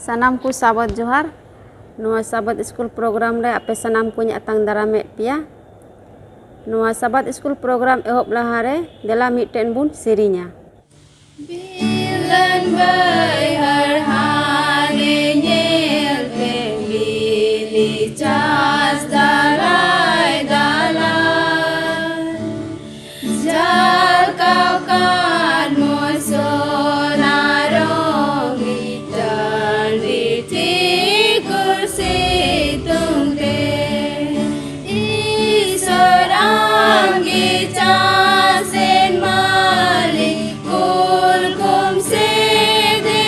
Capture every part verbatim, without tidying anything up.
ᱥᱟᱱᱟᱢ ᱠᱚ ᱥᱟᱵᱟᱫ ᱡᱚᱦᱟᱨ᱾ ᱱᱚᱣᱟ ᱥᱟᱵᱟᱫ ᱥᱠᱩᱞ ᱯᱨᱳᱜᱨᱟᱢ ᱨᱮ ᱟᱯᱮ ᱥᱟᱱᱟᱢ ᱠᱚᱧ ᱟᱛᱟᱝ ᱫᱟᱨᱟᱢᱮᱫ ᱯᱮᱭᱟ᱾ ᱱᱚᱣᱟ ᱥᱟᱵᱟᱫ ᱥᱠᱩᱞ ᱯᱨᱳᱜᱨᱟᱢ ᱮᱦᱚᱵ ᱞᱟᱦᱟᱨᱮ ᱫᱮᱞᱟ ᱢᱤᱫᱴᱮᱱ ᱵᱚᱱ ᱥᱮᱨᱮᱧᱟ᱾ ᱵᱤᱞᱟᱹᱱ ᱵᱟᱹᱭᱦᱟᱹᱲ ᱦᱟᱱᱮ ᱧᱮᱞ ᱛᱮ ᱵᱤᱞᱤ ᱪᱟᱥ ᱫᱟᱞᱟᱭ ᱫᱟᱞᱟᱭ᱾ ᱡᱟᱞᱠᱟᱣ ᱠᱟᱱ ᱢᱚᱥᱚᱱᱟ ᱨᱚᱝᱜᱤ ᱴᱟᱺᱰᱤ ᱴᱷᱤᱠᱩᱨ ᱥᱤᱛᱩᱝ ᱛᱮ᱾ ᱤᱥᱚᱨ ᱟᱢᱜᱮ ᱪᱟᱥᱮᱱ ᱢᱟᱹᱞᱤᱠ, ᱠᱩᱞ ᱠᱚᱢ ᱥᱮ ᱫᱮ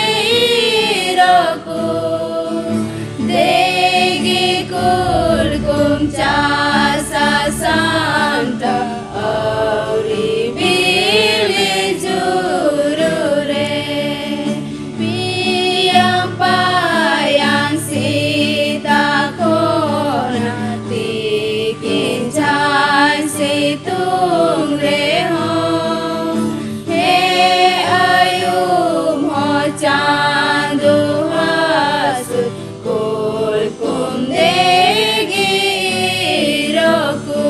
ᱤᱨᱚᱠᱚ᱾ ᱫᱮᱜᱮ ᱠᱩᱞ ᱠᱚᱢ ᱪᱟᱥᱟ ᱥᱟᱢᱴᱟᱣ ᱟᱹᱣᱨᱤ ᱵᱤᱞᱤ ᱡᱩᱨᱩ ᱨᱮ᱾ ᱯᱤᱭᱟᱝ ᱯᱟᱭᱟᱝ ᱥᱮᱛᱟᱜ ᱠᱷᱚᱱᱟᱜ ᱛᱤᱠᱤᱱ ᱡᱷᱟᱭ ᱥᱤᱛᱩᱝ ᱨᱮᱦᱚᱸ, ᱦᱮ ᱟᱹᱭᱩᱵ ᱦᱚᱸ ᱪᱟᱸᱫᱚ ᱦᱟᱹᱥᱩᱨ ᱠᱩᱞ ᱠᱚᱢ ᱫᱮᱜᱮ ᱤᱨᱚᱠᱚ᱾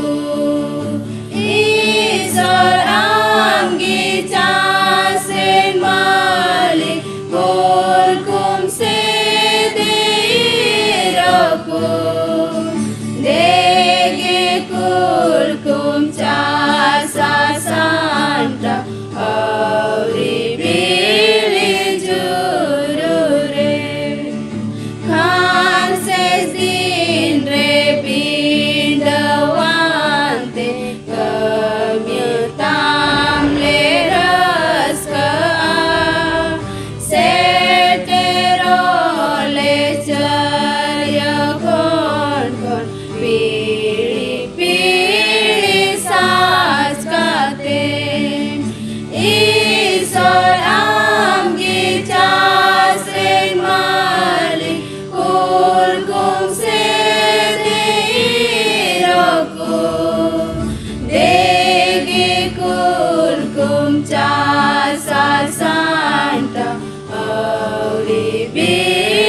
ᱤᱥᱚᱨ ᱟᱢᱜᱮ ᱪᱟᱥᱮᱱ ᱢᱟᱹᱞᱤᱠ, ᱠᱩᱞ ᱠᱚᱢ ᱥᱮ ᱫᱮ ᱤᱨᱚᱠᱚ᱾ ᱫᱮᱜᱮ ᱠᱩᱞ ᱠᱚᱢ ᱪᱟᱥᱟ ᱥᱟᱢᱴᱟᱣ ᱟᱹᱣᱨᱤ ᱵᱤᱞᱤ ᱡᱩᱨᱩ ᱨᱮ᱾ ᱠᱷᱟᱱ ᱥᱮᱥ ᱫᱤᱱ ᱨᱮ ᱵᱤᱰᱟᱹᱣᱟᱱ ᱛᱮ ᱠᱟᱹᱢᱤᱭᱟᱹ ᱛᱟᱢ ᱞᱮ ᱨᱟᱹᱥᱠᱟᱹᱜᱼᱟ᱾ ᱥᱮᱴᱮᱨᱚᱜ ᱞᱮ ᱪᱟᱹᱨᱭᱟᱹ ᱠᱷᱚᱱ ᱠᱷᱚᱱ ᱯᱤᱲᱦᱤ ᱯᱤᱲᱦᱤ ᱥᱟᱡᱽ ᱠᱟᱛᱮ᱾ ᱤᱥᱚᱨ ᱟᱢᱜᱮ ᱪᱟᱥ ᱨᱮᱱ ᱢᱟᱹᱞᱤᱠ, ᱠᱩᱞ ᱠᱚᱢ ᱥᱮ ᱫᱮ ᱤᱨᱚᱠᱚ᱾ ᱫᱮᱜᱮ ᱠᱩᱞ ᱠᱚᱢ ᱪᱟᱥᱟ ᱥᱟᱢᱴᱟᱣ ᱟᱹᱣᱨᱤ ᱵᱤᱞᱤ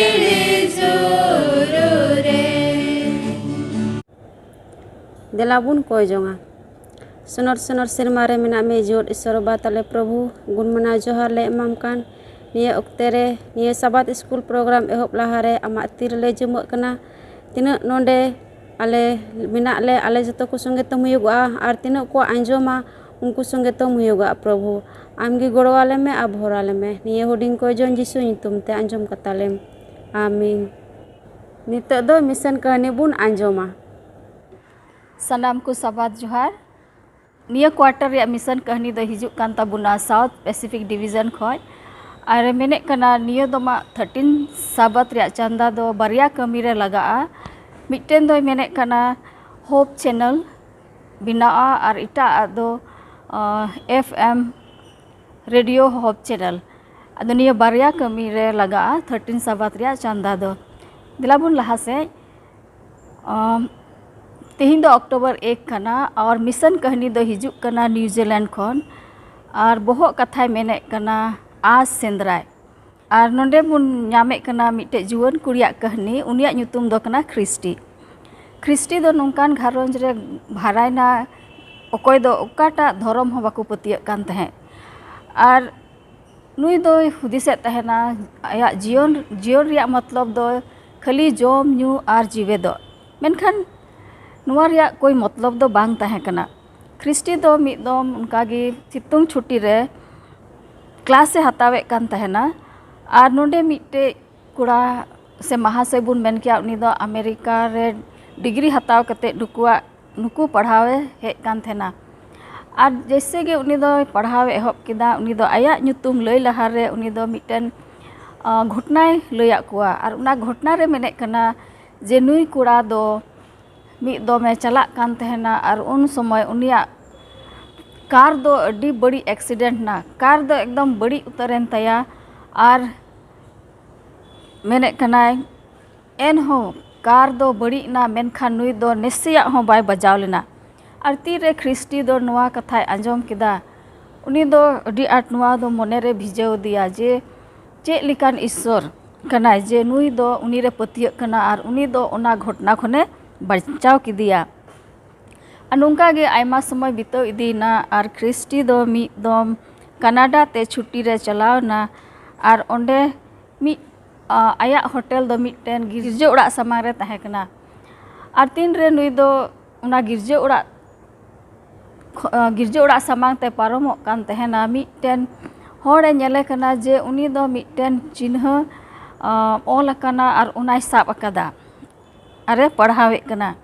ᱫᱮᱞᱟ ᱵᱚᱱ ᱠᱚᱭ ᱡᱚᱝᱟ᱾ ᱥᱚᱱᱚᱨ ᱥᱚᱱᱚᱨ ᱥᱮᱨᱢᱟ ᱨᱮ ᱢᱮᱱᱟᱜ ᱢᱮ ᱡᱤᱭᱚᱱ ᱤᱥᱚᱨ ᱵᱟᱵᱟ ᱛᱟᱞᱮ ᱯᱨᱚᱵᱷᱩ, ᱜᱩᱱ ᱢᱟᱱᱟᱣ ᱡᱚᱦᱟᱨ ᱞᱮ ᱮᱢᱟᱢ ᱠᱟᱱ᱾ ᱱᱤᱭᱟᱹ ᱚᱠᱛᱮ ᱨᱮ ᱱᱤᱭᱟᱹ ᱥᱟᱵᱟᱛ ᱥᱠᱩᱞ ᱯᱨᱳᱜᱨᱟᱢ ᱮᱦᱚᱵ ᱞᱟᱦᱟᱨᱮ ᱟᱢᱟᱜ ᱛᱤ ᱨᱮᱞᱮ ᱡᱩᱢᱟᱹᱜ ᱠᱟᱱᱟ᱾ ᱛᱤᱱᱟᱹᱜ ᱱᱚᱰᱮ ᱟᱞᱮ ᱢᱮᱱᱟᱜ ᱞᱮ, ᱟᱞᱮ ᱡᱚᱛᱚ ᱠᱚ ᱥᱚᱸᱜᱮ ᱛᱮᱢ ᱦᱩᱭᱩᱜᱚᱜᱼᱟ, ᱟᱨ ᱛᱤᱱᱟᱹᱜ ᱠᱚ ᱟᱸᱡᱚᱢᱟ ᱩᱱᱠᱩ ᱥᱚᱸᱜᱮ ᱛᱮᱢ ᱦᱩᱭᱩᱜᱚᱜᱼᱟ ᱯᱨᱚᱵᱷᱩ᱾ ᱟᱢᱜᱮ ᱜᱚᱲᱚ ᱟᱞᱮ ᱢᱮ ᱟᱨ ᱵᱷᱚᱨ ᱟᱞᱮ ᱢᱮ᱾ ᱱᱤᱭᱟᱹ ᱦᱩᱰᱤᱧ ᱠᱚᱭ ᱡᱚᱱ ᱡᱤᱥᱩ ᱧᱩᱛᱩᱢ ᱛᱮ ᱟᱸᱡᱚᱢ ᱠᱟᱛᱟᱞᱮᱢ᱾ ᱟᱢᱤᱱ᱾ ᱱᱤᱛᱚᱜ ᱫᱚ ᱢᱤᱥᱚᱱ ᱠᱟᱹᱦᱱᱤ ᱵᱚᱱ ᱟᱸᱡᱚᱢᱟ᱾ ᱥᱟᱱᱟᱢ ᱠᱚ ᱥᱟᱵᱟᱛ ᱡᱚᱦᱟᱨ᱾ ᱱᱤᱭᱟᱹ ᱠᱣᱟᱴᱟᱨ ᱨᱮᱭᱟᱜ ᱢᱤᱥᱚᱱ ᱠᱟᱹᱦᱱᱤ ᱫᱚ ᱦᱤᱡᱩᱜ ᱠᱟᱱ ᱛᱟᱵᱚᱱᱟ ᱥᱟᱣᱩᱛᱷ ᱯᱮᱥᱤᱯᱷᱤᱠ ᱰᱤᱵᱤᱡᱚᱱ ᱠᱷᱚᱱ᱾ ᱟᱨ ᱢᱮᱱᱮᱫ ᱠᱟᱱᱟ, ᱱᱤᱭᱟᱹ ᱫᱚ ᱢᱟ ᱛᱷᱟᱨᱴᱤᱱ ᱥᱟᱵᱟᱛ ᱨᱮᱭᱟᱜ ᱪᱟᱸᱫᱟ ᱫᱚ ᱵᱟᱨᱭᱟ ᱠᱟᱹᱢᱤ ᱨᱮ ᱞᱟᱜᱟᱜᱼᱟ᱾ ᱢᱤᱫᱴᱮᱱ ᱫᱚᱭ ᱢᱮᱱᱮᱫ ᱠᱟᱱᱟ ᱦᱳᱯ ᱪᱮᱱᱮᱞ ᱵᱮᱱᱟᱣᱟ, ᱟᱨ ᱮᱴᱟᱜ ᱟᱜ ᱫᱚ ᱮᱯᱷ ᱮᱢ ᱨᱮᱰᱤᱭᱳ ᱦᱳᱯ ᱪᱮᱱᱮᱞ᱾ ᱟᱫᱚ ᱱᱤᱭᱟᱹ ᱵᱟᱨᱭᱟ ᱠᱟᱹᱢᱤ ᱨᱮ ᱞᱟᱜᱟᱜᱼᱟ ᱛᱷᱟᱨᱴᱤᱱ ᱥᱟᱵᱟᱛ ᱨᱮᱭᱟᱜ ᱪᱟᱸᱫᱟ ᱫᱚ᱾ ᱫᱮᱞᱟ ᱵᱚᱱ ᱞᱟᱦᱟ ᱥᱮᱫ᱾ ᱟᱢ, ᱛᱮᱦᱮᱧ ᱫᱚ ᱚᱠᱴᱳᱵᱚᱨ ᱮᱠ ᱠᱟᱱᱟ, ᱟᱨ ᱢᱤᱥᱚᱱ ᱠᱟᱹᱦᱱᱤ ᱫᱚ ᱦᱤᱡᱩᱜ ᱠᱟᱱᱟ ᱱᱤᱭᱩᱡᱤᱞᱮᱱᱰ ᱠᱷᱚᱱ᱾ ᱟᱨ ᱵᱚᱦᱚᱜ ᱠᱟᱛᱷᱟᱭ ᱢᱮᱱᱮᱫ ᱠᱟᱱᱟ ᱟᱸᱥ ᱥᱮᱸᱫᱽᱨᱟᱭ᱾ ᱟᱨ ᱱᱚᱰᱮ ᱵᱚᱱ ᱧᱟᱢᱮᱫ ᱠᱟᱱᱟ ᱢᱤᱫᱴᱮᱡ ᱡᱩᱣᱟᱹᱱ ᱠᱩᱲᱤᱭᱟᱜ ᱠᱟᱹᱦᱱᱤ᱾ ᱩᱱᱤᱭᱟᱜ ᱧᱩᱛᱩᱢ ᱫᱚ ᱠᱟᱱᱟ ᱠᱷᱨᱤᱥᱴᱤ᱾ ᱠᱷᱨᱤᱥᱴᱤ ᱫᱚ ᱱᱚᱝᱠᱟᱱ ᱜᱷᱟᱨᱚᱸᱡᱽ ᱨᱮ ᱦᱟᱨᱟᱭᱮᱱᱟ, ᱚᱠᱚᱭ ᱫᱚ ᱚᱠᱟᱴᱟᱜ ᱫᱷᱚᱨᱚᱢ ᱦᱚᱸ ᱵᱟᱠᱚ ᱯᱟᱹᱛᱭᱟᱹᱜ ᱠᱟᱱ ᱛᱟᱦᱮᱸᱫ᱾ ᱟᱨ ᱱᱩᱭ ᱫᱚᱭ ᱦᱩᱫᱤᱥᱮᱫ ᱛᱟᱦᱮᱱᱟ, ᱟᱭᱟᱜ ᱡᱤᱭᱚᱱ, ᱡᱤᱭᱚᱱ ᱨᱮᱭᱟᱜ ᱢᱚᱛᱞᱚᱵ ᱫᱚ ᱠᱷᱟᱹᱞᱤ ᱡᱚᱢ, ᱧᱩ ᱟᱨ ᱡᱤᱣᱮᱫᱚᱜ᱾ ᱢᱮᱱᱠᱷᱟᱱ ᱱᱚᱣᱟ ᱨᱮᱭᱟᱜ ᱠᱳᱭ ᱢᱚᱛᱞᱚᱵ ᱫᱚ ᱵᱟᱝ ᱛᱟᱦᱮᱸ ᱠᱟᱱᱟ᱾ ᱠᱷᱨᱤᱥᱴᱤ ᱫᱚ ᱢᱤᱫ ᱫᱚᱢ ᱚᱱᱠᱟᱜᱮ ᱥᱤᱛᱩᱝ ᱪᱷᱩᱴᱤ ᱨᱮ ᱠᱞᱟᱥ ᱮ ᱦᱟᱛᱟᱣᱮᱫ ᱠᱟᱱ ᱛᱟᱦᱮᱱᱟ, ᱟᱨ ᱱᱚᱰᱮ ᱢᱤᱫᱴᱮᱡ ᱠᱚᱲᱟ ᱥᱮ ᱢᱟᱦᱟᱥᱚᱭ ᱵᱚᱱ ᱢᱮᱱ ᱠᱮᱭᱟ, ᱩᱱᱤ ᱫᱚ ᱟᱢᱮᱨᱤᱠᱟ ᱨᱮ ᱰᱤᱜᱽᱨᱤ ᱦᱟᱛᱟᱣ ᱠᱟᱛᱮᱫ ᱱᱩᱠᱩᱣᱟᱜ, ᱱᱩᱠᱩ ᱯᱟᱲᱦᱟᱣᱮ ᱦᱮᱡ ᱠᱟᱱ ᱛᱟᱦᱮᱱᱟ᱾ ᱟᱨ ᱡᱮᱭᱥᱮ ᱜᱮ ᱩᱱᱤ ᱫᱚᱭ ᱯᱟᱲᱦᱟᱣ ᱮ ᱮᱦᱚᱵ ᱠᱮᱫᱟ, ᱩᱱᱤ ᱫᱚ ᱟᱭᱟᱜ ᱧᱩᱛᱩᱢ ᱞᱟᱹᱭ ᱞᱟᱦᱟᱨᱮ ᱩᱱᱤ ᱫᱚ ᱢᱤᱫᱴᱮᱱ, ᱟᱸ, ᱜᱷᱚᱴᱱᱟᱭ ᱞᱟᱹᱭᱟᱫ ᱠᱚᱣᱟ᱾ ᱟᱨ ᱚᱱᱟ ᱜᱷᱚᱴᱱᱟ ᱨᱮ ᱢᱮᱱᱮᱫ ᱠᱟᱱᱟ ᱡᱮ ᱱᱩᱭ ᱠᱚᱲᱟ ᱫᱚ ᱢᱤᱫ ᱫᱚᱢᱮ ᱪᱟᱞᱟᱜ ᱠᱟᱱ ᱛᱟᱦᱮᱱᱟ, ᱟᱨ ᱩᱱ ᱥᱚᱢᱚᱭ ᱩᱱᱤᱭᱟᱜ ᱠᱟᱨ ᱫᱚ ᱟᱹᱰᱤ ᱵᱟᱹᱲᱤᱡ ᱮᱠᱥᱤᱰᱮᱱᱴ ᱮᱱᱟ᱾ ᱠᱟᱨ ᱫᱚ ᱮᱠᱫᱚᱢ ᱵᱟᱹᱲᱤᱡ ᱩᱛᱟᱹᱨᱮᱱ ᱛᱟᱭᱟ᱾ ᱟᱨ ᱢᱮᱱᱮᱫ ᱠᱟᱱᱟᱭ, ᱮᱱᱦᱚᱸ ᱠᱟᱨ ᱫᱚ ᱵᱟᱹᱲᱤᱡ ᱮᱱᱟ, ᱢᱮᱱᱠᱷᱟᱱ ᱱᱩᱭ ᱫᱚ ᱱᱟᱥᱮᱭᱟᱜ ᱦᱚᱸ ᱵᱟᱭ ᱵᱟᱡᱟᱣ ᱞᱮᱱᱟ᱾ ᱟᱨ ᱛᱤᱨᱮ ᱠᱷᱨᱤᱥᱴᱤ ᱫᱚ ᱱᱚᱣᱟ ᱠᱟᱛᱷᱟᱭ ᱟᱸᱡᱚᱢ ᱠᱮᱫᱟ, ᱩᱱᱤ ᱫᱚ ᱟᱹᱰᱤ ᱟᱸᱴ ᱱᱚᱣᱟ ᱫᱚ ᱢᱚᱱᱮᱨᱮ ᱵᱷᱤᱡᱟᱹᱣ ᱟᱫᱮᱭᱟ ᱡᱮ ᱪᱮᱫ ᱞᱮᱠᱟᱱ ᱤᱥᱥᱚᱨ ᱠᱟᱱᱟᱭ ᱡᱮ ᱱᱩᱭ ᱫᱚ ᱩᱱᱤᱨᱮ ᱯᱟᱹᱛᱭᱟᱹᱜ ᱠᱟᱱᱟ ᱟᱨ ᱩᱱᱤ ᱫᱚ ᱚᱱᱟ ᱜᱷᱚᱴᱱᱟ ᱠᱷᱚᱱᱮ ᱵᱟᱧᱪᱟᱣ ᱠᱮᱫᱮᱭᱟ᱾ ᱟᱨ ᱱᱚᱝᱠᱟ ᱜᱮ ᱟᱭᱢᱟ ᱥᱚᱢᱚᱭ ᱵᱤᱛᱟᱹᱣ ᱤᱫᱤᱭᱮᱱᱟ ᱟᱨ ᱠᱷᱨᱤᱥᱴᱤ ᱫᱚ ᱢᱤᱫ ᱫᱚᱢ ᱠᱟᱱᱟᱰᱟ ᱛᱮ ᱪᱷᱩᱴᱤ ᱨᱮ ᱪᱟᱞᱟᱣ ᱮᱱᱟ᱾ ᱟᱨ ᱚᱸᱰᱮ ᱢᱤᱫ, ᱟ, ᱟᱭᱟᱜ ᱦᱳᱴᱮᱞ ᱫᱚ ᱢᱤᱫᱴᱮᱱ ᱜᱤᱨᱡᱟᱹ ᱚᱲᱟᱜ ᱥᱟᱢᱟᱝ ᱨᱮ ᱛᱟᱦᱮᱸ ᱠᱟᱱᱟ᱾ ᱟᱨ ᱛᱤᱱᱨᱮ ᱱᱩᱭ ᱫᱚ ᱚᱱᱟ ᱜᱤᱨᱡᱟᱹ ᱚᱲᱟᱜ ᱠᱷᱚ-, ᱟ, ᱜᱤᱨᱡᱟᱹ ᱚᱲᱟᱜ ᱥᱟᱢᱟᱝ ᱛᱮ ᱯᱟᱨᱚᱢᱚᱜ ᱠᱟᱱ ᱛᱟᱦᱮᱱᱟ, ᱢᱤᱫᱴᱮᱱ ᱦᱚᱲᱮ ᱧᱮᱞᱮ ᱠᱟᱱᱟ ᱡᱮ ᱩᱱᱤ ᱫᱚ ᱢᱤᱫᱴᱮᱱ ᱪᱤᱱᱦᱟᱹ, ᱟ, ᱚᱞ ᱟᱠᱟᱱᱟ ᱟᱨ ᱚᱱᱟᱭ ᱥᱟᱵ ᱟᱠᱟᱫᱟ ᱟᱨᱮ ᱯᱟᱲᱦᱟᱣᱮᱫ ᱠᱟᱱᱟ᱾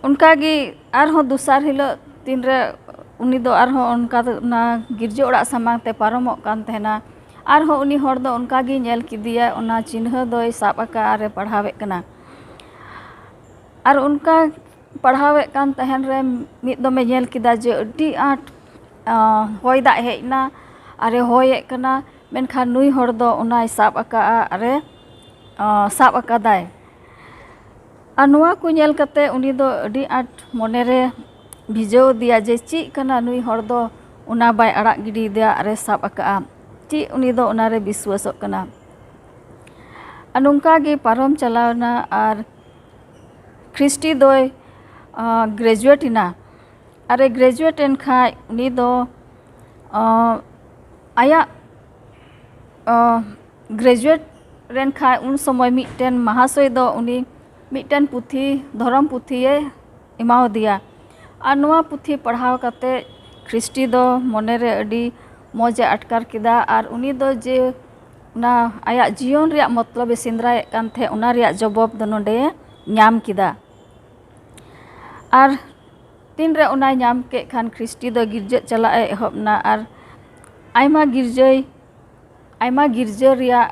ᱚᱱᱠᱟᱜᱮ ᱟᱨᱦᱚᱸ ᱫᱚᱥᱟᱨ ᱦᱤᱞᱳᱜ ᱛᱤᱱᱨᱮ ᱩᱱᱤ ᱫᱚ ᱟᱨᱦᱚᱸ ᱚᱱᱠᱟ ᱫᱚ ᱚᱱᱟ ᱜᱤᱨᱡᱟᱹ ᱚᱲᱟᱜ ᱥᱟᱢᱟᱝ ᱛᱮ ᱯᱟᱨᱚᱢᱚᱜ ᱠᱟᱱ ᱛᱟᱦᱮᱱᱟ, ᱟᱨᱦᱚᱸ ᱩᱱᱤ ᱦᱚᱲ ᱫᱚ ᱚᱱᱠᱟᱜᱮ ᱧᱮᱞ ᱠᱮᱫᱮᱭᱟ, ᱚᱱᱟ ᱪᱤᱱᱦᱟᱹ ᱫᱚᱭ ᱥᱟᱵ ᱟᱠᱟᱫ ᱟᱨᱮ ᱯᱟᱲᱦᱟᱣᱮᱫ ᱠᱟᱱᱟ᱾ ᱟᱨ ᱚᱱᱠᱟ ᱯᱟᱲᱦᱟᱣᱮᱫ ᱠᱟᱱ ᱛᱟᱦᱮᱱ ᱨᱮ ᱢᱤᱫ ᱫᱚᱢᱮ ᱧᱮᱞ ᱠᱮᱫᱟ ᱡᱮ ᱟᱹᱰᱤ ᱟᱸᱴ, ᱟ, ᱦᱚᱭ ᱫᱟᱜ ᱦᱮᱡ ᱮᱱᱟ, ᱟᱨᱮ ᱦᱚᱭᱮᱫ ᱠᱟᱱᱟ, ᱢᱮᱱᱠᱷᱟᱱ ᱱᱩᱭ ᱦᱚᱲ ᱫᱚ ᱚᱱᱟᱭ ᱥᱟᱵ ᱟᱠᱟᱫᱼᱟ, ᱟᱨᱮ, ᱟ, ᱥᱟᱵ ᱟᱠᱟᱫᱟᱭ᱾ ᱟᱨ ᱱᱚᱣᱟ ᱠᱚ ᱧᱮᱞ ᱠᱟᱛᱮ ᱩᱱᱤ ᱫᱚ ᱟᱹᱰᱤ ᱟᱸᱴ ᱢᱚᱱᱮᱨᱮ ᱵᱷᱤᱡᱟᱹᱣ ᱟᱫᱮᱭᱟ ᱡᱮ ᱪᱮᱫ ᱠᱟᱱᱟ ᱱᱩᱭ ᱦᱚᱲ ᱫᱚ, ᱚᱱᱟ ᱵᱟᱭ ᱟᱲᱟᱜ ᱜᱤᱰᱤᱭᱮᱫᱟ ᱟᱨᱮ ᱥᱟᱵ ᱟᱠᱟᱫᱼᱟ, ᱪᱮᱫ ᱩᱱᱤ ᱫᱚ ᱚᱱᱟᱨᱮ ᱵᱤᱥᱣᱟᱹᱥᱚᱜ ᱠᱟᱱᱟ᱾ ᱟᱨ ᱱᱚᱝᱠᱟ ᱜᱮ ᱯᱟᱨᱚᱢ ᱪᱟᱞᱟᱣ ᱮᱱᱟ ᱟᱨ ᱠᱷᱨᱤᱥᱴᱤ ᱫᱚᱭ, ᱟ, ᱜᱨᱮᱡᱩᱭᱮᱴ ᱮᱱᱟ᱾ ᱟᱨᱮ ᱜᱨᱮᱡᱩᱭᱮᱴ ᱮᱱ ᱠᱷᱟᱡ ᱩᱱᱤ ᱫᱚ, ᱟ, ᱟᱭᱟᱜ, ᱟ, ᱜᱨᱮᱡᱩᱭᱮᱴ ᱞᱮᱱ ᱠᱷᱟᱡ ᱩᱱ ᱥᱚᱢᱚᱭ ᱢᱤᱫᱴᱮᱱ ᱢᱟᱦᱟᱥᱚᱭ ᱫᱚ ᱩᱱᱤ ᱢᱤᱫᱴᱮᱱ ᱯᱩᱛᱷᱤ, ᱫᱷᱚᱨᱚᱢ ᱯᱩᱛᱷᱤᱭᱮ ᱮᱢᱟᱣᱟᱫᱮᱭᱟ᱾ ᱟᱨ ᱱᱚᱣᱟ ᱯᱩᱛᱷᱤ ᱯᱟᱲᱦᱟᱣ ᱠᱟᱛᱮ ᱠᱷᱨᱤᱥᱴᱤ ᱫᱚ ᱢᱚᱱᱮᱨᱮ ᱟᱹᱰᱤ ᱢᱚᱡᱽ ᱮ ᱟᱴᱠᱟᱨ ᱠᱮᱫᱟ᱾ ᱟᱨ ᱩᱱᱤ ᱫᱚ ᱡᱮ ᱚᱱᱟ ᱟᱭᱟᱜ ᱡᱤᱭᱚᱱ ᱨᱮᱭᱟᱜ ᱢᱚᱛᱞᱚᱵ ᱮ ᱥᱮᱸᱫᱽᱨᱟᱭᱮᱫ ᱠᱟᱱ ᱛᱟᱦᱮᱸᱫ, ᱚᱱᱟ ᱨᱮᱭᱟᱜ ᱡᱚᱵᱚᱵ ᱫᱚ ᱱᱚᱰᱮ ᱧᱟᱢ ᱠᱮᱫᱟ᱾ ᱟᱨ ᱛᱤᱱᱨᱮ ᱚᱱᱟᱭ ᱧᱟᱢ ᱠᱮᱫ ᱠᱷᱟᱱ ᱠᱷᱨᱤᱥᱴᱤ ᱫᱚ ᱜᱤᱨᱡᱟᱹᱜ ᱪᱟᱞᱟᱜ ᱮ ᱮᱦᱚᱵ ᱮᱱᱟ᱾ ᱟᱨ ᱟᱭᱢᱟ ᱜᱤᱨᱡᱟᱹᱭ, ᱟᱭᱢᱟ ᱜᱤᱨᱡᱟᱹ ᱨᱮᱭᱟᱜ,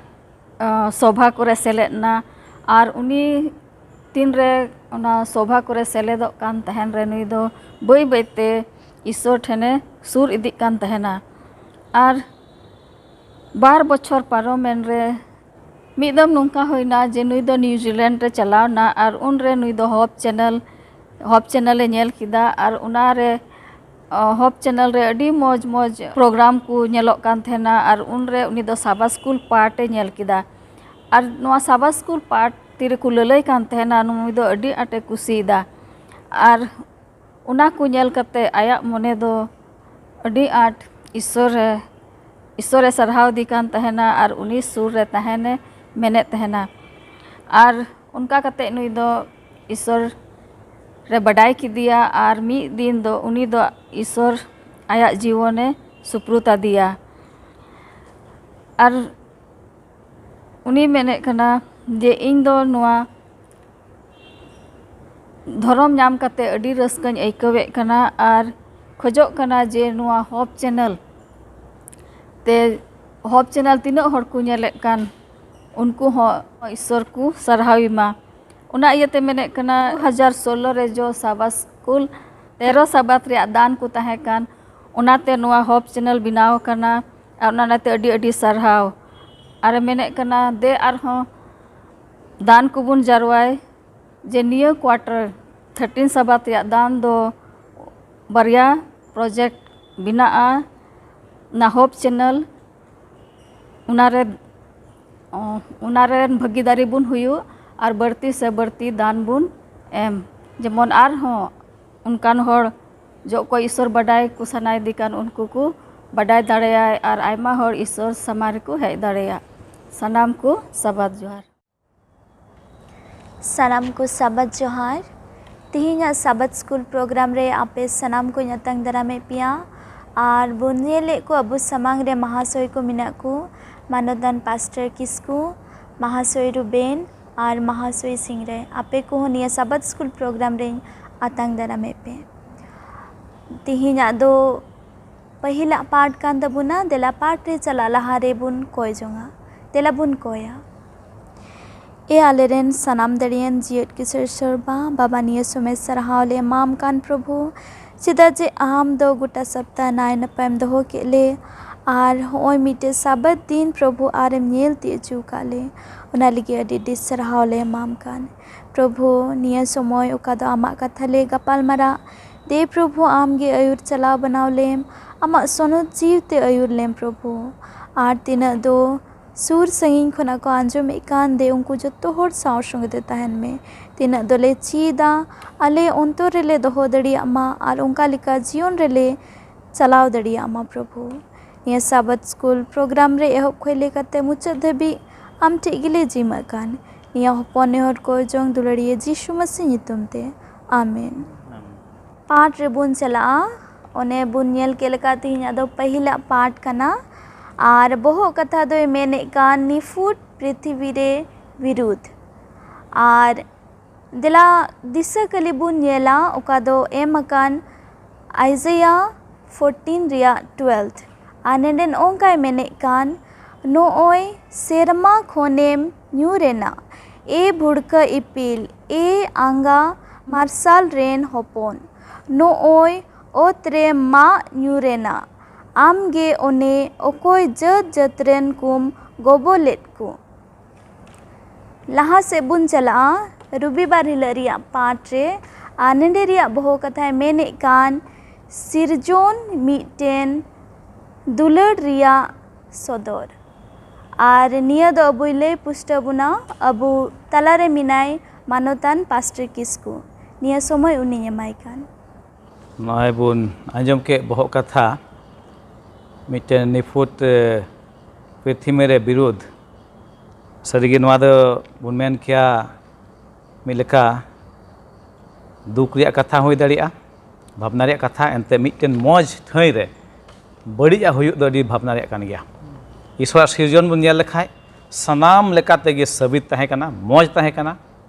ᱟ, ᱥᱚᱵᱷᱟ ᱠᱚᱨᱮ ᱥᱮᱞᱮᱫ ᱮᱱᱟ᱾ ᱟᱨ ᱩᱱᱤ ᱛᱤᱱᱨᱮ ᱚᱱᱟ ᱥᱚᱵᱷᱟ ᱠᱚᱨᱮ ᱥᱮᱞᱮᱫᱚᱜ ᱠᱟᱱ ᱛᱟᱦᱮᱱ ᱨᱮ ᱱᱩᱭ ᱫᱚ ᱵᱟᱹᱭ ᱵᱟᱹᱭᱛᱮ ᱤᱥᱥᱚᱨ ᱴᱷᱮᱱᱮ ᱥᱩᱨ ᱤᱫᱤᱜ ᱠᱟᱱ ᱛᱟᱦᱮᱱᱟ᱾ ᱟᱨ ᱵᱟᱨ ᱵᱚᱪᱷᱚᱨ ᱯᱟᱨᱚᱢᱮᱱ ᱨᱮ ᱢᱤᱫ ᱫᱚᱢ ᱱᱚᱝᱠᱟ ᱦᱩᱭᱱᱟ ᱡᱮ ᱱᱩᱭ ᱫᱚ ᱱᱤᱭᱩᱡᱤᱞᱮᱱᱰ ᱨᱮ ᱪᱟᱞᱟᱣ ᱮᱱᱟ ᱟᱨ ᱩᱱᱨᱮ ᱱᱩᱭ ᱫᱚ ᱦᱚᱯ ᱪᱮᱱᱮᱞ, ᱦᱚᱯ ᱪᱮᱱᱮᱞ ᱮ ᱧᱮᱞ ᱠᱮᱫᱟ᱾ ᱟᱨ ᱚᱱᱟᱨᱮ, ᱚ, ᱦᱚᱯ ᱪᱮᱱᱮᱞ ᱨᱮ ᱟᱹᱰᱤ ᱢᱚᱡᱽ ᱢᱚᱡᱽ ᱯᱨᱳᱜᱨᱟᱢ ᱠᱚ ᱧᱮᱞᱚᱜ ᱠᱟᱱ ᱛᱟᱦᱮᱱᱟ᱾ ᱟᱨ ᱩᱱᱨᱮ ᱩᱱᱤ ᱫᱚ ᱥᱟᱵᱟ ᱥᱠᱩᱞ ᱯᱟᱴ ᱮ ᱧᱮᱞ ᱠᱮᱫᱟ᱾ ᱟᱨ ᱱᱚᱣᱟ ᱥᱟᱵᱟ ᱥᱠᱩᱞ ᱯᱟᱴ ᱛᱤᱨᱮᱠᱚ ᱞᱟᱹᱞᱟᱹᱭ ᱠᱟᱱ ᱛᱟᱦᱮᱱᱟ, ᱱᱩᱭ ᱫᱚ ᱟᱹᱰᱤ ᱟᱸᱴᱮ ᱠᱩᱥᱤᱭᱮᱫᱟ᱾ ᱟᱨ ᱚᱱᱟ ᱠᱚ ᱧᱮᱞ ᱠᱟᱛᱮ ᱟᱭᱟᱜ ᱢᱚᱱᱮ ᱫᱚ ᱟᱹᱰᱤ ᱟᱸᱴ ᱤᱥᱥᱚᱨᱮ ᱤᱥᱥᱚᱨᱮ ᱥᱟᱨᱦᱟᱣ ᱫᱮ ᱠᱟᱱ ᱛᱟᱦᱮᱱᱟ ᱟᱨ ᱩᱱᱤ ᱥᱩᱨ ᱨᱮ ᱛᱟᱦᱮᱱᱮ ᱢᱮᱱᱮᱫ ᱛᱟᱦᱮᱱᱟ᱾ ᱟᱨ ᱚᱱᱠᱟ ᱠᱟᱛᱮ ᱱᱩᱭ ᱫᱚ ᱤᱥᱥᱚᱨ ᱨᱮ ᱵᱟᱰᱟᱭ ᱠᱮᱫᱮᱭᱟ ᱟᱨ ᱢᱤᱫ ᱫᱤᱱ ᱫᱚ ᱩᱱᱤ ᱫᱚ ᱤᱥᱥᱚᱨ ᱟᱭᱟᱜ ᱡᱤᱭᱚᱱᱮ ᱥᱩᱯᱨᱩᱫ ᱟᱫᱮᱭᱟ᱾ ᱟᱨ ᱩᱱᱤ ᱢᱮᱱᱮᱫ ᱠᱟᱱᱟ ᱡᱮ ᱤᱧ ᱫᱚ ᱱᱚᱣᱟ ᱫᱷᱚᱨᱚᱢ ᱧᱟᱢ ᱠᱟᱛᱮ ᱟᱹᱰᱤ ᱨᱟᱹᱥᱠᱟᱹᱧ ᱟᱹᱭᱠᱟᱹᱣᱮᱫ ᱠᱟᱱᱟ ᱟᱨ ᱠᱷᱚᱡᱚᱜ ᱠᱟᱱᱟ ᱡᱮ ᱱᱚᱣᱟ ᱦᱚᱯ ᱪᱮᱱᱮᱞ ᱛᱮ, ᱦᱚᱯ ᱪᱮᱱᱮᱞ ᱛᱤᱱᱟᱹᱜ ᱦᱚᱲ ᱠᱚ ᱧᱮᱞᱮᱫ ᱠᱟᱱ, ᱩᱱᱠᱩ ᱦᱚᱸ ᱤᱥᱥᱚᱨ ᱠᱚ ᱥᱟᱨᱦᱟᱣ ᱮᱢᱟ᱾ ᱚᱱᱟ ᱤᱭᱟᱹᱛᱮ ᱢᱮᱱᱮᱫ ᱠᱟᱱᱟ, ᱫᱩ ᱦᱟᱡᱟᱨ ᱥᱳᱞᱞᱳ ᱨᱮ ᱡᱚ ᱥᱟᱵᱟᱛ ᱥᱠᱩᱞ ᱛᱮᱨᱚ ᱥᱟᱵᱟᱛ ᱨᱮᱭᱟᱜ ᱫᱟᱱ ᱠᱚ ᱛᱟᱦᱮᱸ ᱠᱟᱱ, ᱚᱱᱟᱛᱮ ᱱᱚᱣᱟ ᱦᱚᱯ ᱪᱮᱱᱮᱞ ᱵᱮᱱᱟᱣ ᱟᱠᱟᱱᱟ᱾ ᱟᱨ ᱚᱱᱟ ᱚᱱᱟᱛᱮ ᱟᱹᱰᱤ ᱟᱹᱰᱤ ᱥᱟᱨᱦᱟᱣ᱾ ᱟᱨᱮ ᱢᱮᱱᱮᱫ ᱠᱟᱱᱟ, ᱫᱮ ᱟᱨᱦᱚᱸ ᱫᱟᱱ ᱠᱚᱵᱚᱱ ᱡᱟᱨᱣᱟᱭ ᱡᱮ ᱱᱤᱭᱟᱹ ᱠᱣᱟᱴᱟᱨ ᱛᱷᱟᱨᱴᱤᱱ ᱥᱟᱵᱟᱛ ᱨᱮᱭᱟᱜ ᱫᱟᱱ ᱫᱚ ᱵᱟᱨᱭᱟ ᱯᱨᱚᱡᱮᱠᱴ ᱵᱮᱱᱟᱜᱼᱟ, ᱚᱱᱟ ᱦᱚᱯ ᱪᱮᱱᱮᱞ, ᱚᱱᱟᱨᱮ, ᱚ, ᱚᱱᱟᱨᱮᱱ ᱵᱷᱟᱹᱜᱤᱫᱟᱨᱤ ᱵᱚᱱ ᱦᱩᱭᱩᱜ ᱟᱨ ᱵᱟᱹᱲᱛᱤ ᱥᱮ ᱵᱟᱹᱲᱛᱤ ᱫᱟᱱ ᱵᱚᱱ ᱮᱢ, ᱡᱮᱢᱚᱱ ᱟᱨᱦᱚᱸ ᱚᱱᱠᱟᱱ ᱦᱚᱲ ᱡᱚᱜ ᱠᱚ ᱤᱥᱥᱚᱨ ᱵᱟᱰᱟᱭ ᱠᱚ ᱥᱟᱱᱟᱭᱮᱫᱮ ᱠᱟᱱ ᱩᱱᱠᱩ ᱠᱚ ᱵᱟᱰᱟᱭ ᱫᱟᱲᱮᱭᱟᱜ ᱟᱨ ᱟᱭᱢᱟ ᱦᱚᱲ ᱤᱥᱥᱚᱨ ᱥᱟᱢᱟᱝ ᱨᱮᱠᱚ ᱦᱮᱡ ᱫᱟᱲᱮᱭᱟᱜ᱾ ᱥᱟᱱᱟᱢ ᱠᱚ ᱥᱟᱵᱟᱫ ᱡᱚᱦᱟᱨ᱾ ᱥᱟᱱᱟᱢ ᱠᱚ ᱥᱟᱵᱟᱫ ᱡᱚᱦᱟᱨ᱾ ᱛᱤᱦᱤᱧᱟᱜ ᱥᱟᱵᱟᱫ ᱥᱠᱩᱞ ᱯᱨᱳᱜᱨᱟᱢ ᱨᱮ ᱟᱯᱮ ᱥᱟᱱᱟᱢ ᱠᱚᱧ ᱟᱛᱟᱝ ᱫᱟᱨᱟᱢᱮᱫ ᱯᱮᱭᱟ᱾ ᱟᱨ ᱵᱚᱱ ᱧᱮᱞᱮᱫ ᱠᱚ ᱟᱵᱚ ᱥᱟᱢᱟᱝ ᱨᱮ ᱢᱟᱦᱟᱥᱚᱭ ᱠᱚ ᱢᱮᱱᱟᱜ ᱠᱚ, ᱢᱟᱱᱚᱛᱟᱱ ᱯᱟᱥᱴᱚᱨ ᱠᱤᱥᱠᱩ, ᱢᱟᱦᱟᱥᱚᱭ ᱨᱩᱵᱮᱱ ᱟᱨ ᱢᱟᱦᱟᱥᱚᱭ ᱥᱤᱝᱨᱟᱭ᱾ ᱟᱯᱮ ᱠᱚᱦᱚᱸ ᱱᱤᱭᱟᱹ ᱥᱟᱵᱟᱫ ᱥᱠᱩᱞ ᱯᱨᱳᱜᱨᱟᱢ ᱨᱮᱧ ᱟᱛᱟᱝ ᱫᱟᱨᱟᱢᱮᱫ ᱯᱮ᱾ ᱛᱤᱦᱤᱧᱟᱜ ᱫᱚ ᱯᱟᱹᱦᱤᱞᱟᱜ ᱯᱟᱴ ᱠᱟᱱ ᱛᱟᱵᱚᱱᱟ᱾ ᱫᱮᱞᱟ ᱯᱟᱴ ᱨᱮ ᱪᱟᱞᱟᱜ ᱞᱟᱦᱟ ᱨᱮᱵᱚᱱ ᱠᱚᱭ ᱡᱚᱝᱟ᱾ ᱫᱮᱞᱟ ᱵᱚᱱ ᱠᱚᱭᱟ᱾ ᱮ ᱟᱞᱮᱨᱮᱱ ᱥᱟᱱᱟᱢ ᱫᱟᱲᱮᱭᱟᱱ ᱡᱤᱭᱟᱹᱲ ᱠᱤᱥᱟᱹᱲ ᱥᱚᱨᱵᱟ ᱵᱟᱵᱟ, ᱱᱤᱭᱟᱹ ᱥᱚᱢᱚᱭ ᱥᱟᱨᱦᱟᱣ ᱞᱮ ᱮᱢᱟᱢ ᱠᱟᱱ ᱯᱨᱚᱵᱷᱩ, ᱪᱮᱫᱟᱜ ᱡᱮ ᱟᱢ ᱫᱚ ᱜᱚᱴᱟ ᱥᱚᱯᱛᱟ ᱱᱟᱭ ᱱᱟᱯᱟᱭᱮᱢ ᱫᱚᱦᱚ ᱠᱮᱫ ᱞᱮ᱾ ᱟᱨ ᱦᱚᱸᱜᱼᱚᱭ ᱢᱤᱫᱴᱮᱡ ᱥᱟᱵᱟᱛ ᱫᱤᱱ ᱯᱨᱚᱵᱷᱩ ᱟᱨᱮᱢ ᱧᱮᱞ ᱛᱤᱭᱳᱜ ᱦᱚᱪᱚ ᱟᱠᱟᱫ ᱞᱮ, ᱚᱱᱟ ᱞᱟᱹᱜᱤᱫ ᱟᱹᱰᱤ ᱟᱹᱰᱤ ᱥᱟᱨᱦᱟᱣ ᱞᱮ ᱮᱢᱟᱢ ᱠᱟᱱ ᱯᱨᱚᱵᱷᱩ᱾ ᱱᱤᱭᱟᱹ ᱥᱚᱢᱚᱭ ᱚᱠᱟ ᱫᱚ ᱟᱢᱟᱜ ᱠᱟᱛᱷᱟ ᱞᱮ ᱜᱟᱯᱟᱞ ᱢᱟᱨᱟᱜ, ᱫᱮ ᱯᱨᱚᱵᱷᱩ ᱟᱢ ᱜᱮ ᱟᱹᱭᱩᱨ ᱪᱟᱞᱟᱣ ᱵᱟᱱᱟᱣ ᱞᱮᱢ, ᱟᱢᱟᱜ ᱥᱚᱱᱚᱛ ᱡᱤᱣᱤ ᱛᱮ ᱟᱹᱭᱩᱨ ᱞᱮᱢ ᱯᱨᱚᱵᱷᱩ᱾ ᱟᱨ ᱛᱤᱱᱟᱹᱜ ᱫᱚ ᱥᱩᱨ ᱥᱟᱺᱜᱤᱧ ᱠᱷᱚᱱᱟᱜ ᱠᱚ ᱟᱸᱡᱚᱢᱮᱫ ᱠᱟᱱ, ᱫᱮ ᱩᱱᱠᱩ ᱡᱚᱛᱚ ᱦᱚᱲ ᱥᱟᱶ ᱥᱚᱸᱜᱮ ᱛᱮ ᱛᱟᱦᱮᱱ ᱢᱮ᱾ ᱛᱤᱱᱟᱹᱜ ᱫᱚᱞᱮ ᱪᱮᱫᱟ, ᱟᱞᱮ ᱚᱱᱛᱚᱨ ᱨᱮᱞᱮ ᱫᱚᱦᱚ ᱫᱟᱲᱮᱭᱟᱜ ᱢᱟ ᱟᱨ ᱚᱱᱠᱟ ᱞᱮᱠᱟ ᱡᱤᱭᱚᱱ ᱨᱮᱞᱮ ᱪᱟᱞᱟᱣ ᱫᱟᱲᱮᱭᱟᱜ ᱢᱟ ᱯᱨᱚᱵᱷᱩ᱾ ᱱᱤᱭᱟᱹ ᱥᱟᱵᱟᱛ ᱥᱠᱩᱞ ᱯᱨᱳᱜᱨᱟᱢ ᱨᱮ ᱮᱦᱚᱵ ᱠᱷᱚᱱ ᱞᱮᱠᱟᱛᱮ ᱢᱩᱪᱟᱹᱫ ᱫᱷᱟᱹᱵᱤᱡ ᱟᱢ ᱴᱷᱮᱡ ᱜᱮᱞᱮ ᱡᱤᱢᱟᱹᱜ ᱠᱟᱱ᱾ ᱱᱤᱭᱟᱹ ᱦᱚᱯᱚᱱ ᱱᱮᱦᱚᱨ ᱠᱚ ᱡᱚᱝ ᱫᱩᱞᱟᱹᱲᱤᱭᱟᱹ ᱡᱤᱥᱩ ᱢᱟᱹᱥᱤ ᱧᱩᱛᱩᱢ ᱛᱮ, ᱟᱢᱮᱱ᱾ ᱯᱟᱴ ᱨᱮᱵᱚᱱ ᱪᱟᱞᱟᱜᱼᱟ᱾ ᱚᱱᱮ ᱵᱚᱱ ᱧᱮᱞ ᱠᱮᱫ ᱞᱮᱠᱟ, ᱛᱮᱦᱮᱧᱟᱜ ᱫᱚ ᱯᱟᱹᱦᱤᱞᱟᱜ ᱯᱟᱴ ᱠᱟᱱᱟ᱾ ᱟᱨ ᱵᱚᱦᱚᱜ ᱠᱟᱛᱷᱟ ᱫᱚᱭ ᱢᱮᱱᱮᱫ ᱠᱟᱱ ᱱᱤᱯᱷᱩᱴ ᱯᱨᱤᱛᱷᱤᱵᱤ ᱨᱮ ᱵᱤᱨᱩᱫᱷ᱾ ᱟᱨ ᱫᱮᱞᱟ ᱫᱤᱥᱟᱹ ᱠᱟᱹᱞᱤ ᱵᱚᱱ ᱧᱮᱞᱟ, ᱚᱠᱟ ᱫᱚ ᱮᱢ ᱟᱠᱟᱱ ᱟᱭᱡᱟᱭᱟ ᱯᱷᱳᱨᱴᱤᱱ ᱨᱮᱭᱟᱜ ᱴᱩᱭᱮᱞᱵᱷ᱾ ᱟᱨ ᱱᱮᱰᱮ ᱱᱚᱜᱼᱚ ᱱᱚᱝᱠᱟᱭ ᱢᱮᱱᱮᱫ ᱠᱟᱱ, ᱱᱚᱜᱼᱚᱭ ᱥᱮᱨᱢᱟ ᱠᱷᱚᱱᱮᱢ ᱧᱩᱨ ᱮᱱᱟ, ᱮ ᱵᱷᱩᱲᱠᱟᱹ ᱤᱯᱤᱞ, ᱮ ᱟᱸᱜᱟ ᱢᱟᱨᱥᱟᱞ ᱨᱮᱱ ᱦᱚᱯᱚᱱ, ᱱᱚᱜᱼᱚᱭ ᱚᱛ ᱨᱮ ᱢᱟᱜ ᱧᱩᱨ ᱮᱱᱟ, ᱟᱢ ᱜᱮ ᱚᱱᱮ ᱚᱠᱚᱭ ᱡᱟᱹᱛ ᱡᱟᱹᱛ ᱨᱮᱱ ᱠᱚᱢ ᱜᱚᱵᱚᱞᱮᱫ ᱠᱚ᱾ ᱞᱟᱦᱟ ᱥᱮᱫ ᱵᱚᱱ ᱪᱟᱞᱟᱜᱼᱟ ᱨᱚᱵᱤᱵᱟᱨ ᱦᱤᱞᱳᱜ ᱨᱮᱭᱟᱜ ᱯᱟᱴ ᱨᱮ᱾ ᱟᱨ ᱱᱚᱰᱮ ᱨᱮᱭᱟᱜ ᱵᱚᱦᱚ ᱠᱟᱛᱷᱟᱭ ᱢᱮᱱᱮᱫ ᱠᱟᱱ, ᱥᱤᱨᱡᱚᱱ ᱢᱤᱫᱴᱮᱱ ᱫᱩᱞᱟᱹᱲ ᱨᱮᱭᱟᱜ ᱥᱚᱫᱚᱨ᱾ ᱟᱨ ᱱᱤᱭᱟᱹ ᱫᱚ ᱟᱵᱚᱭ ᱞᱟᱹᱭ ᱯᱩᱥᱴᱟᱹᱣ ᱵᱚᱱᱟ ᱟᱵᱚ ᱛᱟᱞᱟᱨᱮ ᱢᱮᱱᱟᱭ ᱢᱟᱱᱚᱛᱟᱱ ᱯᱟᱥᱴᱚᱨ ᱠᱤᱥᱠᱩ᱾ ᱱᱤᱭᱟᱹ ᱥᱚᱢᱚᱭ ᱩᱱᱤᱧ ᱮᱢᱟᱭ ᱠᱟᱱ᱾ ᱱᱚᱜᱼᱚᱭ ᱵᱚᱱ ᱟᱸᱡᱚᱢ ᱠᱮᱫ ᱵᱚᱦᱚᱜ ᱠᱟᱛᱷᱟ, ᱢᱤᱫᱴᱮᱱ ᱱᱤᱯᱷᱩᱴ ᱮ, ᱯᱨᱤᱛᱷᱤᱢᱤ ᱨᱮ ᱵᱤᱨᱩᱫᱷ᱾ ᱥᱟᱹᱨᱤᱜᱮ ᱱᱚᱣᱟ ᱫᱚ ᱵᱚᱱ ᱢᱮᱱ ᱠᱮᱭᱟ ᱢᱤᱫ ᱞᱮᱠᱟ ᱫᱩᱠ ᱨᱮᱭᱟᱜ ᱠᱟᱛᱷᱟ ᱦᱩᱭ ᱫᱟᱲᱮᱭᱟᱜᱼᱟ, ᱵᱷᱟᱵᱽᱱᱟ ᱨᱮᱭᱟᱜ ᱠᱟᱛᱷᱟ᱾ ᱮᱱᱛᱮ ᱢᱤᱫᱴᱮᱱ ᱢᱚᱡᱽ ᱛᱷᱟᱹᱭ ᱨᱮ ᱵᱟᱹᱲᱤᱡᱟᱜ ᱦᱩᱭᱩᱜ ᱫᱚ ᱟᱹᱰᱤ ᱵᱷᱟᱵᱽᱱᱟ ᱨᱮᱭᱟᱜ ᱠᱟᱱ ᱜᱮᱭᱟ᱾ ᱤᱥᱣᱚᱨᱟᱜ ᱥᱤᱨᱡᱚᱱ ᱵᱚᱱ ᱧᱮᱞ ᱞᱮᱠᱷᱟᱡ ᱥᱟᱱᱟᱢ ᱞᱮᱠᱟ ᱛᱮᱜᱮ ᱥᱟᱹᱵᱤᱛ ᱛᱟᱦᱮᱸ ᱠᱟᱱᱟ, ᱢᱚᱡᱽ ᱛᱟᱦᱮᱸ ᱠᱟᱱᱟ᱾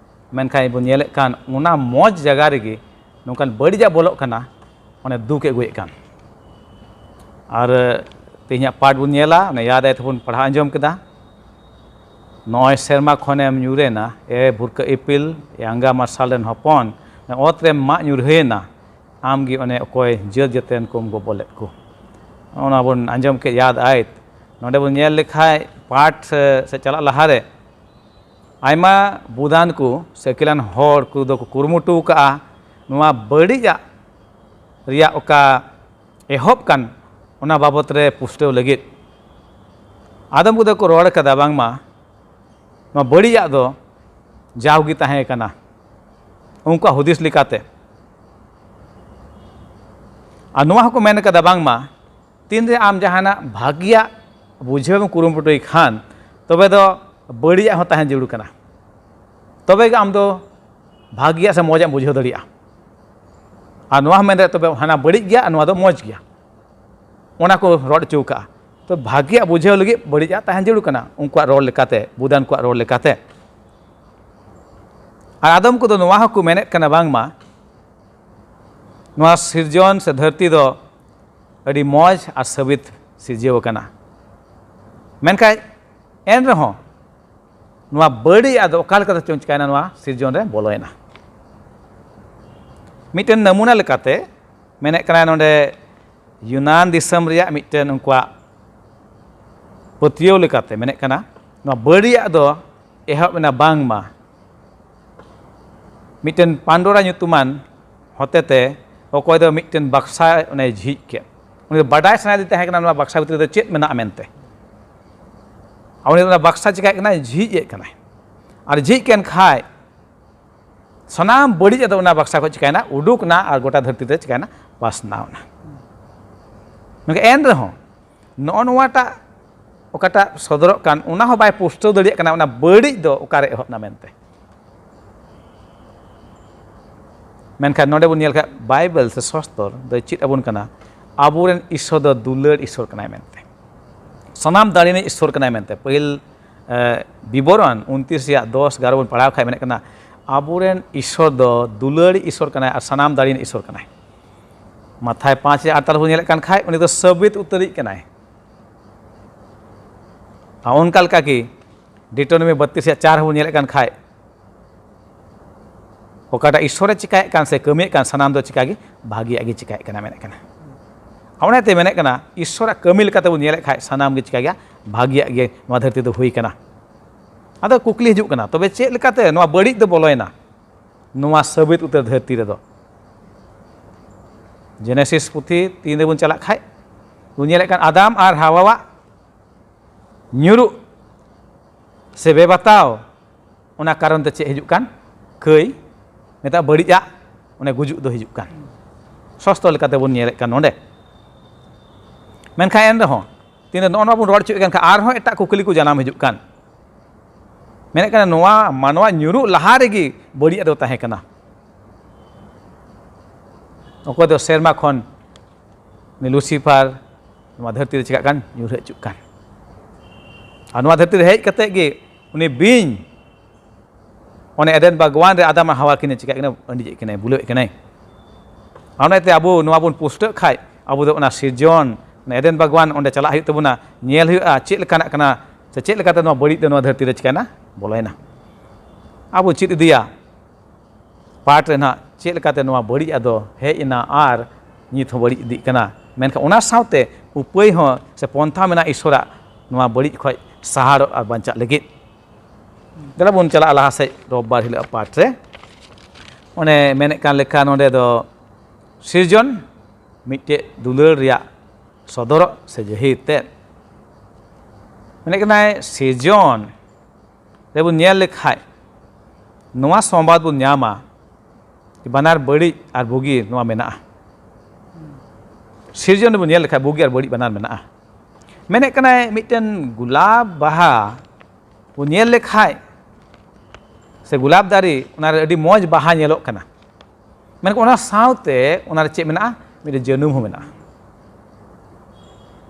ᱢᱮᱱᱠᱷᱟᱱ ᱵᱚᱱ ᱧᱮᱞᱮᱫ ᱠᱟᱱ ᱚᱱᱟ ᱢᱚᱡᱽ ᱡᱟᱭᱜᱟ ᱨᱮᱜᱮ ᱱᱚᱝᱠᱟᱱ ᱵᱟᱹᱲᱤᱡᱟᱜ ᱵᱚᱞᱚᱜ ᱠᱟᱱᱟ, ᱚᱱᱮ ᱫᱩᱠ ᱮ ᱟᱹᱜᱩᱭᱮᱫ ᱠᱟᱱ᱾ ᱟᱨ ᱛᱮᱦᱮᱧᱟᱜ ᱯᱟᱴ ᱵᱚᱱ ᱧᱮᱞᱟ, ᱚᱱᱮ ᱭᱟᱫ ᱟᱭ ᱛᱮᱵᱚᱱ ᱯᱟᱲᱦᱟᱣ ᱟᱸᱡᱚᱢ ᱠᱮᱫᱟ, ᱱᱚᱜᱼᱚᱭ ᱥᱮᱨᱢᱟ ᱠᱷᱚᱱᱮᱢ ᱧᱩᱨᱮᱱᱟ, ᱮ ᱵᱷᱩᱨᱠᱟᱹ ᱤᱯᱤᱞ, ᱮ ᱟᱸᱜᱟ ᱢᱟᱨᱥᱟᱞ ᱨᱮᱱ ᱦᱚᱯᱚᱱ, ᱚᱛ ᱨᱮᱢ ᱢᱟᱜ ᱧᱩᱨᱦᱟᱹᱭᱮᱱᱟ, ᱟᱢ ᱜᱮ ᱚᱱᱮ ᱚᱠᱚᱭ ᱡᱟᱹᱛ ᱡᱟᱹᱛ ᱨᱮᱱ ᱠᱚᱢ ᱜᱚᱵᱚᱞᱮᱫ ᱠᱚ᱾ ᱚᱱᱟ ᱵᱚᱱ ᱟᱸᱡᱚᱢ ᱠᱮᱫ ᱭᱟᱫ ᱟᱭ᱾ ᱱᱚᱰᱮ ᱵᱚᱱ ᱧᱮᱞ ᱞᱮᱠᱷᱟᱡ ᱯᱟᱴ ᱥᱮ ᱪᱟᱞᱟᱜ ᱞᱟᱦᱟᱨᱮ ᱟᱭᱢᱟ ᱵᱩᱫᱟᱱ ᱠᱚ ᱥᱮ ᱟᱹᱠᱤᱞᱟᱱ ᱦᱚᱲ ᱠᱚᱫᱚ ᱠᱚ ᱠᱩᱨᱩᱢᱩᱴᱩ ᱟᱠᱟᱫᱼᱟ ᱱᱚᱣᱟ ᱵᱟᱹᱲᱤᱡᱟᱜ ᱨᱮᱭᱟᱜ ᱚᱠᱟ ᱮᱦᱚᱵ ᱠᱟᱱ ᱚᱱᱟ ᱵᱟᱵᱚᱛ ᱨᱮ ᱯᱩᱥᱴᱟᱹᱣ ᱞᱟᱹᱜᱤᱫ᱾ ᱟᱫᱚᱢ ᱠᱚᱫᱚ ᱠᱚ ᱨᱚᱲ ᱠᱟᱫᱟ ᱵᱟᱝᱢᱟ ᱱᱚᱣᱟ ᱵᱟᱹᱲᱤᱡᱟᱜ ᱫᱚ ᱡᱟᱣᱜᱮ ᱛᱟᱦᱮᱸ ᱠᱟᱱᱟ, ᱩᱱᱠᱩᱣᱟᱜ ᱦᱩᱫᱤᱥ ᱞᱮᱠᱟᱛᱮ᱾ ᱟᱨ ᱱᱚᱣᱟ ᱦᱚᱸᱠᱚ ᱢᱮᱱ ᱠᱟᱫᱟ ᱵᱟᱝᱢᱟ ᱛᱤᱱᱨᱮ ᱟᱢ ᱡᱟᱦᱟᱱᱟᱜ ᱵᱷᱟᱹᱜᱤᱭᱟᱜ ᱵᱩᱡᱷᱟᱹᱣ ᱮᱢ ᱠᱩᱨᱩᱢᱩᱴᱩᱭ ᱠᱷᱟᱱ, ᱛᱚᱵᱮ ᱫᱚ ᱵᱟᱹᱲᱤᱡᱟᱜ ᱦᱚᱸ ᱛᱟᱦᱮᱸ ᱡᱟᱹᱨᱩᱲ ᱠᱟᱱᱟ, ᱛᱚᱵᱮ ᱜᱮ ᱟᱢ ᱫᱚ ᱵᱷᱟᱹᱜᱤᱭᱟᱜ ᱥᱮ ᱢᱚᱡᱟᱜ ᱮᱢ ᱵᱩᱡᱷᱟᱹᱣ ᱫᱟᱲᱮᱭᱟᱜᱼᱟ᱾ ᱟᱨ ᱱᱚᱣᱟ ᱦᱚᱸ ᱢᱮᱱ ᱫᱟᱲᱮᱭᱟᱜᱼᱟ, ᱛᱚᱵᱮ ᱦᱟᱱᱟ ᱵᱟᱹᱲᱤᱡ ᱜᱮᱭᱟ ᱟᱨ ᱱᱚᱣᱟ ᱫᱚ ᱢᱚᱡᱽ ᱜᱮᱭᱟ, ᱚᱱᱟ ᱠᱚ ᱨᱚᱲ ᱦᱚᱪᱚ ᱠᱟᱜᱼᱟ᱾ ᱛᱚ ᱵᱷᱟᱹᱜᱤᱭᱟᱜ ᱵᱩᱡᱷᱟᱹᱣ ᱞᱟᱹᱜᱤᱫ ᱵᱟᱹᱲᱤᱡᱟᱜ ᱛᱟᱦᱮᱸ ᱡᱟᱹᱨᱩᱲ ᱠᱟᱱᱟ, ᱩᱱᱠᱩᱣᱟᱜ ᱨᱚᱲ ᱞᱮᱠᱟᱛᱮ, ᱵᱩᱫᱟᱱ ᱠᱚᱣᱟᱜ ᱨᱚᱲ ᱞᱮᱠᱟᱛᱮ᱾ ᱟᱨ ᱟᱫᱚᱢ ᱠᱚᱫᱚ ᱱᱚᱣᱟ ᱦᱚᱸᱠᱚ ᱢᱮᱱᱮᱫ ᱠᱟᱱᱟ ᱵᱟᱝᱢᱟ ᱱᱚᱣᱟ ᱥᱤᱨᱡᱚᱱ ᱥᱮ ᱫᱷᱟᱹᱨᱛᱤ ᱫᱚ ᱟᱹᱰᱤ ᱢᱚᱡᱽ ᱟᱨ ᱥᱟᱹᱵᱤᱛ ᱥᱤᱨᱡᱟᱹᱣ ᱟᱠᱟᱱᱟ, ᱢᱮᱱᱠᱷᱟᱱ ᱮᱱ ᱨᱮᱦᱚᱸ ᱱᱚᱣᱟ ᱵᱟᱹᱲᱤᱡ ᱟᱫᱚ ᱚᱠᱟ ᱞᱮᱠᱟᱛᱮ ᱪᱚᱝ ᱪᱤᱠᱟᱭᱱᱟ, ᱱᱚᱣᱟ ᱥᱤᱨᱡᱚᱱ ᱨᱮ ᱵᱚᱞᱚᱭᱮᱱᱟ᱾ ᱢᱤᱫᱴᱮᱱ ᱱᱟᱢᱩᱱᱟ ᱞᱮᱠᱟᱛᱮ ᱢᱮᱱᱮᱫ ᱠᱟᱱᱟᱭ ᱱᱚᱰᱮ ᱭᱩᱱᱟᱱ ᱫᱤᱥᱚᱢ ᱨᱮᱭᱟᱜ ᱢᱤᱫᱴᱮᱱ ᱩᱱᱠᱩᱣᱟᱜ ᱯᱟᱹᱛᱭᱟᱹᱣ ᱞᱮᱠᱟᱛᱮ ᱢᱮᱱᱮᱫ ᱠᱟᱱᱟ, ᱱᱚᱣᱟ ᱵᱟᱹᱲᱤᱡᱟᱜ ᱫᱚ ᱮᱦᱚᱵ ᱮᱱᱟ ᱵᱟᱝᱢᱟ ᱢᱤᱫᱴᱮᱱ ᱯᱟᱱᱰᱳᱨᱟ ᱧᱩᱛᱩᱢᱟᱱ ᱦᱚᱛᱮᱛᱮ ᱚᱠᱚᱭ ᱫᱚ ᱢᱤᱫᱴᱮᱱ ᱵᱟᱠᱥᱟ ᱚᱱᱮ ᱡᱷᱤᱡ ᱠᱮᱫ᱾ ᱩᱱᱤ ᱫᱚ ᱵᱟᱰᱟᱭ ᱥᱟᱱᱟᱭᱮᱫᱮ ᱛᱟᱦᱮᱸ ᱠᱟᱱᱟ ᱱᱚᱣᱟ ᱵᱟᱠᱥᱟ ᱵᱷᱤᱛᱨᱤ ᱨᱮ ᱪᱮᱫ ᱢᱮᱱᱟᱜᱼᱟ ᱢᱮᱱᱛᱮ᱾ ᱟᱨ ᱩᱱᱤ ᱫᱚ ᱚᱱᱟ ᱵᱟᱠᱥᱟ ᱪᱤᱠᱟᱹᱭᱮᱫ ᱠᱟᱱᱟᱭ? ᱡᱷᱤᱡ ᱮᱫ ᱠᱟᱱᱟᱭ᱾ ᱟᱨ ᱡᱷᱤᱡ ᱠᱮᱱ ᱠᱷᱟᱡ ᱥᱟᱱᱟᱢ ᱵᱟᱹᱲᱤᱡ ᱟᱫᱚ ᱚᱱᱟ ᱵᱟᱠᱥᱟ ᱠᱷᱚᱱ ᱪᱤᱠᱟᱭᱱᱟ? ᱩᱰᱩᱠ ᱮᱱᱟ ᱟᱨ ᱜᱚᱴᱟ ᱫᱷᱟᱹᱨᱛᱤ ᱛᱮ ᱪᱤᱠᱟᱭᱱᱟ? ᱯᱟᱥᱱᱟᱣ ᱮᱱᱟ᱾ ᱢᱮᱱᱠᱷᱟᱱ ᱮᱱ ᱨᱮᱦᱚᱸ ᱱᱚᱜᱼᱚ ᱱᱚᱣᱟᱴᱟᱜ ᱚᱠᱟᱴᱟᱜ ᱥᱚᱫᱚᱨᱚᱜ ᱠᱟᱱ, ᱚᱱᱟ ᱦᱚᱸ ᱵᱟᱭ ᱯᱩᱥᱴᱟᱹᱣ ᱫᱟᱲᱮᱭᱟᱜ ᱠᱟᱱᱟ, ᱚᱱᱟ ᱵᱟᱹᱲᱤᱡ ᱫᱚ ᱚᱠᱟᱨᱮ ᱮᱦᱚᱵ ᱮᱱᱟ ᱢᱮᱱᱛᱮ᱾ ᱢᱮᱱᱠᱷᱟᱱ ᱱᱚᱰᱮ ᱵᱚᱱ ᱧᱮᱞ ᱠᱷᱟᱱ ᱵᱟᱭᱵᱮᱞ ᱥᱮ ᱥᱚᱥᱛᱚᱨ ᱫᱚᱭ ᱪᱮᱫ ᱟᱵᱚᱱ ᱠᱟᱱᱟ? ᱟᱵᱚᱨᱮᱱ ᱤᱥᱥᱚᱨ ᱫᱚ ᱫᱩᱞᱟᱹᱲ ᱤᱥᱥᱚᱨ ᱠᱟᱱᱟᱭ ᱢᱮᱱᱛᱮ, ᱥᱟᱱᱟᱢ ᱫᱟᱲᱮ ᱨᱤᱱᱤᱡ ᱤᱥᱥᱚᱨ ᱠᱟᱱᱟᱭ ᱢᱮᱱᱛᱮ᱾ ᱯᱟᱹᱦᱤᱞ, ᱮ, ᱵᱤᱵᱚᱨᱚᱱ ᱩᱱᱛᱨᱤᱥ ᱨᱮᱭᱟᱜ ᱫᱚᱥ ᱮᱜᱟᱨᱚ ᱵᱚᱱ ᱯᱟᱲᱦᱟᱣ ᱠᱷᱟᱡ ᱢᱮᱱᱮᱫ ᱠᱟᱱᱟ, ᱟᱵᱚᱨᱮᱱ ᱤᱥᱥᱚᱨ ᱫᱚ ᱫᱩᱞᱟᱹᱲ ᱤᱥᱥᱚᱨ ᱠᱟᱱᱟᱭ ᱟᱨ ᱥᱟᱱᱟᱢ ᱫᱟᱲᱮ ᱨᱤᱱᱤᱡ ᱤᱥᱥᱚᱨ ᱠᱟᱱᱟᱭ᱾ ᱢᱟᱛᱷᱟᱭ ᱯᱟᱸᱪ ᱨᱮᱭᱟᱜ ᱟᱴ ᱛᱟᱞᱟ ᱵᱚᱱ ᱧᱮᱞᱮᱫ ᱠᱟᱱ ᱠᱷᱟᱡ ᱩᱱᱤ ᱫᱚ ᱥᱟᱹᱵᱤᱛ ᱩᱛᱟᱹᱨᱤᱡ ᱠᱟᱱᱟᱭ᱾ ᱟᱨ ᱚᱱᱠᱟ ᱞᱮᱠᱟ ᱜᱮ ᱰᱤᱴᱳᱱᱚᱢᱤ ᱵᱟᱛᱤᱥ ᱨᱮᱭᱟᱜ ᱪᱟᱨ ᱦᱚᱸᱵᱚᱱ ᱧᱮᱞᱮᱫ ᱠᱟᱱ ᱠᱷᱟᱡ ᱚᱠᱟᱴᱟᱜ ᱤᱥᱥᱚᱨᱮ ᱪᱤᱠᱟᱭᱮᱫ ᱠᱟᱱ ᱥᱮ ᱠᱟᱹᱢᱤᱭᱮᱫ ᱠᱟᱱ, ᱥᱟᱱᱟᱢ ᱫᱚ ᱪᱤᱠᱟᱹ ᱜᱮ ᱵᱷᱟᱹᱜᱤᱭᱟᱜ ᱜᱮ ᱪᱤᱠᱟᱭᱮᱫ ᱠᱟᱱᱟ ᱢᱮᱱᱮᱫ ᱠᱟᱱᱟ᱾ ᱚᱱᱟᱛᱮ ᱢᱮᱱᱮᱫ ᱠᱟᱱᱟ, ᱤᱥᱥᱚᱨᱟᱜ ᱠᱟᱹᱢᱤ ᱞᱮᱠᱟᱛᱮ ᱵᱚᱱ ᱧᱮᱞᱮᱫ ᱠᱷᱟᱡ ᱥᱟᱱᱟᱢ ᱜᱮ ᱪᱤᱠᱟᱹ ᱜᱮᱭᱟ? ᱵᱷᱟᱹᱜᱤᱭᱟᱜ ᱜᱮ ᱱᱚᱣᱟ ᱫᱷᱟᱹᱨᱛᱤ ᱫᱚ ᱦᱩᱭ ᱠᱟᱱᱟ᱾ ᱟᱫᱚ ᱠᱩᱠᱞᱤ ᱦᱤᱡᱩᱜ ᱠᱟᱱᱟ, ᱛᱚᱵᱮ ᱪᱮᱫ ᱞᱮᱠᱟᱛᱮ ᱱᱚᱣᱟ ᱵᱟᱹᱲᱤᱡ ᱫᱚ ᱵᱚᱞᱚᱭᱮᱱᱟ ᱱᱚᱣᱟ ᱥᱟᱹᱵᱤᱛ ᱩᱛᱟᱹᱨ ᱫᱷᱟᱹᱨᱛᱤ ᱨᱮᱫᱚ? ᱡᱮᱱᱮᱥᱤᱥ ᱯᱩᱛᱷᱤ ᱛᱤᱱ ᱨᱮᱵᱚᱱ ᱪᱟᱞᱟᱜ ᱠᱷᱟᱡ ᱵᱚᱱ ᱧᱮᱞᱮᱫ ᱠᱟᱱ ᱟᱫᱟᱢ ᱟᱨ ᱦᱟᱣᱟᱣᱟᱜ ᱧᱩᱨᱩᱜ ᱥᱮ ᱵᱮᱵᱟᱛᱟᱣ, ᱚᱱᱟ ᱠᱟᱨᱚᱱ ᱛᱮ ᱪᱮᱫ ᱦᱤᱡᱩᱜ ᱠᱟᱱ? ᱠᱟᱹᱭ, ᱢᱮᱛᱟᱜ ᱵᱟᱹᱲᱤᱡᱟᱜ, ᱚᱱᱮ ᱜᱩᱡᱩᱜ ᱫᱚ ᱦᱤᱡᱩᱜ ᱠᱟᱱ᱾ ᱥᱚᱥᱛᱚ ᱞᱮᱠᱟᱛᱮ ᱵᱚᱱ ᱧᱮᱞᱮᱫ ᱠᱟᱱ ᱱᱚᱰᱮ᱾ ᱢᱮᱱᱠᱷᱟᱱ ᱮᱱ ᱨᱮᱦᱚᱸ, ᱛᱤᱱᱟᱹᱜ ᱱᱚᱜᱼᱚ ᱱᱚᱣᱟ ᱵᱚᱱ ᱨᱚᱲ ᱦᱚᱪᱚᱭᱮᱫ ᱠᱟᱱ ᱠᱷᱟᱱ, ᱟᱨᱦᱚᱸ ᱮᱴᱟᱜ ᱠᱩᱠᱞᱤ ᱠᱚ ᱡᱟᱱᱟᱢ ᱦᱤᱡᱩᱜ ᱠᱟᱱ᱾ ᱢᱮᱱᱮᱫ ᱠᱟᱱᱟ, ᱱᱚᱣᱟ ᱢᱟᱱᱣᱟ ᱧᱩᱨᱩᱜ ᱞᱟᱦᱟ ᱨᱮᱜᱮ ᱵᱟᱹᱲᱤᱡ ᱫᱚ ᱛᱟᱦᱮᱸ ᱠᱟᱱᱟ᱾ ᱚᱠᱚᱭ ᱫᱚ ᱥᱮᱨᱢᱟ ᱠᱷᱚᱱ ᱩᱱᱤ ᱞᱩᱥᱤᱯᱷᱟᱨ ᱱᱚᱣᱟ ᱫᱷᱟᱹᱨᱛᱤ ᱨᱮ ᱪᱤᱠᱟᱹᱜ ᱠᱟᱱ? ᱧᱩᱨᱦᱟᱹ ᱦᱤᱡᱩᱜ ᱠᱟᱱ᱾ ᱟᱨ ᱱᱚᱣᱟ ᱫᱷᱟᱹᱨᱛᱤ ᱨᱮ ᱦᱮᱡ ᱠᱟᱛᱮ ᱜᱮ ᱩᱱᱤ ᱵᱤᱧ ᱚᱱᱮ ᱮᱫᱮᱱ ᱵᱟᱜᱽᱣᱟᱱ ᱨᱮ ᱟᱫᱟᱢ ᱟᱨ ᱦᱟᱣᱟ ᱠᱤᱱ ᱪᱤᱠᱟᱹᱜ ᱠᱟᱱᱟ? ᱟᱹᱰᱤᱡᱮᱫ ᱠᱤᱱᱟᱭ, ᱵᱩᱞᱟᱹᱣᱮᱫ ᱠᱤᱱᱟᱭ᱾ ᱟᱨ ᱚᱱᱟᱛᱮ ᱟᱵᱚ ᱱᱚᱣᱟ ᱵᱚᱱ ᱯᱩᱥᱴᱟᱹᱜ ᱠᱷᱟᱡ, ᱟᱵᱚ ᱫᱚ ᱚᱱᱟ ᱥᱤᱨᱡᱚᱱ, ᱚᱱᱟ ᱮᱫᱮᱱ ᱵᱟᱜᱽᱣᱟᱱ, ᱚᱸᱰᱮ ᱪᱟᱞᱟᱜ ᱦᱩᱭᱩᱜ ᱛᱟᱵᱚᱱᱟ, ᱧᱮᱞ ᱦᱩᱭᱩᱜᱼᱟ ᱪᱮᱫ ᱞᱮᱠᱟᱱᱟᱜ ᱠᱟᱱᱟ, ᱥᱮ ᱪᱮᱫ ᱞᱮᱠᱟᱛᱮ ᱱᱚᱣᱟ ᱵᱟᱹᱲᱤᱡ ᱫᱚ ᱱᱚᱣᱟ ᱫᱷᱟᱹᱨᱛᱤ ᱨᱮ ᱪᱤᱠᱟᱹᱭᱮᱱᱟ? ᱵᱚᱞᱚᱭᱮᱱᱟ᱾ ᱟᱵᱚ ᱪᱮᱫ ᱤᱫᱤᱭᱟ ᱯᱟᱴ ᱨᱮ ᱱᱟᱦᱟᱜ ᱪᱮᱫ ᱞᱮᱠᱟᱛᱮ ᱱᱚᱣᱟ ᱵᱟᱹᱲᱤᱡ ᱟᱫᱚ ᱦᱮᱡ ᱮᱱᱟ ᱟᱨ ᱱᱤᱛ ᱦᱚᱸ ᱵᱟᱹᱲᱤᱡ ᱤᱫᱤᱜ ᱠᱟᱱᱟ, ᱢᱮᱱᱠᱷᱟᱱ ᱚᱱᱟ ᱥᱟᱶᱛᱮ ᱩᱯᱟᱹᱭ ᱦᱚᱸ ᱥᱮ ᱯᱚᱱᱛᱷᱟ ᱢᱮᱱᱟᱜᱼᱟ ᱤᱥᱚᱨᱟᱜ ᱱᱚᱣᱟ ᱵᱟᱹᱲᱤᱡ ᱠᱷᱚᱱ ᱥᱟᱦᱟᱨᱚᱜ ᱟᱨ ᱵᱟᱧᱪᱟᱜ ᱞᱟᱹᱜᱤᱫ᱾ ᱫᱮᱞᱟ ᱵᱚᱱ ᱪᱟᱞᱟᱜᱼᱟ ᱞᱟᱦᱟ ᱥᱮᱫ ᱨᱳᱵᱵᱟᱨ ᱦᱤᱞᱳᱜ ᱯᱟᱴ ᱨᱮ᱾ ᱚᱱᱮ ᱢᱮᱱᱮᱫ ᱠᱟᱱ ᱞᱮᱠᱟ ᱱᱚᱰᱮ ᱫᱚ ᱥᱤᱨᱡᱚᱱ ᱢᱤᱫᱴᱮᱡ ᱫᱩᱞᱟᱹᱲ ᱨᱮᱭᱟᱜ ᱥᱚᱫᱚᱨᱚᱜ ᱥᱮ ᱡᱟᱹᱦᱤᱨ ᱛᱮᱫ᱾ ᱢᱮᱱᱮᱫ ᱠᱟᱱᱟᱭ ᱥᱤᱨᱡᱚᱱ ᱨᱮᱵᱚᱱ ᱧᱮᱞ ᱞᱮᱠᱷᱟᱡ ᱱᱚᱣᱟ ᱥᱚᱢᱵᱟᱫ ᱵᱚᱱ ᱧᱟᱢᱟ, ᱵᱟᱱᱟᱨ ᱵᱟᱹᱲᱤᱡ ᱟᱨ ᱵᱩᱜᱤ ᱱᱚᱣᱟ ᱢᱮᱱᱟᱜᱼᱟ᱾ ᱥᱤᱨᱡᱚᱱ ᱨᱮᱵᱚᱱ ᱧᱮᱞ ᱞᱮᱠᱷᱟᱡ ᱵᱩᱜᱤ ᱟᱨ ᱵᱟᱹᱲᱤᱡ ᱵᱟᱱᱟᱨ ᱢᱮᱱᱟᱜᱼᱟ᱾ ᱢᱮᱱᱮᱫ ᱠᱟᱱᱟᱭ ᱢᱤᱫᱴᱮᱱ ᱜᱩᱞᱟᱵ ᱵᱟᱦᱟ ᱵᱚᱱ ᱧᱮᱞ ᱞᱮᱠᱷᱟᱡ ᱥᱮ ᱜᱩᱞᱟᱵ ᱫᱟᱨᱮ, ᱚᱱᱟᱨᱮ ᱟᱹᱰᱤ ᱢᱚᱡᱽ ᱵᱟᱦᱟ ᱧᱮᱞᱚᱜ ᱠᱟᱱᱟ, ᱢᱮᱱᱠᱷᱟᱱ ᱚᱱᱟ ᱥᱟᱶᱛᱮ ᱚᱱᱟᱨᱮ ᱪᱮᱫ ᱢᱮᱱᱟᱜᱼᱟ? ᱢᱤᱫᱴᱮᱱ ᱡᱟᱹᱱᱩᱢ ᱦᱚᱸ ᱢᱮᱱᱟᱜᱼᱟ᱾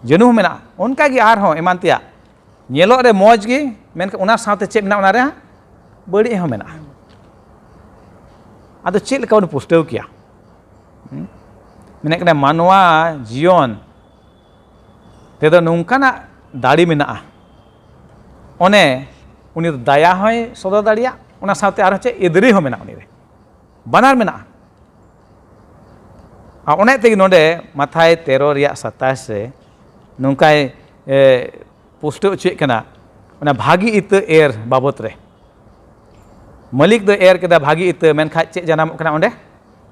ᱡᱟᱹᱱᱩᱢ ᱦᱚᱸ ᱢᱮᱱᱟᱜᱼᱟ᱾ ᱚᱱᱠᱟᱜᱮ ᱟᱨᱦᱚᱸ ᱮᱢᱟᱱ ᱛᱮᱭᱟᱜ ᱧᱮᱞᱚᱜ ᱨᱮ ᱢᱚᱡᱽ ᱜᱮ, ᱢᱮᱱᱠᱷᱟᱱ ᱚᱱᱟ ᱥᱟᱶᱛᱮ ᱪᱮᱫ ᱢᱮᱱᱟᱜᱼᱟ? ᱚᱱᱟᱨᱮ ᱵᱟᱹᱲᱤᱡ ᱦᱚᱸ ᱢᱮᱱᱟᱜᱼᱟ᱾ ᱟᱫᱚ ᱪᱮᱫ ᱞᱮᱠᱟ ᱵᱚᱱ ᱯᱩᱥᱴᱟᱹᱣ ᱠᱮᱭᱟ? ᱦᱩᱸ? ᱢᱮᱱᱮᱫ ᱠᱟᱱᱟ ᱢᱟᱱᱣᱟ ᱡᱤᱭᱚᱱ ᱛᱮᱫᱚ ᱱᱚᱝᱠᱟᱱᱟᱜ ᱫᱟᱲᱮ ᱢᱮᱱᱟᱜᱼᱟ, ᱚᱱᱮ ᱩᱱᱤ ᱫᱚ ᱫᱟᱭᱟ ᱦᱚᱸᱭ ᱥᱚᱫᱚᱨ ᱫᱟᱲᱮᱭᱟᱜ, ᱚᱱᱟ ᱥᱟᱶᱛᱮ ᱟᱨᱦᱚᱸ ᱪᱮᱫ ᱮᱫᱽᱨᱮ ᱦᱚᱸ ᱢᱮᱱᱟᱜᱼᱟ ᱩᱱᱤ ᱨᱮ, ᱵᱟᱱᱟᱨ ᱢᱮᱱᱟᱜᱼᱟ᱾ ᱟᱨ ᱚᱱᱟ ᱛᱮᱜᱮ ᱱᱚᱰᱮ ᱢᱟᱛᱷᱟᱭ ᱛᱮᱨᱚ ᱨᱮᱭᱟᱜ ᱥᱟᱛᱟᱥ ᱨᱮ ᱱᱚᱝᱠᱟᱭ, ᱮ, ᱯᱩᱥᱴᱟᱹᱣ ᱦᱚᱪᱚᱭᱮᱫ ᱠᱟᱱᱟ, ᱚᱱᱟ ᱵᱷᱟᱹᱜᱤ ᱤᱛᱟᱹ ᱮᱨ ᱵᱟᱵᱚᱛ ᱨᱮ᱾ ᱢᱟᱹᱞᱤᱠ ᱫᱚ ᱮᱨ ᱠᱮᱫᱟ ᱵᱷᱟᱹᱜᱤ ᱤᱛᱟᱹ, ᱢᱮᱱᱠᱷᱟᱡ ᱪᱮᱫ ᱡᱟᱱᱟᱢᱚᱜ ᱠᱟᱱᱟ ᱚᱸᱰᱮ?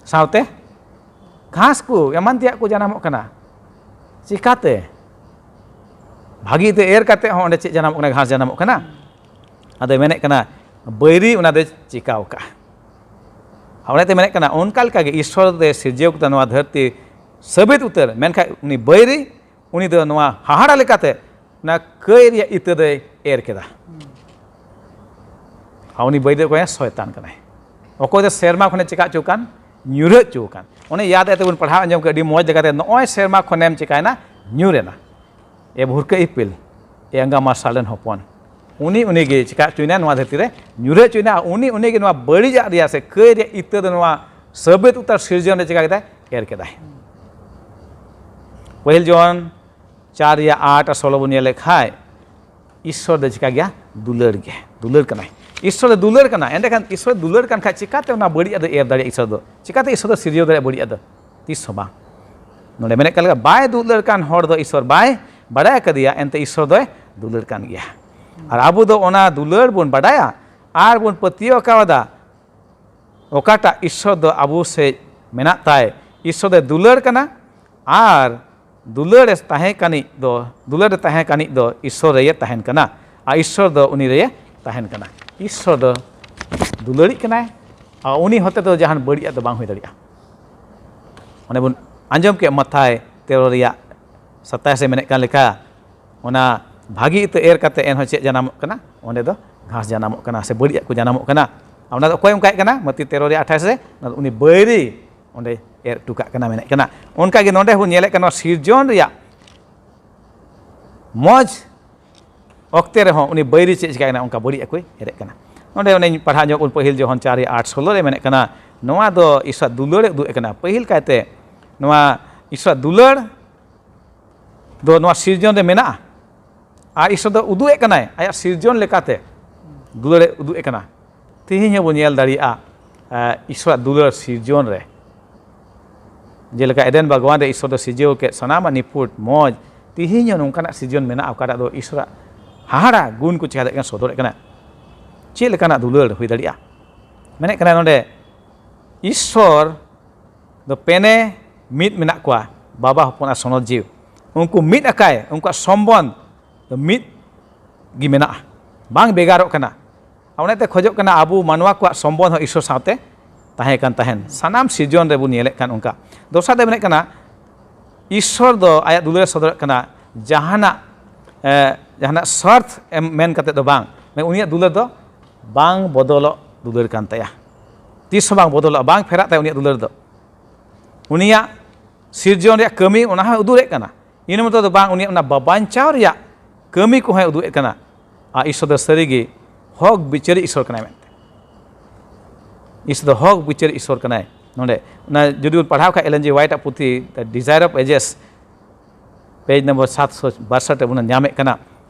ᱥᱟᱶᱛᱮ ᱜᱷᱟᱥ ᱠᱚ ᱮᱢᱟᱱ ᱛᱮᱭᱟᱜ ᱠᱚ ᱡᱟᱱᱟᱢᱚᱜ ᱠᱟᱱᱟ᱾ ᱪᱤᱠᱟᱛᱮ? ᱵᱷᱟᱹᱜᱤ ᱤᱛᱟᱹ ᱮᱨ ᱠᱟᱛᱮ ᱦᱚᱸ ᱚᱸᱰᱮ ᱪᱮᱫ ᱡᱟᱱᱟᱢᱚᱜ ᱠᱟᱱᱟ? ᱜᱷᱟᱥ ᱡᱟᱱᱟᱢᱚᱜ ᱠᱟᱱᱟ᱾ ᱟᱫᱚᱭ ᱢᱮᱱᱮᱫ ᱠᱟᱱᱟ, ᱵᱟᱹᱭᱨᱤ ᱚᱱᱟ ᱫᱚᱭ ᱪᱤᱠᱟᱹᱣ ᱠᱟᱜᱼᱟ᱾ ᱟᱨ ᱚᱱᱟᱛᱮ ᱢᱮᱱᱮᱫ ᱠᱟᱱᱟ, ᱚᱱᱠᱟ ᱞᱮᱠᱟᱜᱮ ᱤᱥᱥᱚᱨ ᱫᱚᱭ ᱥᱤᱨᱡᱟᱹᱣ ᱠᱮᱫᱟ ᱱᱚᱣᱟ ᱫᱷᱟᱹᱨᱛᱤ ᱥᱟᱹᱵᱤᱛ ᱩᱛᱟᱹᱨ, ᱢᱮᱱᱠᱷᱟᱱ ᱩᱱᱤ ᱵᱟᱹᱭᱨᱤ, ᱩᱱᱤ ᱫᱚ ᱱᱚᱣᱟ ᱦᱟᱦᱟᱲᱟ ᱞᱮᱠᱟᱛᱮ ᱚᱱᱟ ᱠᱟᱹᱭ ᱨᱮᱭᱟᱜ ᱤᱛᱟᱹ ᱫᱚᱭ ᱮᱨ ᱠᱮᱫᱟ᱾ ᱟᱨ ᱩᱱᱤ ᱵᱟᱹᱭᱨᱤ ᱫᱚ ᱚᱠᱚᱭ? ᱥᱚᱭᱛᱟᱱ ᱠᱟᱱᱟᱭ᱾ ᱚᱠᱚᱭ ᱫᱚ ᱥᱮᱨᱢᱟ ᱠᱷᱚᱱᱮ ᱪᱮᱠᱟ ᱦᱚᱪᱚ ᱠᱟᱱ? ᱧᱩᱨᱦᱟᱹ ᱦᱚᱪᱚ ᱠᱟᱱ᱾ ᱚᱱᱮ ᱤᱭᱟᱫ ᱮᱫ ᱛᱮᱵᱚᱱ ᱯᱟᱲᱦᱟᱣ ᱟᱸᱡᱚᱢ ᱠᱮᱫ ᱟᱹᱰᱤ ᱢᱚᱡᱽ ᱞᱮᱠᱟᱛᱮ, ᱱᱚᱜᱼᱚᱭ ᱥᱮᱨᱢᱟ ᱠᱷᱚᱱᱮᱢ ᱪᱮᱠᱟᱭᱮᱱᱟ? ᱧᱩᱨ ᱮᱱᱟ᱾ ᱮ ᱵᱷᱩᱨᱠᱟᱹ ᱤᱯᱤᱞ, ᱮ ᱟᱸᱜᱟ ᱢᱟᱨᱥᱟᱞ ᱨᱮᱱ ᱦᱚᱯᱚᱱ, ᱩᱱᱤ ᱩᱱᱤ ᱜᱮ ᱪᱮᱠᱟ ᱦᱚᱪᱚᱭᱮᱱᱟ? ᱱᱚᱣᱟ ᱫᱷᱟᱹᱨᱛᱤ ᱨᱮ ᱧᱩᱨᱦᱟᱹ ᱦᱚᱪᱚᱭᱮᱱᱟ᱾ ᱟᱨ ᱩᱱᱤ ᱩᱱᱤ ᱜᱮ ᱱᱚᱣᱟ ᱵᱟᱹᱲᱤᱡᱟᱜ ᱨᱮᱭᱟᱜ ᱥᱮ ᱠᱟᱹᱭ ᱨᱮᱭᱟᱜ ᱤᱛᱟᱹ ᱫᱚ ᱱᱚᱣᱟ ᱥᱟᱹᱵᱤᱛ ᱩᱛᱟᱹᱨ ᱥᱤᱨᱡᱚᱱ ᱨᱮ ᱪᱮᱠᱟ ᱠᱮᱫᱟᱭ? ᱮᱨ ᱠᱮᱫᱟᱭ᱾ ᱯᱟᱹᱦᱤᱞ ᱡᱚᱦᱚᱱ ᱪᱟᱨ ᱨᱮᱭᱟᱜ ᱟᱴ ᱟᱨ ᱥᱳᱞᱳ ᱵᱚᱱ ᱧᱮᱞ ᱞᱮᱠᱷᱟᱡ, ᱤᱥᱥᱚᱨ ᱫᱚ ᱪᱤᱠᱟ ᱜᱮᱭᱟ? ᱫᱩᱞᱟᱹᱲ ᱜᱮ, ᱫᱩᱞᱟᱹᱲ ᱠᱟᱱᱟᱭ᱾ ᱤᱥᱥᱚᱨ ᱫᱚ ᱫᱩᱞᱟᱹᱲ ᱠᱟᱱᱟ, ᱮᱸᱰᱮᱠᱷᱟᱱ ᱤᱥᱥᱚᱨ ᱫᱩᱞᱟᱹᱲ ᱠᱟᱱ ᱠᱷᱟᱡ ᱪᱤᱠᱟᱛᱮ ᱚᱱᱟ ᱵᱟᱹᱲᱤᱡ ᱟᱜ ᱫᱚ ᱮᱨ ᱫᱟᱲᱮᱭᱟᱜᱼᱟ? ᱤᱥᱥᱚᱨ ᱫᱚ ᱪᱤᱠᱟᱛᱮ ᱤᱥᱥᱚᱨ ᱫᱚ ᱥᱤᱨᱡᱟᱹᱣ ᱫᱟᱲᱮᱭᱟᱜᱼᱟ ᱵᱟᱹᱲᱤᱡ ᱟᱜ ᱫᱚ? ᱛᱤᱥ ᱦᱚᱸ ᱵᱟᱝ᱾ ᱱᱚᱰᱮ ᱢᱮᱱᱮᱫ ᱠᱟᱱ ᱞᱮᱠᱟ, ᱵᱟᱭ ᱫᱩᱞᱟᱹᱲ ᱠᱟᱱ ᱦᱚᱲ ᱫᱚ ᱤᱥᱥᱚᱨ ᱵᱟᱭ ᱵᱟᱲᱟᱭ ᱠᱟᱫᱮᱭᱟ, ᱮᱱᱛᱮ ᱤᱥᱥᱚᱨ ᱫᱚᱭ ᱫᱩᱞᱟᱹᱲ ᱠᱟᱱ ᱜᱮᱭᱟ᱾ ᱟᱨ ᱟᱵᱚ ᱫᱚ ᱚᱱᱟ ᱫᱩᱞᱟᱹᱲ ᱵᱚᱱ ᱵᱟᱰᱟᱭᱟ ᱟᱨ ᱵᱚᱱ ᱯᱟᱹᱛᱭᱟᱹᱣ ᱠᱟᱣᱫᱟ᱾ ᱚᱠᱟᱴᱟᱜ ᱤᱥᱥᱚᱨ ᱫᱚ ᱟᱵᱚ ᱥᱮᱫ ᱢᱮᱱᱟᱜ ᱛᱟᱭ, ᱤᱥᱥᱚᱨ ᱫᱚᱭ ᱫᱩᱞᱟᱹᱲ ᱠᱟᱱᱟ, ᱟᱨ ᱫᱩᱞᱟᱹᱲ ᱮ ᱛᱟᱦᱮᱸ ᱠᱟᱱᱤᱡ ᱫᱚ, ᱫᱩᱞᱟᱹᱲ ᱮ ᱛᱟᱦᱮᱸ ᱠᱟᱱᱤᱡ ᱫᱚ ᱤᱥᱥᱚᱨ ᱨᱮᱭᱮ ᱛᱟᱦᱮᱱ ᱠᱟᱱᱟ, ᱟᱨ ᱤᱥᱥᱚᱨ ᱫᱚ ᱩᱱᱤ ᱨᱮᱭᱮ ᱛᱟᱦᱮᱱ ᱠᱟᱱᱟ᱾ ᱤᱥᱥᱚᱨ ᱫᱚ ᱫᱩᱞᱟᱹᱲᱤᱡ ᱠᱟᱱᱟᱭ, ᱟᱨ ᱩᱱᱤ ᱦᱚᱛᱮ ᱫᱚ ᱡᱟᱦᱟᱱ ᱵᱟᱹᱲᱤᱡᱟᱜ ᱫᱚ ᱵᱟᱝ ᱦᱩᱭ ᱫᱟᱲᱮᱭᱟᱜᱼᱟ᱾ ᱚᱱᱮ ᱵᱚᱱ ᱟᱸᱡᱚᱢ ᱠᱮᱫ ᱢᱟᱛᱷᱟᱭ ᱛᱮᱨᱚ ᱨᱮᱭᱟᱜ ᱥᱟᱛᱟᱭᱤᱥ ᱮ ᱢᱮᱱᱮᱫ ᱠᱟᱱ ᱞᱮᱠᱟ, ᱚᱱᱟ ᱵᱷᱟᱹᱜᱤ ᱤᱛᱟᱹ ᱮᱨ ᱠᱟᱛᱮ ᱮᱱᱦᱚᱸ ᱪᱮᱫ ᱡᱟᱱᱟᱢᱚᱜ ᱠᱟᱱᱟ? ᱚᱸᱰᱮ ᱫᱚ ᱜᱷᱟᱥ ᱡᱟᱱᱟᱢᱚᱜ ᱠᱟᱱᱟ, ᱥᱮ ᱵᱟᱹᱲᱤᱡᱟᱜ ᱠᱚ ᱡᱟᱱᱟᱢᱚᱜ ᱠᱟᱱᱟ᱾ ᱟᱨ ᱚᱱᱟ ᱫᱚ ᱚᱠᱚᱭ ᱚᱱᱠᱟᱭᱮᱫ ᱠᱟᱱᱟ? ᱢᱟᱛᱤ ᱛᱮᱨᱚ ᱨᱮᱭᱟᱜ ᱟᱴᱷᱟᱥ ᱨᱮ, ᱚᱱᱟ ᱫᱚ ᱩᱱᱤ ᱵᱟᱹᱭᱨᱤ ᱚᱸᱰᱮ ᱮᱨ ᱦᱚᱴᱚ ᱠᱟᱜ ᱠᱟᱱᱟ, ᱢᱮᱱᱮᱫ ᱠᱟᱱᱟ᱾ ᱚᱱᱠᱟᱜᱮ ᱱᱚᱰᱮ ᱦᱚᱸ ᱧᱮᱞᱮᱫ ᱠᱟᱱᱟ, ᱱᱚᱣᱟ ᱥᱤᱨᱡᱚᱱ ᱨᱮᱭᱟᱜ ᱢᱚᱡᱽ ᱚᱠᱛᱮ ᱨᱮᱦᱚᱸ ᱩᱱᱤ ᱵᱟᱹᱭᱨᱤ ᱪᱮᱫ ᱪᱤᱠᱟᱹᱭ ᱠᱟᱱᱟ? ᱚᱱᱠᱟ ᱵᱟᱹᱲᱤᱡ ᱟᱜ ᱠᱚᱭ ᱮᱨᱮᱫ ᱠᱟᱱᱟ᱾ ᱱᱚᱰᱮ ᱚᱱᱮᱧ ᱯᱟᱲᱦᱟᱣ ᱧᱚᱜ ᱵᱚᱱ ᱯᱟᱹᱦᱤᱞ ᱡᱚᱦᱚᱱ ᱪᱟᱨ ᱨᱮᱭᱟᱜ ᱟᱴ ᱥᱳᱞᱳ ᱨᱮ ᱢᱮᱱᱮᱫ ᱠᱟᱱᱟ, ᱱᱚᱣᱟ ᱫᱚ ᱤᱥᱚᱨᱟᱜ ᱫᱩᱞᱟᱹᱲ ᱮ ᱩᱫᱩᱜ ᱮᱫ ᱠᱟᱱᱟ᱾ ᱯᱟᱹᱦᱤᱞ ᱠᱟᱭᱛᱮ ᱱᱚᱣᱟ ᱤᱥᱚᱨᱟᱜ ᱫᱩᱞᱟᱹᱲ ᱫᱚ ᱱᱚᱣᱟ ᱥᱤᱨᱡᱚᱱ ᱨᱮ ᱢᱮᱱᱟᱜᱼᱟ᱾ ᱟᱨ ᱤᱥᱚᱨ ᱫᱚ ᱩᱫᱩᱜ ᱮᱫ ᱠᱟᱱᱟᱭ ᱟᱭᱟᱜ ᱥᱤᱨᱡᱚᱱ ᱞᱮᱠᱟᱛᱮ, ᱫᱩᱞᱟᱹᱲ ᱮ ᱩᱫᱩᱜ ᱮᱫ ᱠᱟᱱᱟ᱾ ᱛᱮᱦᱮᱧ ᱦᱚᱸᱵᱚᱱ ᱧᱮᱞ ᱫᱟᱲᱮᱭᱟᱜᱼᱟ, ᱮ, ᱤᱥᱚᱨᱟᱜ ᱫᱩᱞᱟᱹᱲ ᱥᱤᱨᱡᱚᱱ ᱨᱮ᱾ ᱡᱮᱞᱮᱠᱟ ᱮᱰᱮᱱ ᱵᱟᱜᱽᱣᱟᱱ ᱨᱮ ᱤᱥᱚᱨ ᱫᱚ ᱥᱤᱨᱡᱟᱹᱣ ᱠᱮᱫ ᱥᱟᱱᱟᱢᱟᱜ ᱱᱤᱯᱷᱩᱴ ᱢᱚᱡᱽ, ᱛᱮᱦᱮᱧ ᱦᱚᱸ ᱱᱚᱝᱠᱟᱱᱟᱜ ᱥᱤᱨᱡᱚᱱ ᱢᱮᱱᱟᱜᱼᱟ, ᱚᱠᱟᱴᱟᱜ ᱫᱚ ᱤᱥᱚᱨᱟᱜ ᱦᱟᱦᱟᱲᱟ ᱜᱩᱱ ᱠᱚ ᱪᱮᱠᱟ ᱫᱟᱲᱮᱭᱟᱜ ᱠᱟᱱᱟ, ᱥᱚᱫᱚᱨᱮᱫ ᱠᱟᱱᱟ᱾ ᱪᱮᱫ ᱞᱮᱠᱟᱱᱟᱜ ᱫᱩᱞᱟᱹᱲ ᱦᱩᱭ ᱫᱟᱲᱮᱭᱟᱜᱼᱟ? ᱢᱮᱱᱮᱫ ᱠᱟᱱᱟ ᱱᱚᱰᱮ, ᱤᱥᱚᱨ ᱫᱚ ᱯᱮᱱᱮ ᱢᱤᱫ ᱢᱮᱱᱟᱜ ᱠᱚᱣᱟ, ᱵᱟᱵᱟ, ᱦᱚᱯᱚᱱ ᱟᱨ ᱥᱚᱱᱚᱛ ᱡᱤᱣᱤ᱾ ᱩᱱᱠᱩ ᱢᱤᱫ ᱟᱠᱟᱭ, ᱩᱱᱠᱩᱣᱟᱜ ᱥᱚᱢᱵᱚᱱᱫᱷ ᱫᱚ ᱢᱤᱫ ᱜᱮ ᱢᱮᱱᱟᱜᱼᱟ, ᱵᱟᱝ ᱵᱷᱮᱜᱟᱨᱚᱜ ᱠᱟᱱᱟ᱾ ᱟᱨ ᱚᱱᱟᱛᱮ ᱠᱷᱚᱡᱚᱜ ᱠᱟᱱᱟ ᱟᱵᱚ ᱢᱟᱱᱣᱟ ᱠᱚᱣᱟᱜ ᱥᱚᱢᱵᱚᱱᱫᱷ ᱦᱚᱸ ᱤᱥᱥᱚᱨ ᱥᱟᱶᱛᱮ ᱛᱟᱦᱮᱸ ᱠᱟᱱ ᱛᱟᱦᱮᱱ᱾ ᱥᱟᱱᱟᱢ ᱥᱤᱨᱡᱚᱱ ᱨᱮᱵᱚᱱ ᱧᱮᱞᱮᱫ ᱠᱟᱱ ᱚᱱᱠᱟ᱾ ᱫᱚᱥᱟᱨ ᱫᱚ ᱢᱮᱱᱮᱫ ᱠᱟᱱᱟ, ᱤᱥᱥᱚᱨ ᱫᱚ ᱟᱭᱟᱜ ᱫᱩᱞᱟᱹᱲ ᱮ ᱥᱚᱫᱚᱨᱮᱫ ᱠᱟᱱᱟ ᱡᱟᱦᱟᱱᱟᱜ, ᱮ, ᱡᱟᱦᱟᱱᱟᱜ ᱥᱣᱟᱨᱛᱷ ᱮᱢ ᱢᱮᱱ ᱠᱟᱛᱮ ᱫᱚ ᱵᱟᱝ᱾ ᱢᱟᱱᱮ ᱩᱱᱤᱭᱟᱜ ᱫᱩᱞᱟᱹᱲ ᱫᱚ ᱵᱟᱝ ᱵᱚᱫᱚᱞᱚᱜ ᱫᱩᱞᱟᱹᱲ ᱠᱟᱱ ᱛᱟᱭᱟ᱾ ᱛᱤᱥ ᱦᱚᱸ ᱵᱟᱝ ᱵᱚᱫᱚᱞᱚᱜᱼᱟ, ᱵᱟᱝ ᱯᱷᱮᱨᱟᱜ ᱛᱟᱭᱟ ᱩᱱᱤᱭᱟᱜ ᱫᱩᱞᱟᱹᱲ ᱫᱚ᱾ ᱩᱱᱤᱭᱟᱜ ᱥᱤᱨᱡᱚᱱ ᱨᱮᱭᱟᱜ ᱠᱟᱹᱢᱤ ᱚᱱᱟ ᱦᱚᱸᱭ ᱩᱫᱩᱜ ᱮᱫ ᱠᱟᱱᱟ᱾ ᱤᱱᱟᱹ ᱢᱚᱛᱚ ᱫᱚ ᱵᱟᱝ, ᱩᱱᱤᱭᱟᱜ ᱚᱱᱟ ᱵᱟ-, ᱵᱟᱧᱪᱟᱣ ᱨᱮᱭᱟᱜ ᱠᱟᱹᱢᱤ ᱠᱚᱦᱚᱸᱭ ᱩᱫᱩᱜ ᱮᱫ ᱠᱟᱱᱟ᱾ ᱟᱨ ᱤᱥᱥᱚᱨ ᱫᱚ ᱥᱟᱹᱨᱤᱜᱮ ᱦᱚᱠ ᱵᱤᱪᱟᱹᱨᱤ ᱤᱥᱥᱚᱨ ᱠᱟᱱᱟᱭ ᱢᱮᱱᱛᱮ᱾ ᱤᱥᱥᱚᱨ ᱫᱚ ᱦᱚᱠ ᱵᱤᱪᱟᱹᱨᱤ ᱤᱥᱥᱚᱨ ᱠᱟᱱᱟᱭ᱾ ᱱᱚᱰᱮ ᱚᱱᱟ ᱡᱩᱫᱤ ᱵᱚᱱ ᱯᱟᱲᱦᱟᱣ ᱠᱷᱟᱡ ᱮᱞᱮᱱ ᱡᱤ ᱦᱳᱣᱟᱭᱤᱴ ᱟᱜ ᱯᱩᱛᱷᱤ The Desire of Ages, page number ᱥᱟᱛᱥᱚ ᱵᱟᱨᱥᱚᱴ ᱨᱮ ᱵᱚᱱ ᱧᱟᱢᱮᱫ ᱠᱟᱱᱟ,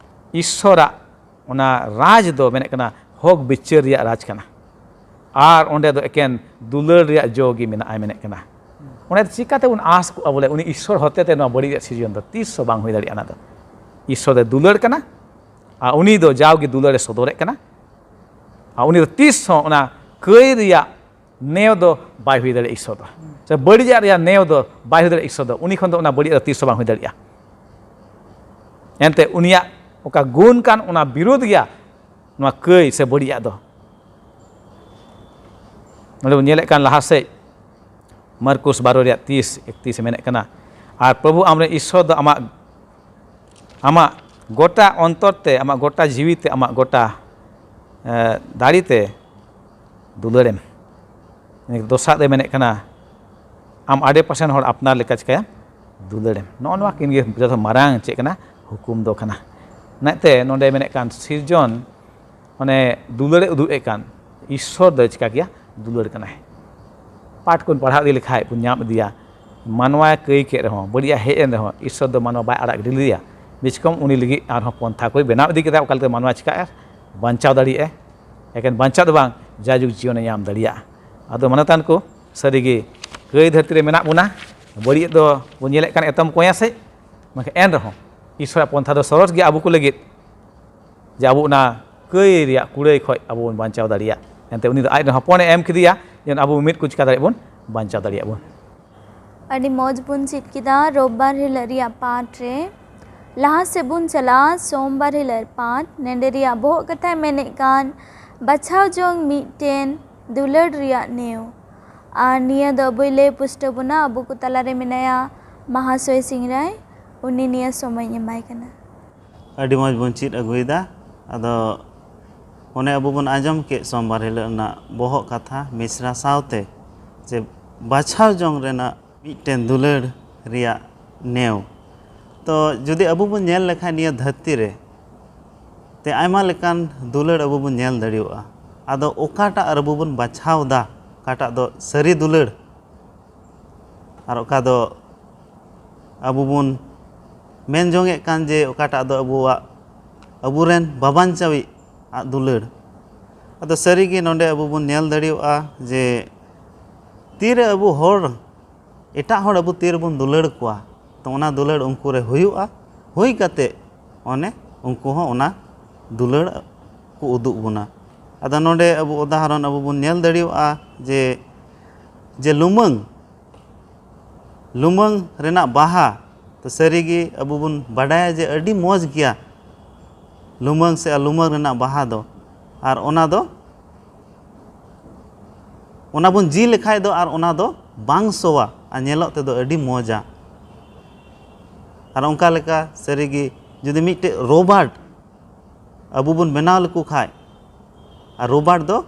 ᱤᱥᱥᱚᱨᱟᱜ ᱚᱱᱟ ᱨᱟᱡᱽ ᱫᱚ ᱢᱮᱱᱮᱫ ᱠᱟᱱᱟ ᱦᱚᱠ ᱵᱤᱪᱟᱹᱨ ᱨᱮᱭᱟᱜ ᱨᱟᱡᱽ ᱠᱟᱱᱟ᱾ ᱟᱨ ᱚᱸᱰᱮ ᱫᱚ ᱮᱠᱮᱱ ᱫᱩᱞᱟᱹᱲ ᱨᱮᱭᱟᱜ ᱡᱚ ᱜᱮ ᱢᱮᱱᱟᱜᱼᱟ ᱢᱮᱱᱮᱫ ᱠᱟᱱᱟ᱾ ᱚᱸᱰᱮ ᱪᱤᱠᱟᱹᱛᱮ ᱵᱚᱱ ᱟᱸᱥ ᱠᱚᱜᱼᱟ ᱵᱚᱞᱮ ᱩᱱᱤ ᱤᱥᱥᱚᱨ ᱦᱚᱛᱮᱛᱮ ᱱᱚᱣᱟ ᱵᱟᱹᱲᱤᱡ ᱨᱮᱭᱟᱜ ᱥᱤᱨᱡᱚᱱ ᱫᱚ ᱛᱤᱥ ᱦᱚᱸ ᱵᱟᱝ ᱦᱩᱭ ᱫᱟᱲᱮᱭᱟᱜᱼᱟ? ᱚᱱᱟ ᱫᱚ ᱤᱥᱥᱚᱨ ᱫᱚ ᱫᱩᱞᱟᱹᱲ ᱠᱟᱱᱟ, ᱟᱨ ᱩᱱᱤ ᱫᱚ ᱡᱟᱣᱜᱮ ᱫᱩᱞᱟᱹᱲᱮ ᱥᱚᱫᱚᱨᱮᱫ ᱠᱟᱱᱟ᱾ ᱟᱨ ᱩᱱᱤ ᱫᱚ ᱛᱤᱥ ᱦᱚᱸ ᱚᱱᱟ ᱠᱟᱹᱭ ᱨᱮᱭᱟᱜ ᱱᱮᱣ ᱫᱚ ᱵᱟᱭ ᱦᱩᱭ ᱫᱟᱲᱮᱭᱟᱜᱼᱟ ᱤᱥᱥᱚᱨ ᱫᱚ, ᱥᱮ ᱵᱟᱹᱲᱤᱡᱟᱜ ᱨᱮᱭᱟᱜ ᱱᱮᱣ ᱫᱚ ᱵᱟᱭ ᱦᱩᱭ ᱫᱟᱲᱮᱭᱟᱜᱼᱟ ᱤᱥᱥᱚᱨ ᱫᱚ᱾ ᱩᱱᱤ ᱠᱷᱚᱱ ᱫᱚ ᱚᱱᱟ ᱵᱟᱹᱲᱤᱡᱟᱜ ᱫᱚ ᱛᱤᱥ ᱦᱚᱸ ᱵᱟᱝ ᱦᱩᱭ ᱫᱟᱲᱮᱭᱟᱜᱼᱟ᱾ ᱮᱱᱛᱮ ᱩᱱᱤᱭᱟᱜ ᱚᱠᱟ ᱜᱩᱱ ᱠᱟᱱ, ᱚᱱᱟ ᱵᱤᱨᱳᱫᱷ ᱜᱮᱭᱟ ᱱᱚᱣᱟ ᱠᱟᱹᱭ ᱥᱮ ᱵᱟᱹᱲᱤᱡᱟᱜ ᱫᱚ᱾ ᱱᱚᱰᱮ ᱵᱚᱱ ᱧᱮᱞᱮᱫ ᱠᱟᱱ ᱞᱟᱦᱟ ᱥᱮᱫ ᱢᱟᱨᱠᱩᱥ ᱵᱟᱨᱚ ᱨᱮᱭᱟᱜ ᱛᱤᱥ ᱮᱠᱛᱤᱥ ᱮ ᱢᱮᱱᱮᱫ ᱠᱟᱱᱟ, "ᱟᱨ ᱯᱨᱚᱵᱷᱩ ᱟᱢᱨᱮᱱ ᱤᱥᱥᱚᱨ ᱫᱚ ᱟᱢᱟᱜ, ᱟᱢᱟᱜ ᱜᱚᱴᱟ ᱚᱱᱛᱚᱨ ᱛᱮ, ᱟᱢᱟᱜ ᱜᱚᱴᱟ ᱡᱤᱣᱤ ᱛᱮ, ᱟᱢᱟᱜ ᱜᱚᱴᱟ, ᱮ, ᱫᱟᱲᱮ ᱛᱮ ᱫᱩᱞᱟᱹᱲᱮᱢ᱾" ᱫᱚᱥᱟᱨ ᱨᱮ ᱢᱮᱱᱮᱫ ᱠᱟᱱᱟ, "ᱟᱢ ᱟᱰᱮ ᱯᱟᱥᱮᱱ ᱦᱚᱲ ᱟᱯᱱᱟᱨ ᱞᱮᱠᱟ ᱪᱤᱠᱟᱹᱭᱟᱢ? ᱫᱩᱞᱟᱹᱲᱮᱢ᱾" ᱱᱚᱜᱼᱚ ᱱᱚᱣᱟ ᱠᱤᱱ ᱜᱮ ᱡᱚᱛᱚ ᱢᱟᱨᱟᱝ ᱪᱮᱫ ᱠᱟᱱᱟ? ᱦᱩᱠᱩᱢ ᱫᱚ ᱠᱟᱱᱟ᱾ ᱚᱱᱟᱛᱮ ᱱᱚᱰᱮ ᱢᱮᱱᱮᱫ ᱠᱟᱱ ᱥᱤᱨᱡᱚᱱ ᱢᱟᱱᱮ ᱫᱩᱞᱟᱹᱲᱮ ᱩᱫᱩᱜ ᱮᱫ ᱠᱟᱱ, ᱤᱥᱥᱚᱨ ᱫᱚᱭ ᱪᱤᱠᱟ ᱜᱮᱭᱟ? ᱫᱩᱞᱟᱹᱲ ᱠᱟᱱᱟᱭ᱾ ᱯᱟᱴ ᱠᱚᱧ ᱯᱟᱲᱦᱟᱣ ᱤᱫᱤ ᱞᱮᱠᱷᱟᱡ ᱵᱚᱱ ᱧᱟᱢ ᱤᱫᱤᱭᱟ, ᱢᱟᱱᱣᱟᱭ ᱠᱟᱹᱭ ᱠᱮᱫ ᱨᱮᱦᱚᱸ, ᱵᱟᱹᱲᱤᱡᱟᱜ ᱦᱮᱡ ᱮᱱ ᱨᱮᱦᱚᱸ, ᱤᱥᱥᱚᱨ ᱫᱚ ᱢᱟᱱᱣᱟ ᱵᱟᱭ ᱟᱲᱟᱜ ᱜᱤᱰᱤ ᱞᱮᱫᱮᱭᱟ᱾ ᱵᱤᱪᱠᱚᱢ ᱩᱱᱤ ᱞᱟᱹᱜᱤᱫ ᱟᱨᱦᱚᱸ ᱯᱚᱱᱛᱷᱟ ᱠᱚᱭ ᱵᱮᱱᱟᱣ ᱤᱫᱤ ᱠᱮᱫᱟ, ᱚᱠᱟ ᱞᱮᱠᱟᱛᱮ ᱢᱟᱱᱣᱟ ᱪᱤᱠᱟᱹᱜᱼᱟ? ᱵᱟᱧᱪᱟᱣ ᱫᱟᱲᱮᱭᱟᱜᱼᱟᱭ᱾ ᱮᱠᱮᱱ ᱵᱟᱧᱪᱟᱣ ᱫᱚ ᱵᱟᱝ, ᱡᱟᱭᱡᱩᱜᱽ ᱡᱤᱭᱚᱱᱮ ᱧᱟᱢ ᱫᱟᱲᱮᱭᱟᱜᱼᱟ᱾ ᱟᱫᱚ ᱢᱟᱱᱚᱛᱟᱱ ᱠᱚ, ᱥᱟᱹᱨᱤᱜᱮ ᱠᱟᱹᱭ ᱫᱷᱟᱹᱨᱛᱤ ᱨᱮ ᱢᱮᱱᱟᱜ ᱵᱚᱱᱟ, ᱵᱟᱹᱲᱤᱡ ᱫᱚ ᱵᱚᱱ ᱧᱮᱞᱮᱫ ᱠᱟᱱ ᱮᱛᱚᱢ ᱠᱚᱸᱭᱟ ᱥᱮᱫ, ᱢᱮᱱᱠᱷᱟᱱ ᱮᱱ ᱨᱮᱦᱚᱸ ᱤᱥᱥᱚᱨᱟᱜ ᱯᱚᱱᱛᱷᱟ ᱫᱚ ᱥᱚᱨᱚᱥ ᱜᱮᱭᱟ ᱟᱵᱚ ᱠᱚ ᱞᱟᱹᱜᱤᱫ᱾ ᱡᱮ ᱟᱵᱚ ᱚᱱᱟ ᱠᱟᱹᱭ ᱨᱮᱭᱟᱜ ᱠᱩᱲᱟᱹᱭ ᱠᱷᱚᱡ ᱟᱵᱚ ᱵᱚᱱ ᱵᱟᱧᱪᱟᱣ ᱫᱟᱲᱮᱭᱟᱜ᱾ ᱮᱱᱛᱮ ᱩᱱᱤ ᱫᱚ ᱟᱡ ᱨᱮᱱ ᱦᱚᱯᱚᱱᱮ ᱮᱢ ᱠᱮᱫᱮᱭᱟ, ᱡᱮ ᱟᱵᱚ ᱢᱤᱫ ᱠᱚ ᱪᱤᱠᱟ ᱫᱟᱲᱮᱭᱟᱜ ᱵᱚᱱ, ᱵᱟᱧᱪᱟᱣ ᱫᱟᱲᱮᱭᱟᱜ ᱵᱚᱱ᱾ ᱟᱹᱰᱤ ᱢᱚᱡᱽ ᱵᱚᱱ ᱪᱮᱫ ᱠᱮᱫᱟ ᱨᱳᱵᱵᱟᱨ ᱦᱤᱞᱳᱜ ᱨᱮᱭᱟᱜ ᱯᱟᱴ ᱨᱮ᱾ ᱞᱟᱦᱟ ᱥᱮᱫ ᱵᱚᱱ ᱪᱟᱞᱟᱜᱼᱟ᱾ ᱥᱳᱢᱵᱟᱨ ᱦᱤᱞᱳᱜ ᱯᱟᱸᱪ ᱱᱮᱰᱮ ᱨᱮᱭᱟᱜ ᱵᱚᱦᱚᱜ ᱠᱟᱛᱷᱟᱭ ᱢᱮᱱᱮᱫ ᱠᱟᱱ ᱵᱟᱪᱷᱟᱣ ᱡᱚᱝ ᱢᱤᱫᱴᱮᱱ ᱫᱩᱞᱟᱹᱲ ᱨᱮᱭᱟᱜ ᱱᱮᱣ᱾ ᱟᱨ ᱱᱤᱭᱟᱹ ᱫᱚ ᱟᱵᱚᱭ ᱞᱟᱹᱭ ᱯᱩᱥᱴᱟᱹᱣ ᱵᱚᱱᱟ, ᱟᱵᱚ ᱠᱚ ᱛᱟᱞᱟᱨᱮ ᱢᱮᱱᱟᱭᱟ ᱢᱟᱦᱟᱥᱚᱭ ᱥᱤᱝᱨᱟᱭ, ᱩᱱᱤ ᱱᱤᱭᱟᱹ ᱥᱚᱢᱚᱭ ᱤᱧ ᱮᱢᱟᱭ ᱠᱟᱱᱟ᱾ ᱟᱹᱰᱤ ᱢᱚᱡᱽ ᱵᱚᱱ ᱪᱮᱫ ᱟᱹᱜᱩᱭᱮᱫᱟ᱾ ᱟᱫᱚ ᱚᱱᱮ ᱟᱵᱚ ᱵᱚᱱ ᱟᱸᱡᱚᱢ ᱠᱮᱫ ᱥᱳᱢᱵᱟᱨ ᱦᱤᱞᱳᱜ ᱨᱮᱱᱟᱜ ᱵᱚᱦᱚᱜ ᱠᱟᱛᱷᱟ ᱢᱤᱥᱨᱟ ᱥᱟᱶᱛᱮ, ᱡᱮ ᱵᱟᱪᱷᱟᱣ ᱡᱚᱝ ᱨᱮᱱᱟᱜ ᱢᱤᱫᱴᱮᱱ ᱫᱩᱞᱟᱹᱲ ᱨᱮᱭᱟᱜ ᱱᱮᱣ᱾ ᱛᱚ ᱡᱩᱫᱤ ᱟᱵᱚ ᱵᱚᱱ ᱧᱮᱞ ᱞᱮᱠᱷᱟᱱ ᱱᱤᱭᱟᱹ ᱫᱷᱟᱹᱨᱛᱤ ᱨᱮ ᱛᱮ ᱟᱭᱢᱟ ᱞᱮᱠᱟᱱ ᱫᱩᱞᱟᱹᱲ ᱟᱵᱚ ᱵᱚᱱ ᱧᱮᱞ ᱫᱟᱲᱮᱭᱟᱜᱼᱟ᱾ ᱟᱫᱚ ᱚᱠᱟᱴᱟᱜ ᱟᱵᱚ ᱵᱚᱱ ᱵᱟᱪᱷᱟᱣ ᱫᱟ, ᱚᱠᱟᱴᱟᱜ ᱫᱚ ᱥᱟᱹᱨᱤ ᱫᱩᱞᱟᱹᱲ ᱟᱨ ᱚᱠᱟ ᱫᱚ ᱟᱵᱚ ᱵᱚᱱ ᱢᱮᱱ ᱡᱚᱝᱮᱫ ᱠᱟᱱ ᱡᱮ ᱚᱠᱟᱴᱟᱜ ᱫᱚ ᱟᱵᱚᱣᱟᱜ, ᱟᱵᱚᱨᱮᱱ ᱵᱟᱵᱟᱧᱪᱟᱣᱤᱡ ᱟᱜ ᱫᱩᱞᱟᱹᱲ᱾ ᱟᱫᱚ ᱥᱟᱹᱨᱤᱜᱮ ᱱᱚᱰᱮ ᱟᱵᱚ ᱵᱚᱱ ᱧᱮᱞ ᱫᱟᱲᱮᱭᱟᱜᱼᱟ ᱡᱮ ᱛᱤᱨᱮ ᱟᱵᱚ ᱦᱚᱲ, ᱮᱴᱟᱜ ᱦᱚᱲ ᱟᱵᱚ ᱛᱤᱨᱮᱵᱚᱱ ᱫᱩᱞᱟᱹᱲ ᱠᱚᱣᱟ, ᱛᱚ ᱚᱱᱟ ᱫᱩᱞᱟᱹᱲ ᱩᱱᱠᱩ ᱨᱮ ᱦᱩᱭᱩᱜᱼᱟ, ᱦᱩᱭ ᱠᱟᱛᱮ ᱚᱱᱮ ᱩᱱᱠᱩ ᱦᱚᱸ ᱚᱱᱟ ᱫᱩᱞᱟᱹᱲ ᱠᱚ ᱩᱫᱩᱜ ᱵᱚᱱᱟ᱾ ᱟᱫᱚ ᱱᱚᱰᱮ ᱟᱵᱚ ᱩᱫᱟᱦᱚᱨᱚᱱ ᱟᱵᱚ ᱵᱚᱱ ᱧᱮᱞ ᱫᱟᱲᱮᱭᱟᱜᱼᱟ ᱡᱮ, ᱡᱮ ᱞᱩᱢᱟᱹᱝ, ᱞᱩᱢᱟᱹᱝ ᱨᱮᱱᱟᱜ ᱵᱟᱦᱟ ᱛᱚ ᱥᱟᱹᱨᱤᱜᱮ ᱟᱵᱚ ᱵᱚᱱ ᱵᱟᱰᱟᱭᱟ ᱡᱮ ᱟᱹᱰᱤ ᱢᱚᱡᱽ ᱜᱮᱭᱟ ᱞᱩᱢᱟᱹᱝ ᱥᱮ ᱞᱩᱢᱟᱹᱝ ᱨᱮᱱᱟᱜ ᱵᱟᱦᱟ ᱫᱚ᱾ ᱟᱨ ᱚᱱᱟ ᱫᱚ, ᱚᱱᱟ ᱵᱚᱱ ᱡᱤ ᱞᱮᱠᱷᱟᱡ ᱫᱚ ᱟᱨ ᱚᱱᱟ ᱫᱚ ᱵᱟᱝ ᱥᱚᱣᱟ ᱟᱨ ᱧᱮᱞᱚᱜ ᱛᱮᱫᱚ ᱟᱹᱰᱤ ᱢᱚᱡᱟ᱾ ᱟᱨ ᱚᱱᱠᱟ ᱞᱮᱠᱟ ᱥᱟᱹᱨᱤᱜᱮ ᱡᱩᱫᱤ ᱢᱤᱫᱴᱮᱡ ᱨᱳᱵᱟᱴ ᱟᱵᱚ ᱵᱚᱱ ᱵᱮᱱᱟᱣ ᱞᱮᱠᱚ ᱠᱷᱟᱡ, ᱟᱨ ᱨᱳᱵᱟᱴ ᱫᱚ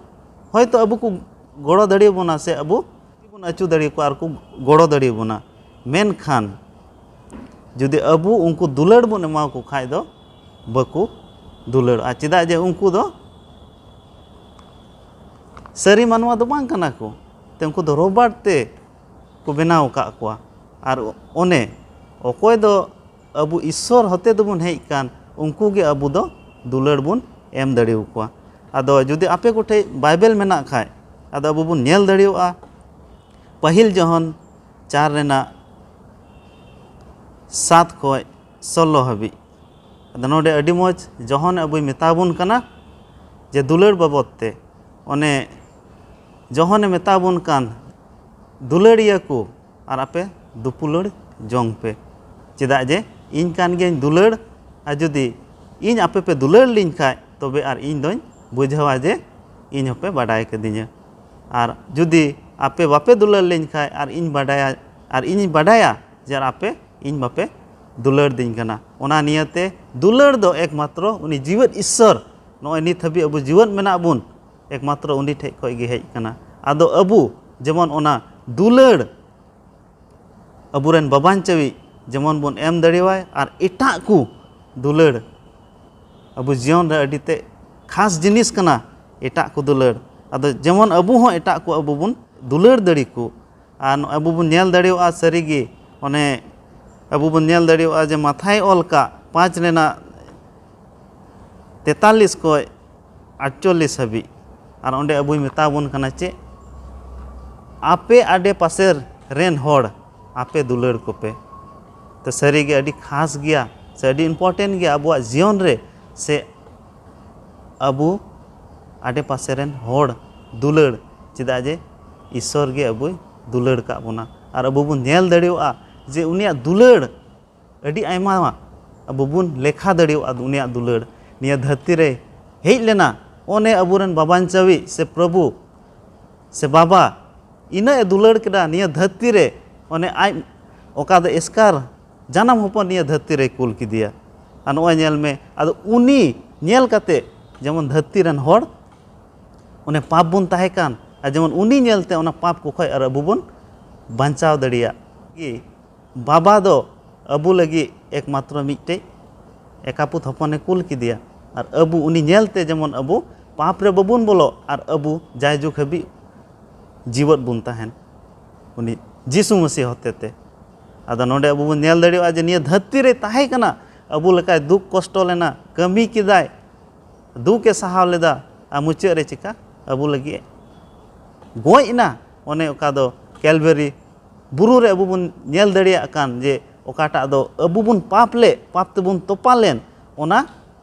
ᱦᱚᱭᱛᱳ ᱟᱵᱚ ᱠᱚ ᱜᱚᱲᱚ ᱫᱟᱲᱮᱭᱟᱵᱚᱱᱟ ᱥᱮ ᱟᱵᱚ ᱵᱚᱱ ᱟᱹᱪᱩ ᱫᱟᱲᱮᱭᱟᱠᱚᱣᱟ ᱟᱨ ᱠᱚ ᱜᱚᱲᱚ ᱫᱟᱲᱮᱭᱟᱵᱚᱱᱟ᱾ ᱢᱮᱱᱠᱷᱟᱱ ᱡᱩᱫᱤ ᱟᱵᱚ ᱩᱱᱠᱩ ᱫᱩᱞᱟᱹᱲ ᱵᱚᱱ ᱮᱢᱟ ᱠᱚ ᱠᱷᱟᱡ ᱫᱚ ᱵᱟᱠᱚ ᱫᱩᱞᱟᱹᱲᱚᱜᱼᱟ᱾ ᱪᱮᱫᱟᱜ ᱡᱮ ᱩᱱᱠᱩ ᱫᱚ ᱥᱟᱹᱨᱤ ᱢᱟᱱᱣᱟ ᱫᱚ ᱵᱟᱝ ᱠᱟᱱᱟ ᱠᱚ, ᱛᱮ ᱩᱱᱠᱩ ᱫᱚ ᱨᱳᱵᱟᱴ ᱛᱮ ᱠᱚ ᱵᱮᱱᱟᱣ ᱟᱠᱟᱫ ᱠᱚᱣᱟ᱾ ᱟᱨ ᱚᱱᱮ ᱚᱠᱚᱭ ᱫᱚ ᱟᱵᱚ ᱤᱥᱥᱚᱨ ᱦᱚᱛᱮ ᱛᱮᱵᱚᱱ ᱦᱮᱡ ᱠᱟᱱ, ᱩᱱᱠᱩ ᱜᱮ ᱟᱵᱚ ᱫᱚ ᱫᱩᱞᱟᱹᱲ ᱵᱚᱱ ᱮᱢ ᱫᱟᱲᱮᱭᱟᱠᱚᱣᱟ᱾ ᱟᱫᱚ ᱡᱩᱫᱤ ᱟᱯᱮ ᱠᱚᱴᱷᱮᱡ ᱵᱟᱭᱵᱮᱞ ᱢᱮᱱᱟᱜ ᱠᱷᱟᱡ, ᱟᱫᱚ ᱟᱵᱚ ᱵᱚᱱ ᱧᱮᱞ ᱫᱟᱲᱮᱭᱟᱜᱼᱟ, ᱯᱟᱹᱦᱤᱞ ᱡᱚᱦᱚᱱ ᱪᱟᱨ ᱨᱮᱱᱟᱜ ᱥᱟᱛ ᱠᱷᱚᱡ ᱥᱳᱞᱞᱳ ᱦᱟᱹᱵᱤᱡ᱾ ᱟᱫᱚ ᱱᱚᱰᱮ ᱟᱹᱰᱤ ᱢᱚᱡᱽ ᱡᱚᱦᱚᱱ ᱟᱵᱚᱭ ᱢᱮᱛᱟ ᱵᱚᱱ ᱠᱟᱱᱟ ᱡᱮ ᱫᱩᱞᱟᱹᱲ ᱵᱟᱵᱚᱫ ᱛᱮ᱾ ᱚᱱᱮ ᱡᱚᱦᱚᱱᱮ ᱢᱮᱛᱟ ᱵᱚᱱ ᱠᱟᱱ, ᱫᱩᱞᱟᱹᱲᱤᱭᱟᱹ ᱠᱚ ᱟᱨ ᱟᱯᱮ ᱫᱩᱯᱩᱞᱟᱹᱲ ᱡᱚᱝ ᱯᱮ, ᱪᱮᱫᱟᱜ ᱡᱮ ᱤᱧ ᱠᱟᱱ ᱜᱤᱭᱟᱹᱧ ᱫᱩᱞᱟᱹᱲ, ᱟᱨ ᱡᱩᱫᱤ ᱤᱧ ᱟᱯᱮ ᱯᱮ ᱫᱩᱞᱟᱹᱲ ᱞᱤᱧ ᱠᱷᱟᱡ, ᱛᱚᱵᱮ ᱟᱨ ᱤᱧ ᱫᱚᱧ ᱵᱩᱡᱷᱟᱹᱣᱟ ᱡᱮ ᱤᱧ ᱦᱚᱸᱯᱮ ᱵᱟᱰᱟᱭ ᱠᱟᱹᱫᱤᱧᱟ᱾ ᱟᱨ ᱡᱩᱫᱤ ᱟᱯᱮ ᱵᱟᱯᱮ ᱫᱩᱞᱟᱹᱲ ᱞᱤᱧ ᱠᱷᱟᱡ, ᱟᱨ ᱤᱧ ᱵᱟᱰᱟᱭᱟ, ᱟᱨ ᱤᱧᱤᱧ ᱵᱟᱰᱟᱭᱟ ᱡᱮ ᱟᱯᱮ ᱤᱧ ᱵᱟᱯᱮ ᱫᱩᱞᱟᱹᱲ ᱫᱤᱧ ᱠᱟᱱᱟ᱾ ᱚᱱᱟ ᱱᱤᱭᱟᱹᱛᱮ ᱫᱩᱞᱟᱹᱲ ᱫᱚ ᱮᱠᱢᱟᱛᱨᱚ ᱩᱱᱤ ᱡᱤᱣᱮᱫ ᱤᱥᱥᱚᱨ, ᱱᱚᱜᱼᱚᱭ ᱱᱤᱛ ᱦᱟᱹᱵᱤᱡ ᱟᱵᱚ ᱡᱤᱣᱮᱫ ᱢᱮᱱᱟᱜ ᱵᱚᱱ, ᱮᱠᱢᱟᱛᱨᱚ ᱩᱱᱤ ᱴᱷᱮᱡ ᱠᱷᱚᱡ ᱜᱮ ᱦᱮᱡ ᱠᱟᱱᱟ᱾ ᱟᱫᱚ ᱟᱵᱚ ᱡᱮᱢᱚᱱ ᱚᱱᱟ ᱫᱩᱞᱟᱹᱲ ᱟᱵᱚᱨᱮᱱ ᱵᱟᱵᱟᱧᱪᱟᱣᱤᱡ ᱡᱮᱢᱚᱱ ᱵᱚᱱ ᱮᱢ ᱫᱟᱲᱮᱣᱟᱭ, ᱟᱨ ᱮᱴᱟᱜ ᱠᱚ ᱫᱩᱞᱟᱹᱲ ᱟᱵᱚ ᱡᱤᱭᱚᱱ ᱨᱮ ᱟᱹᱰᱤ ᱛᱮ ᱠᱷᱟᱥ ᱡᱤᱱᱤᱥ ᱠᱟᱱᱟ, ᱮᱴᱟᱜ ᱠᱚ ᱫᱩᱞᱟᱹᱲ᱾ ᱟᱫᱚ ᱡᱮᱢᱚᱱ ᱟᱵᱚ ᱦᱚᱸ ᱮᱴᱟᱜ ᱠᱚ ᱟᱵᱚ ᱵᱚᱱ ᱫᱩᱞᱟᱹᱲ ᱫᱟᱲᱮ ᱠᱚ, ᱟᱨ ᱟᱵᱚ ᱵᱚᱱ ᱧᱮᱞ ᱫᱟᱲᱮᱣᱟᱜᱼᱟ ᱥᱟᱹᱨᱤᱜᱮ, ᱚᱱᱮ ᱟᱵᱚ ᱵᱚᱱ ᱧᱮᱞ ᱫᱟᱲᱮᱣᱟᱜᱼᱟ ᱡᱮ ᱢᱟᱛᱷᱟᱭ ᱚᱞ ᱠᱟᱜ ᱯᱟᱸᱪ ᱨᱮᱱᱟᱜ ᱛᱮᱛᱟᱞᱤᱥ ᱠᱷᱚᱡ ᱟᱴᱪᱚᱞᱞᱤᱥ ᱦᱟᱹᱵᱤᱡ᱾ ᱟᱨ ᱚᱸᱰᱮ ᱟᱵᱚᱭ ᱢᱮᱛᱟ ᱵᱚᱱ ᱠᱟᱱᱟ ᱪᱮᱫ? ᱟᱯᱮ ᱟᱰᱮ ᱯᱟᱥᱮ ᱨᱮᱱ ᱦᱚᱲ ᱟᱯᱮ ᱫᱩᱞᱟᱹᱲ ᱠᱚᱯᱮ᱾ ᱛᱚ ᱥᱟᱹᱨᱤᱜᱮ ᱟᱹᱰᱤ ᱠᱷᱟᱥ ᱜᱮᱭᱟ ᱥᱮ ᱟᱹᱰᱤ important ᱜᱮᱭᱟ ᱟᱵᱚᱣᱟᱜ ᱡᱤᱭᱚᱱ ᱨᱮ, ᱥᱮ ᱟᱵᱚ ᱟᱰᱮ ᱯᱟᱥᱮ ᱨᱮᱱ ᱦᱚᱲ ᱫᱩᱞᱟᱹᱲ, ᱪᱮᱫᱟᱜ ᱡᱮ ᱤᱥᱥᱚᱨ ᱜᱮ ᱟᱵᱚᱭ ᱫᱩᱞᱟᱹᱲ ᱠᱟᱜ ᱵᱚᱱᱟ᱾ ᱟᱨ ᱟᱵᱚ ᱵᱚᱱ ᱧᱮᱞ ᱫᱟᱲᱮᱭᱟᱜᱼᱟ ᱡᱮ ᱩᱱᱤᱭᱟᱜ ᱫᱩᱞᱟᱹᱲ ᱟᱹᱰᱤ ᱟᱭᱢᱟ ᱟᱵᱚ ᱵᱚᱱ ᱞᱮᱠᱷᱟ ᱫᱟᱲᱮᱭᱟᱜᱼᱟ᱾ ᱩᱱᱤᱭᱟᱜ ᱫᱩᱞᱟᱹᱲ ᱱᱤᱭᱟᱹ ᱫᱷᱟᱹᱨᱛᱤ ᱨᱮ ᱦᱮᱡ ᱞᱮᱱᱟ, ᱚᱱᱮ ᱟᱵᱚᱨᱮᱱ ᱵᱟᱵᱟᱧᱪᱟᱣᱤᱡ ᱥᱮ ᱯᱨᱚᱵᱷᱩ ᱥᱮ ᱵᱟᱵᱟ ᱤᱱᱟᱹᱜ ᱮ ᱫᱩᱞᱟᱹᱲ ᱠᱮᱫᱟ ᱱᱤᱭᱟᱹ ᱫᱷᱟᱹᱨᱛᱤ ᱨᱮ, ᱚᱱᱮ ᱟᱡ ᱚᱠᱟ ᱫᱚ ᱮᱥᱠᱟᱨ ᱡᱟᱱᱟᱢ ᱦᱚᱯᱚᱱ ᱱᱤᱭᱟᱹ ᱫᱷᱟᱹᱨᱛᱤ ᱨᱮᱭ ᱠᱩᱞ ᱠᱮᱫᱮᱭᱟ᱾ ᱟᱨ ᱱᱚᱜᱼᱚᱭ ᱧᱮᱞ ᱢᱮ, ᱟᱫᱚ ᱩᱱᱤ ᱧᱮᱞ ᱠᱟᱛᱮ ᱡᱮᱢᱚᱱ ᱫᱷᱟᱹᱨᱛᱤ ᱨᱮᱱ ᱦᱚᱲ ᱚᱱᱮ ᱯᱟᱯ ᱵᱚᱱ ᱛᱟᱦᱮᱸ ᱠᱟᱱ, ᱟᱨ ᱡᱮᱢᱚᱱ ᱩᱱᱤ ᱧᱮᱞᱛᱮ ᱚᱱᱟ ᱯᱟᱯ ᱠᱚ ᱠᱷᱚᱡ ᱟᱨ ᱟᱵᱚ ᱵᱚᱱ ᱵᱟᱧᱪᱟᱣ ᱫᱟᱲᱮᱭᱟᱜ ᱜᱮ᱾ ᱵᱟᱵᱟ ᱫᱚ ᱟᱵᱚ ᱞᱟᱹᱜᱤᱫ ᱮᱠᱢᱟᱛᱨᱚ ᱢᱤᱫᱴᱮᱡ ᱮᱠᱟᱯᱩᱛ ᱦᱚᱯᱚᱱᱮ ᱠᱩᱞ ᱠᱮᱫᱮᱭᱟ, ᱟᱨ ᱟᱵᱚ ᱩᱱᱤ ᱧᱮᱞᱛᱮ ᱡᱮᱢᱚᱱ ᱟᱵᱚ ᱯᱟᱯ ᱨᱮ ᱵᱟᱵᱚᱱ ᱵᱚᱞᱚᱜ ᱟᱨ ᱟᱵᱚ ᱡᱟᱭᱡᱩᱜᱽ ᱦᱟᱹᱵᱤᱡ ᱡᱤᱣᱮᱫ ᱵᱚᱱ ᱛᱟᱦᱮᱱ ᱩᱱᱤ ᱡᱤᱥᱩ ᱢᱟᱹᱥᱤ ᱦᱚᱛᱮᱛᱮ᱾ ᱟᱫᱚ ᱱᱚᱰᱮ ᱟᱵᱚ ᱵᱚᱱ ᱧᱮᱞ ᱫᱟᱲᱮᱭᱟᱜᱼᱟ ᱡᱮ ᱱᱤᱭᱟᱹ ᱫᱷᱟᱹᱨᱛᱤ ᱨᱮ ᱛᱟᱦᱮᱸ ᱠᱟᱱᱟ, ᱟᱵᱚ ᱞᱮᱠᱟᱭ ᱫᱩᱠ ᱠᱚᱥᱴᱚ ᱞᱮᱱᱟ, ᱠᱟᱹᱢᱤ ᱠᱮᱫᱟᱭ, ᱫᱩᱠ ᱮ ᱥᱟᱦᱟᱣ ᱞᱮᱫᱟ, ᱟᱨ ᱢᱩᱪᱟᱹᱫ ᱨᱮ ᱪᱤᱠᱟ ᱟᱵᱚ ᱞᱟᱹᱜᱤᱫ ᱮ ᱜᱚᱡ ᱮᱱᱟ᱾ ᱚᱱᱮ ᱚᱠᱟ ᱫᱚ ᱠᱮᱞᱵᱮᱨᱤ ᱵᱩᱨᱩ ᱨᱮ ᱟᱵᱚ ᱵᱚᱱ ᱧᱮᱞ ᱫᱟᱲᱮᱭᱟᱜ ᱠᱟᱱ ᱡᱮ ᱚᱠᱟᱴᱟᱜ ᱫᱚ ᱟᱵᱚ ᱵᱚᱱ ᱯᱟᱯ ᱞᱮᱫ, ᱯᱟᱯ ᱛᱮᱵᱚᱱ ᱛᱚᱯᱟ ᱞᱮᱱ, ᱚᱱᱟ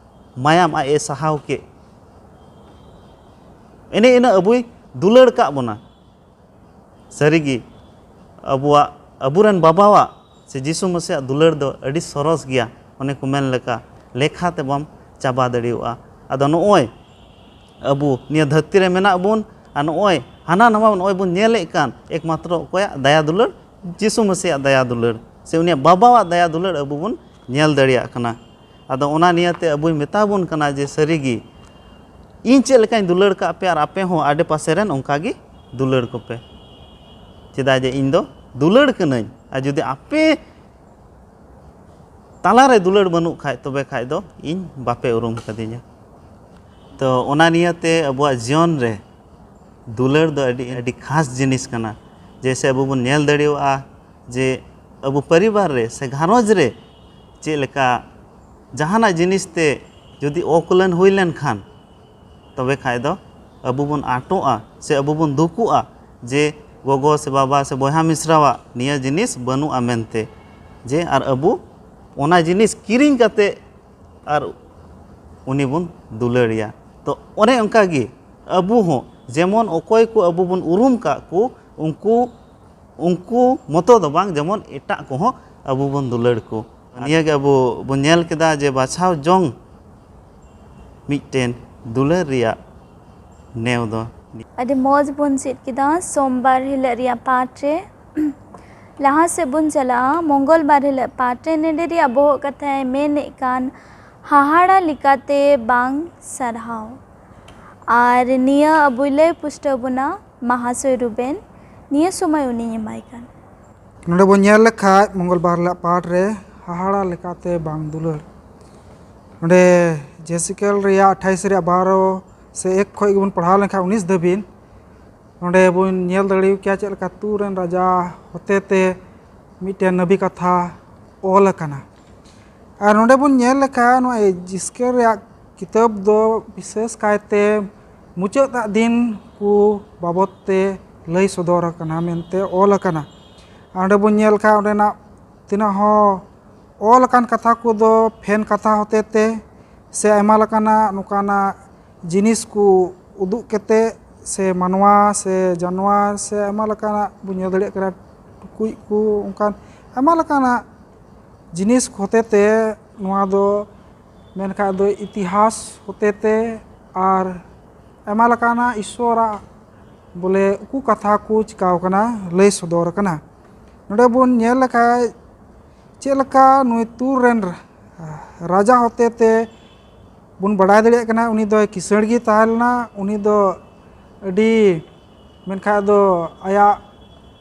ᱢᱟᱭᱟᱢ ᱟᱡ ᱮ ᱥᱟᱦᱟᱣ ᱠᱮᱫ᱾ ᱮᱱᱮ ᱤᱱᱟᱹ ᱟᱵᱚᱭ ᱫᱩᱞᱟᱹᱲ ᱠᱟᱜ ᱵᱚᱱᱟ᱾ ᱥᱟᱹᱨᱤᱜᱮ ᱟᱵᱚᱣᱟᱜ, ᱟᱵᱚᱨᱮᱱ ᱵᱟᱵᱟᱣᱟᱜ ᱥᱮ ᱡᱤᱥᱩ ᱢᱟᱹᱥᱤᱭᱟᱜ ᱫᱩᱞᱟᱹᱲ ᱫᱚ ᱟᱹᱰᱤ ᱥᱚᱨᱚᱥ ᱜᱮᱭᱟ, ᱚᱱᱮ ᱠᱚ ᱢᱮᱱ ᱞᱮᱠᱟ ᱞᱮᱠᱷᱟ ᱛᱮ ᱵᱟᱢ ᱪᱟᱵᱟ ᱫᱟᱲᱮᱭᱟᱜᱼᱟ᱾ ᱟᱫᱚ ᱱᱚᱜᱼᱚᱭ ᱟᱵᱚ ᱱᱤᱭᱟᱹ ᱫᱷᱟᱹᱨᱛᱤ ᱨᱮ ᱢᱮᱱᱟᱜ ᱵᱚᱱ, ᱟᱨ ᱱᱚᱜᱼᱚᱭ ᱦᱟᱱᱟ ᱱᱟᱣᱟ ᱱᱚᱜᱼᱚᱭ ᱵᱚᱱ ᱧᱮᱞᱮᱫ ᱠᱟᱱ, ᱮᱠᱢᱟᱛᱨᱚ ᱚᱠᱚᱭᱟᱜ ᱫᱟᱭᱟ ᱫᱩᱞᱟᱹᱲ? ᱡᱤᱥᱩ ᱢᱟᱹᱥᱤᱭᱟᱜ ᱫᱟᱭᱟ ᱫᱩᱞᱟᱹᱲ, ᱥᱮ ᱩᱱᱤᱭᱟᱜ ᱵᱟᱵᱟᱣᱟᱜ ᱫᱟᱭᱟ ᱫᱩᱞᱟᱹᱲ ᱟᱵᱚ ᱵᱚᱱ ᱧᱮᱞ ᱫᱟᱲᱮᱭᱟᱜ ᱠᱟᱱᱟ᱾ ᱟᱫᱚ ᱚᱱᱟ ᱱᱤᱭᱟᱹᱛᱮ ᱟᱵᱚᱭ ᱢᱮᱛᱟ ᱵᱚᱱ ᱠᱟᱱᱟ ᱡᱮ, ᱥᱟᱹᱨᱤᱜᱮ ᱤᱧ ᱪᱮᱫ ᱞᱮᱠᱟᱧ ᱫᱩᱞᱟᱹᱲ ᱠᱟᱜ ᱯᱮ, ᱟᱨ ᱟᱯᱮ ᱦᱚᱸ ᱟᱰᱮ ᱯᱟᱥᱮ ᱨᱮᱱ ᱚᱱᱠᱟ ᱜᱮ ᱫᱩᱞᱟᱹᱲ ᱠᱚᱯᱮ, ᱪᱮᱫᱟᱜ ᱡᱮ ᱤᱧ ᱫᱚ ᱫᱩᱞᱟᱹᱲ ᱠᱟᱹᱱᱟᱹᱧ᱾ ᱟᱨ ᱡᱩᱫᱤ ᱟᱯᱮ ᱛᱟᱞᱟᱨᱮ ᱫᱩᱞᱟᱹᱲ ᱵᱟᱹᱱᱩᱜ ᱠᱷᱟᱡ, ᱛᱚᱵᱮ ᱠᱷᱟᱡ ᱫᱚ ᱤᱧ ᱵᱟᱯᱮ ᱩᱨᱩᱢ ᱠᱟᱫᱤᱧᱟ᱾ ᱛᱚ ᱚᱱᱟ ᱱᱤᱭᱟᱹᱛᱮ ᱟᱵᱚᱣᱟᱜ ᱡᱤᱭᱚᱱ ᱨᱮ ᱫᱩᱞᱟᱹᱲ ᱫᱚ ᱟᱹᱰᱤ, ᱟᱹᱰᱤ ᱠᱷᱟᱥ ᱡᱤᱱᱤᱥ ᱠᱟᱱᱟ᱾ ᱡᱮᱭᱥᱮ ᱟᱵᱚ ᱵᱚᱱ ᱧᱮᱞ ᱫᱟᱲᱮᱭᱟᱜᱼᱟ ᱡᱮ ᱟᱵᱚ ᱯᱚᱨᱤᱵᱟᱨ ᱨᱮ ᱥᱮ ᱜᱷᱟᱨᱚᱸᱡᱽ ᱨᱮ ᱪᱮᱫ ᱞᱮᱠᱟ ᱡᱟᱦᱟᱱᱟᱜ ᱡᱤᱱᱤᱥ ᱛᱮ ᱡᱩᱫᱤ ᱚᱠᱩᱞᱟᱹᱱ ᱦᱩᱭ ᱞᱮᱱᱠᱷᱟᱱ, ᱛᱚᱵᱮ ᱠᱷᱟᱡ ᱫᱚ ᱟᱵᱚ ᱵᱚᱱ ᱟᱸᱴᱚᱜᱼᱟ ᱥᱮ ᱟᱵᱚ ᱵᱚᱱ ᱫᱩᱠᱩᱜᱼᱟ ᱡᱮ ᱜᱚᱜᱚ ᱥᱮ ᱵᱟᱵᱟ ᱥᱮ ᱵᱚᱭᱦᱟ ᱢᱤᱥᱨᱟᱣᱟᱜ ᱱᱤᱭᱟᱹ ᱡᱤᱱᱤᱥ ᱵᱟᱹᱱᱩᱜᱼᱟ ᱢᱮᱱᱛᱮ, ᱡᱮ ᱟᱨ ᱟᱵᱚ ᱚᱱᱟ ᱡᱤᱱᱤᱥ ᱠᱤᱨᱤᱧ ᱠᱟᱛᱮ ᱟᱨ ᱩᱱᱤ ᱵᱚᱱ ᱫᱩᱞᱟᱹᱲᱮᱭᱟ᱾ ᱛᱚ ᱚᱱᱮ ᱚᱱᱠᱟ ᱜᱮ ᱟᱵᱚ ᱦᱚᱸ ᱡᱮᱢᱚᱱ ᱚᱠᱚᱭ ᱠᱚ ᱟᱵᱚ ᱵᱚᱱ ᱩᱨᱩᱢ ᱠᱟᱜ ᱠᱚ, ᱩᱱᱠᱩ, ᱩᱱᱠᱩ ᱢᱚᱛᱚ ᱫᱚ ᱵᱟᱝ, ᱡᱮᱢᱚᱱ ᱮᱴᱟᱜ ᱠᱚᱦᱚᱸ ᱟᱵᱚ ᱵᱚᱱ ᱫᱩᱞᱟᱹᱲ ᱠᱚ᱾ ᱱᱤᱭᱟᱹ ᱜᱮ ᱟᱵᱚ ᱵᱚᱱ ᱧᱮᱞ ᱠᱮᱫᱟ ᱡᱮ ᱵᱟᱪᱷᱟᱣ ᱡᱚᱝ ᱢᱤᱫᱴᱮᱱ ᱫᱩᱞᱟᱹᱲ ᱨᱮᱭᱟᱜ ᱱᱮᱣ ᱫᱚ᱾ ᱟᱹᱰᱤ ᱢᱚᱡᱽ ᱵᱚᱱ ᱪᱮᱫ ᱠᱮᱫᱟ ᱥᱳᱢᱵᱟᱨ ᱦᱤᱞᱳᱜ ᱨᱮᱭᱟᱜ ᱯᱟᱴ ᱨᱮ᱾ ᱞᱟᱦᱟ ᱥᱮᱫ ᱵᱚᱱ ᱪᱟᱞᱟᱜᱼᱟ ᱢᱚᱝᱜᱚᱞ ᱵᱟᱨ ᱦᱤᱞᱳᱜ ᱯᱟᱴ ᱨᱮ᱾ ᱱᱮᱰᱮ ᱨᱮᱭᱟᱜ ᱵᱚᱦᱚᱜ ᱠᱟᱛᱷᱟᱭ ᱢᱮᱱᱮᱫ ᱠᱟᱱ ᱦᱟᱦᱟᱲᱟ ᱞᱮᱠᱟᱛᱮ ᱵᱟᱝ ᱥᱟᱨᱦᱟᱣ᱾ ᱟᱨ ᱱᱤᱭᱟᱹ ᱟᱵᱚᱭ ᱞᱟᱹᱭ ᱯᱩᱥᱴᱟᱹᱣ ᱵᱚᱱᱟ ᱢᱟᱦᱟᱥᱚᱭ ᱨᱩᱵᱮᱱ, ᱱᱤᱭᱟᱹ ᱥᱚᱢᱚᱭ ᱩᱱᱤᱧ ᱮᱢᱟᱭ ᱠᱟᱱ᱾ ᱱᱚᱰᱮ ᱵᱚᱱ ᱧᱮᱞ ᱞᱮᱠᱷᱟᱡ ᱢᱚᱝᱜᱚᱞ ᱵᱟᱨ ᱦᱤᱞᱳᱜ ᱯᱟᱴ ᱨᱮ ᱦᱟᱦᱟᱲᱟ ᱞᱮᱠᱟᱛᱮ ᱵᱟᱝ ᱫᱩᱞᱟᱹᱲ᱾ ᱱᱚᱰᱮ ᱡᱮᱥᱤᱠᱮᱞ ᱨᱮᱭᱟᱜ ᱟᱴᱷᱟᱭᱤᱥ ᱨᱮᱭᱟᱜ ᱵᱟᱨᱚ ᱥᱮ ᱮᱠ ᱠᱷᱚᱡ ᱜᱮᱵᱚᱱ ᱯᱟᱲᱦᱟᱣ ᱞᱮᱱᱠᱷᱟᱱ ᱩᱱᱤᱥ ᱫᱷᱟᱹᱵᱤᱡ, ᱱᱚᱰᱮ ᱵᱚᱱ ᱧᱮᱞ ᱫᱟᱲᱮᱭᱟᱜ ᱠᱮᱭᱟ ᱪᱮᱫ ᱞᱮᱠᱟ ᱛᱩᱨ ᱨᱮᱱ ᱨᱟᱡᱟ ᱦᱚᱛᱮᱛᱮ ᱢᱤᱫᱴᱮᱱ ᱱᱟᱵᱤ ᱠᱟᱛᱷᱟ ᱚᱞ ᱟᱠᱟᱱᱟ᱾ ᱟᱨ ᱱᱚᱰᱮ ᱵᱚᱱ ᱧᱮᱞ ᱞᱮᱠᱷᱟᱱ ᱱᱚᱣᱟ ᱡᱤᱥᱠᱮᱞ ᱨᱮᱭᱟᱜ ᱠᱤᱛᱟᱹᱵ ᱫᱚ ᱵᱤᱥᱮᱥ ᱠᱟᱭᱛᱮ ᱢᱩᱪᱟᱹᱫ ᱟᱜ ᱫᱤᱱ ᱠᱚ ᱵᱟᱵᱚᱛ ᱛᱮ ᱞᱟᱹᱭ ᱥᱚᱫᱚᱨ ᱟᱠᱟᱱᱟ ᱢᱮᱱᱛᱮ ᱚᱞ ᱟᱠᱟᱱᱟ᱾ ᱟᱨ ᱚᱸᱰᱮ ᱵᱚᱱ ᱧᱮᱞ ᱠᱷᱟᱱ ᱚᱸᱰᱮᱱᱟᱜ ᱛᱤᱱᱟᱹᱜ ᱦᱚᱸ ᱚᱞ ᱟᱠᱟᱱ ᱠᱟᱛᱷᱟ ᱠᱚᱫᱚ ᱯᱷᱮᱱ ᱠᱟᱛᱷᱟ ᱦᱚᱛᱮ ᱛᱮ ᱥᱮ ᱟᱭᱢᱟ ᱞᱮᱠᱟᱱᱟᱜ ᱱᱚᱝᱠᱟᱱᱟᱜ ᱡᱤᱱᱤᱥ ᱠᱚ ᱩᱫᱩᱜ ᱠᱟᱛᱮ ᱥᱮ ᱢᱟᱱᱣᱟ ᱥᱮ ᱡᱟᱱᱣᱟᱨ ᱥᱮ ᱟᱭᱢᱟ ᱞᱮᱠᱟᱱᱟᱜ ᱵᱚᱱ ᱧᱮᱞ ᱫᱟᱲᱮᱭᱟᱜ ᱠᱟᱱᱟ, ᱴᱩᱠᱩᱡ ᱠᱚ, ᱚᱱᱠᱟᱱ ᱟᱭᱢᱟ ᱞᱮᱠᱟᱱᱟᱜ ᱡᱤᱱᱤᱥ ᱦᱚᱛᱮᱛᱮ, ᱱᱚᱣᱟ ᱫᱚ ᱢᱮᱱᱠᱷᱟᱱ ᱫᱚ ᱤᱛᱤᱦᱟᱥ ᱦᱚᱛᱮᱛᱮ ᱟᱨ ᱟᱭᱢᱟ ᱞᱮᱠᱟᱱᱟᱜ ᱤᱥᱥᱚᱨᱟᱜ ᱵᱚᱞᱮ ᱩᱠᱩ ᱠᱟᱛᱷᱟ ᱠᱚ ᱪᱤᱠᱟᱹᱣ ᱠᱟᱱᱟ, ᱞᱟᱹᱭ ᱥᱚᱫᱚᱨ ᱠᱟᱱᱟ᱾ ᱱᱚᱰᱮ ᱵᱚᱱ ᱧᱮᱞ ᱞᱮᱠᱷᱟᱡ ᱪᱮᱫ ᱞᱮᱠᱟ ᱱᱩᱭ ᱛᱩᱨ ᱨᱮᱱ ᱨᱟᱡᱟ ᱦᱚᱛᱮᱛᱮ ᱵᱚᱱ ᱵᱟᱰᱟᱭ ᱫᱟᱲᱮᱭᱟᱜ ᱠᱟᱱᱟ, ᱩᱱᱤ ᱫᱚᱭ ᱠᱤᱥᱟᱹᱬ ᱜᱮ ᱛᱟᱦᱮᱸ ᱞᱮᱱᱟ᱾ ᱩᱱᱤ ᱫᱚ ᱟᱹᱰᱤ ᱢᱮᱱᱠᱷᱟᱱ ᱫᱚ ᱟᱭᱟᱜ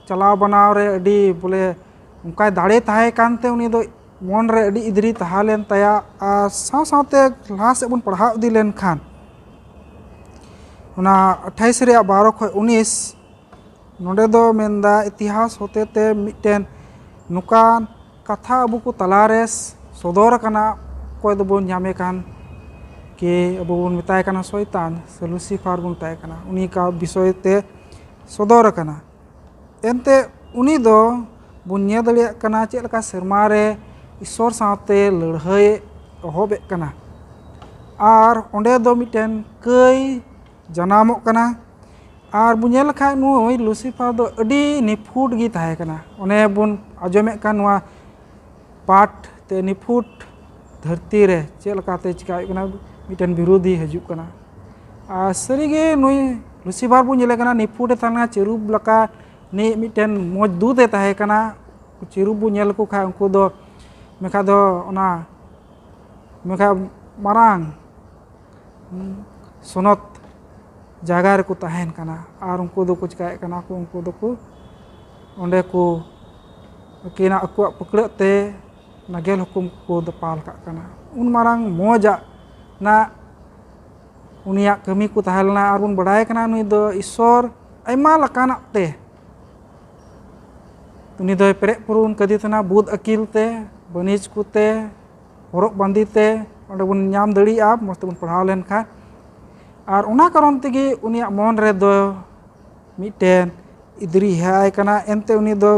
ᱪᱟᱞᱟᱣ ᱵᱟᱱᱟᱣ ᱨᱮ ᱟᱹᱰᱤ ᱵᱚᱞᱮ ᱚᱱᱠᱟᱭ ᱫᱟᱲᱮ ᱛᱟᱦᱮᱸ ᱠᱟᱱᱛᱮ ᱩᱱᱤ ᱫᱚ ᱢᱚᱱ ᱨᱮ ᱟᱹᱰᱤ ᱤᱫᱽᱨᱤ ᱛᱟᱦᱮᱸ ᱞᱮᱱ ᱛᱟᱭᱟ᱾ ᱟᱨ ᱥᱟᱶ ᱥᱟᱶᱛᱮ ᱞᱟᱦᱟ ᱥᱮᱫ ᱵᱚᱱ ᱯᱟᱲᱦᱟᱣ ᱤᱫᱤ ᱞᱮᱱᱠᱷᱟᱱ ᱚᱱᱟ ᱟᱴᱷᱟᱭᱤᱥ ᱨᱮᱭᱟᱜ ᱵᱟᱨᱚ ᱠᱷᱚᱱ ᱩᱱᱤᱥ, ᱱᱚᱰᱮ ᱫᱚ ᱢᱮᱱᱫᱟ ᱤᱛᱤᱦᱟᱥ ᱦᱚᱛᱮᱛᱮ ᱢᱤᱫᱴᱮᱱ ᱱᱚᱝᱠᱟᱱ ᱠᱟᱛᱷᱟ ᱟᱵᱚ ᱠᱚ ᱛᱟᱞᱟᱨᱮ ᱥᱚᱫᱚᱨ ᱟᱠᱟᱱᱟ, ᱚᱠᱚᱭ ᱫᱚᱵᱚᱱ ᱧᱟᱢᱮ ᱠᱟᱱ ᱠᱤ ᱟᱵᱚ ᱵᱚᱱ ᱢᱮᱛᱟᱭ ᱠᱟᱱᱟ ᱥᱚᱭᱛᱟᱱ ᱥᱮ ᱞᱩᱥᱤᱯᱷᱟᱨ ᱵᱚᱱ ᱢᱮᱛᱟᱭ ᱠᱟᱱᱟ, ᱩᱱᱤ ᱠᱟ ᱵᱤᱥᱚᱭ ᱛᱮ ᱥᱚᱫᱚᱨ ᱟᱠᱟᱱᱟ᱾ ᱮᱱᱛᱮ ᱩᱱᱤ ᱫᱚ ᱵᱚᱱ ᱧᱮᱞ ᱫᱟᱲᱮᱭᱟᱜ ᱠᱟᱱᱟ ᱪᱮᱫ ᱞᱮᱠᱟ ᱥᱮᱨᱢᱟ ᱨᱮ ᱤᱥᱥᱚᱨ ᱥᱟᱶᱛᱮ ᱞᱟᱹᱲᱦᱟᱹᱭ ᱮᱦᱚᱵᱮᱫ ᱠᱟᱱᱟ᱾ ᱟᱨ ᱚᱸᱰᱮ ᱫᱚ ᱢᱤᱫᱴᱮᱱ ᱠᱟᱹᱭ ᱡᱟᱱᱟᱢᱚᱜ ᱠᱟᱱᱟ᱾ ᱟᱨ ᱵᱚᱱ ᱧᱮᱞ ᱞᱮᱠᱷᱟᱡ ᱱᱩᱭ ᱞᱩᱥᱤᱯᱷᱟᱨ ᱫᱚ ᱟᱹᱰᱤ ᱱᱤᱯᱷᱩᱴ ᱜᱮ ᱛᱟᱦᱮᱸ ᱠᱟᱱᱟ᱾ ᱚᱱᱮ ᱵᱚᱱ ᱟᱸᱡᱚᱢᱮᱫ ᱠᱟᱱ ᱱᱚᱣᱟ ᱯᱟᱴ ᱛᱮ ᱱᱤᱯᱷᱩᱴ ᱫᱷᱟᱹᱨᱛᱤ ᱨᱮ ᱪᱮᱫ ᱞᱮᱠᱟᱛᱮ ᱪᱤᱠᱟ ᱦᱩᱭᱩᱜ ᱠᱟᱱᱟ, ᱢᱤᱫᱴᱮᱱ ᱵᱤᱨᱳᱫᱷᱤ ᱦᱤᱡᱩᱜ ᱠᱟᱱᱟ᱾ ᱟᱨ ᱥᱟᱹᱨᱤᱜᱮ ᱱᱩᱭ ᱞᱩᱥᱤᱯᱷᱟᱨ ᱵᱚᱱ ᱧᱮᱞᱮ ᱠᱟᱱᱟ, ᱱᱤᱯᱷᱩᱴ ᱮ ᱛᱟᱦᱮᱸ ᱠᱟᱱᱟ, ᱪᱮᱨᱩᱵ ᱞᱮᱠᱟ ᱱᱤ ᱢᱤᱫᱴᱮᱱ ᱢᱚᱡᱽ ᱫᱩᱛ ᱮ ᱛᱟᱦᱮᱸ ᱠᱟᱱᱟ᱾ ᱪᱮᱨᱩᱵ ᱵᱚᱱ ᱧᱮᱞ ᱞᱮᱠᱚ ᱠᱷᱟᱱ ᱩᱱᱠᱩ ᱫᱚ ᱢᱮᱱᱠᱷᱟᱱ ᱫᱚ ᱚᱱᱟ ᱢᱮᱱᱠᱷᱟᱱ ᱢᱟᱨᱟᱝ ᱥᱚᱱᱚᱛ ᱡᱟᱭᱜᱟ ᱨᱮᱠᱚ ᱛᱟᱦᱮᱱ ᱠᱟᱱᱟ᱾ ᱟᱨ ᱩᱱᱠᱩ ᱫᱚᱠᱚ ᱪᱤᱠᱟᱹᱭᱮᱫ ᱠᱟᱱᱟ ᱠᱚ, ᱩᱱᱠᱩ ᱫᱚᱠᱚ ᱚᱸᱰᱮ ᱠᱚ ᱟᱹᱠᱤᱱᱟᱜ ᱟᱠᱚᱣᱟᱜ ᱯᱷᱟᱹᱠᱲᱟᱹᱜ ᱛᱮ ᱱᱟᱜᱮᱞ ᱦᱩᱠᱩᱢ ᱠᱚ ᱫᱟᱯᱟᱞ ᱠᱟᱜ ᱠᱟᱱᱟ᱾ ᱩᱱ ᱢᱟᱨᱟᱝ ᱢᱚᱡᱟᱜ ᱱᱟᱜ ᱩᱱᱤᱭᱟᱜ ᱠᱟᱹᱢᱤ ᱠᱚ ᱛᱟᱦᱮᱸ ᱞᱮᱱᱟ᱾ ᱟᱨ ᱵᱚᱱ ᱵᱟᱰᱟᱭ ᱠᱟᱱᱟ ᱱᱩᱭ ᱫᱚ ᱤᱥᱥᱚᱨ ᱟᱭᱢᱟ ᱞᱮᱠᱟᱱᱟᱜ ᱛᱮ ᱩᱱᱤ ᱫᱚᱭ ᱯᱮᱨᱮᱡ ᱯᱩᱨᱩᱱ ᱠᱟᱫᱮ ᱛᱟᱦᱮᱱᱟ ᱵᱩᱫ ᱟᱹᱠᱤᱞ ᱛᱮ, ᱵᱟᱹᱱᱤᱡᱽ ᱠᱚᱛᱮ, ᱦᱚᱨᱚᱜ ᱵᱟᱸᱫᱮ ᱛᱮ ᱚᱸᱰᱮ ᱵᱚᱱ ᱧᱟᱢ ᱫᱟᱲᱮᱭᱟᱜᱼᱟ, ᱢᱚᱡᱽ ᱛᱮᱵᱚᱱ ᱯᱟᱲᱦᱟᱣ ᱞᱮᱱᱠᱷᱟᱱ᱾ ᱟᱨ ᱚᱱᱟ ᱠᱟᱨᱚᱱ ᱛᱮᱜᱮ ᱩᱱᱤᱭᱟᱜ ᱢᱚᱱ ᱨᱮᱫᱚ ᱢᱤᱫᱴᱮᱱ ᱤᱫᱽᱨᱤ ᱦᱮᱡ ᱟᱭ ᱠᱟᱱᱟ᱾ ᱮᱱᱛᱮ ᱩᱱᱤ ᱫᱚ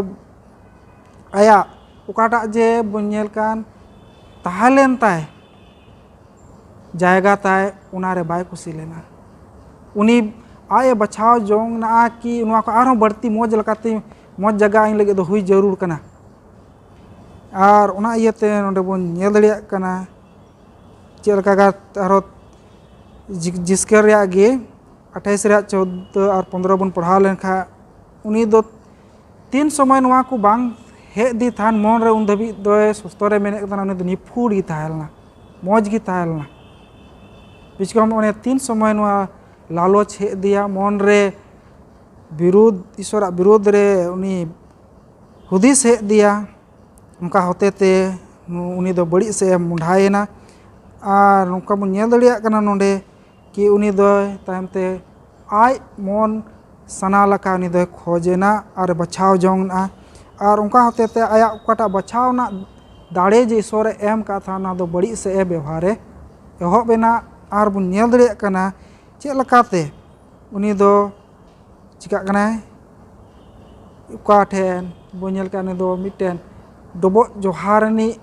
ᱟᱭᱟᱜ ᱚᱠᱟᱴᱟᱜ ᱡᱮ ᱵᱚᱱ ᱧᱮᱞ ᱠᱟᱱ ᱛᱟᱦᱮᱸ ᱞᱮᱱ ᱛᱟᱭ ᱡᱟᱭᱜᱟ ᱛᱟᱭ, ᱚᱱᱟᱨᱮ ᱵᱟᱭ ᱠᱩᱥᱤ ᱞᱮᱱᱟ᱾ ᱩᱱᱤ ᱟᱡ ᱮ ᱵᱟᱪᱷᱟᱣ ᱡᱚᱝ ᱱᱟ ᱠᱤ ᱱᱚᱣᱟ ᱠᱷᱚᱱ ᱟᱨᱦᱚᱸ ᱵᱟᱹᱲᱛᱤ ᱢᱚᱡᱽ ᱞᱮᱠᱟᱛᱮ ᱢᱚᱡᱽ ᱡᱟᱭᱜᱟ ᱤᱧ ᱞᱟᱹᱜᱤᱫ ᱫᱚ ᱦᱩᱭ ᱡᱟᱹᱨᱩᱲ ᱠᱟᱱᱟ᱾ ᱟᱨ ᱚᱱᱟ ᱤᱭᱟᱹᱛᱮ ᱱᱚᱰᱮ ᱵᱚᱱ ᱧᱮᱞ ᱫᱟᱲᱮᱭᱟᱜ ᱠᱟᱱᱟ ᱪᱮᱫ ᱞᱮᱠᱟ ᱜᱟᱛ-, ᱟᱨᱦᱚᱸ ᱡᱤ-, ᱡᱤᱥᱠᱟᱹᱨ ᱨᱮᱭᱟᱜ ᱜᱮ ᱟᱴᱷᱟᱭᱤᱥ ᱨᱮᱭᱟᱜ ᱪᱳᱫᱽᱫᱳ ᱟᱨ ᱯᱚᱱᱫᱽᱨᱚ ᱵᱚᱱ ᱯᱟᱲᱦᱟᱣ ᱞᱮᱱᱠᱷᱟᱱ, ᱩᱱᱤ ᱫᱚ ᱛᱤᱱ ᱥᱚᱢᱚᱭ ᱱᱚᱣᱟ ᱠᱚ ᱵᱟᱝ ᱦᱮᱡ ᱫᱤ ᱛᱟᱦᱮᱱ ᱢᱚᱱ ᱨᱮ, ᱩᱱ ᱫᱷᱟᱹᱵᱤᱡ ᱫᱚᱭ ᱥᱩᱥᱛᱷᱚ ᱨᱮ ᱢᱮᱱᱮᱫ ᱠᱟᱱᱟ, ᱩᱱᱤ ᱫᱚ ᱱᱤᱯᱷᱩᱴ ᱜᱮ ᱛᱟᱦᱮᱸ ᱞᱮᱱᱟ, ᱢᱚᱡᱽ ᱜᱮ ᱛᱟᱦᱮᱸ ᱞᱮᱱᱟ᱾ ᱵᱤᱪᱠᱚᱢ ᱚᱱᱮ ᱛᱤᱱ ᱥᱚᱢᱚᱭ ᱱᱚᱣᱟ ᱞᱟᱞᱚᱪ ᱦᱮᱡ ᱫᱤᱭᱟ ᱢᱚᱱ ᱨᱮ, ᱵᱤᱨᱩᱫᱷ, ᱤᱥᱚᱨᱟᱜ ᱵᱤᱨᱩᱫᱷ ᱨᱮ ᱩᱱᱤ ᱦᱩᱫᱤᱥ ᱦᱮᱡ ᱫᱤᱭᱟ, ᱚᱱᱠᱟ ᱦᱚᱛᱮ ᱛᱮ ᱩᱱᱤ ᱫᱚ ᱵᱟᱹᱲᱤᱡ ᱥᱮᱫ ᱮ ᱢᱚᱦᱰᱟᱭᱮᱱᱟ᱾ ᱟᱨ ᱱᱚᱝᱠᱟ ᱵᱚᱱ ᱧᱮᱞ ᱫᱟᱲᱮᱭᱟᱜ ᱠᱟᱱᱟ ᱱᱚᱰᱮ ᱠᱤ ᱩᱱᱤ ᱫᱚ ᱛᱟᱭᱚᱢ ᱛᱮ ᱟᱡ ᱢᱚᱱ ᱥᱟᱱᱟ ᱞᱮᱠᱟ ᱩᱱᱤ ᱫᱚᱭ ᱠᱷᱚᱡᱮᱱᱟ ᱟᱨ ᱵᱟᱪᱷᱟᱣ ᱡᱚᱝ ᱮᱱᱟ᱾ ᱟᱨ ᱚᱱᱠᱟ ᱦᱚᱛᱮ ᱛᱮ ᱟᱭᱟᱜ ᱚᱠᱟᱴᱟᱜ ᱵᱟᱪᱷᱟᱣ ᱨᱮᱱᱟᱜ ᱫᱟᱲᱮ ᱡᱮ ᱤᱥᱚᱨᱮ ᱮᱢ ᱠᱟᱫ ᱛᱟᱦᱮᱱᱟ, ᱚᱱᱟ ᱫᱚ ᱵᱟᱹᱲᱤᱡ ᱥᱮᱫ ᱮ ᱵᱮᱣᱦᱟᱨᱮ ᱮᱦᱚᱵ ᱮᱱᱟ᱾ ᱟᱨ ᱵᱚᱱ ᱧᱮᱞ ᱫᱟᱲᱮᱭᱟᱜ ᱠᱟᱱᱟ ᱪᱮᱫ ᱞᱮᱠᱟᱛᱮ ᱩᱱᱤ ᱫᱚ ᱪᱤᱠᱟᱹᱜ ᱠᱟᱱᱟᱭ, ᱚᱠᱟ ᱴᱷᱮᱱ ᱵᱚᱱ ᱧᱮᱞ ᱠᱟᱜ, ᱩᱱᱤ ᱫᱚ ᱢᱤᱫᱴᱮᱱ ᱰᱚᱵᱚᱜ ᱡᱚᱦᱟᱨ ᱨᱤᱱᱤᱡ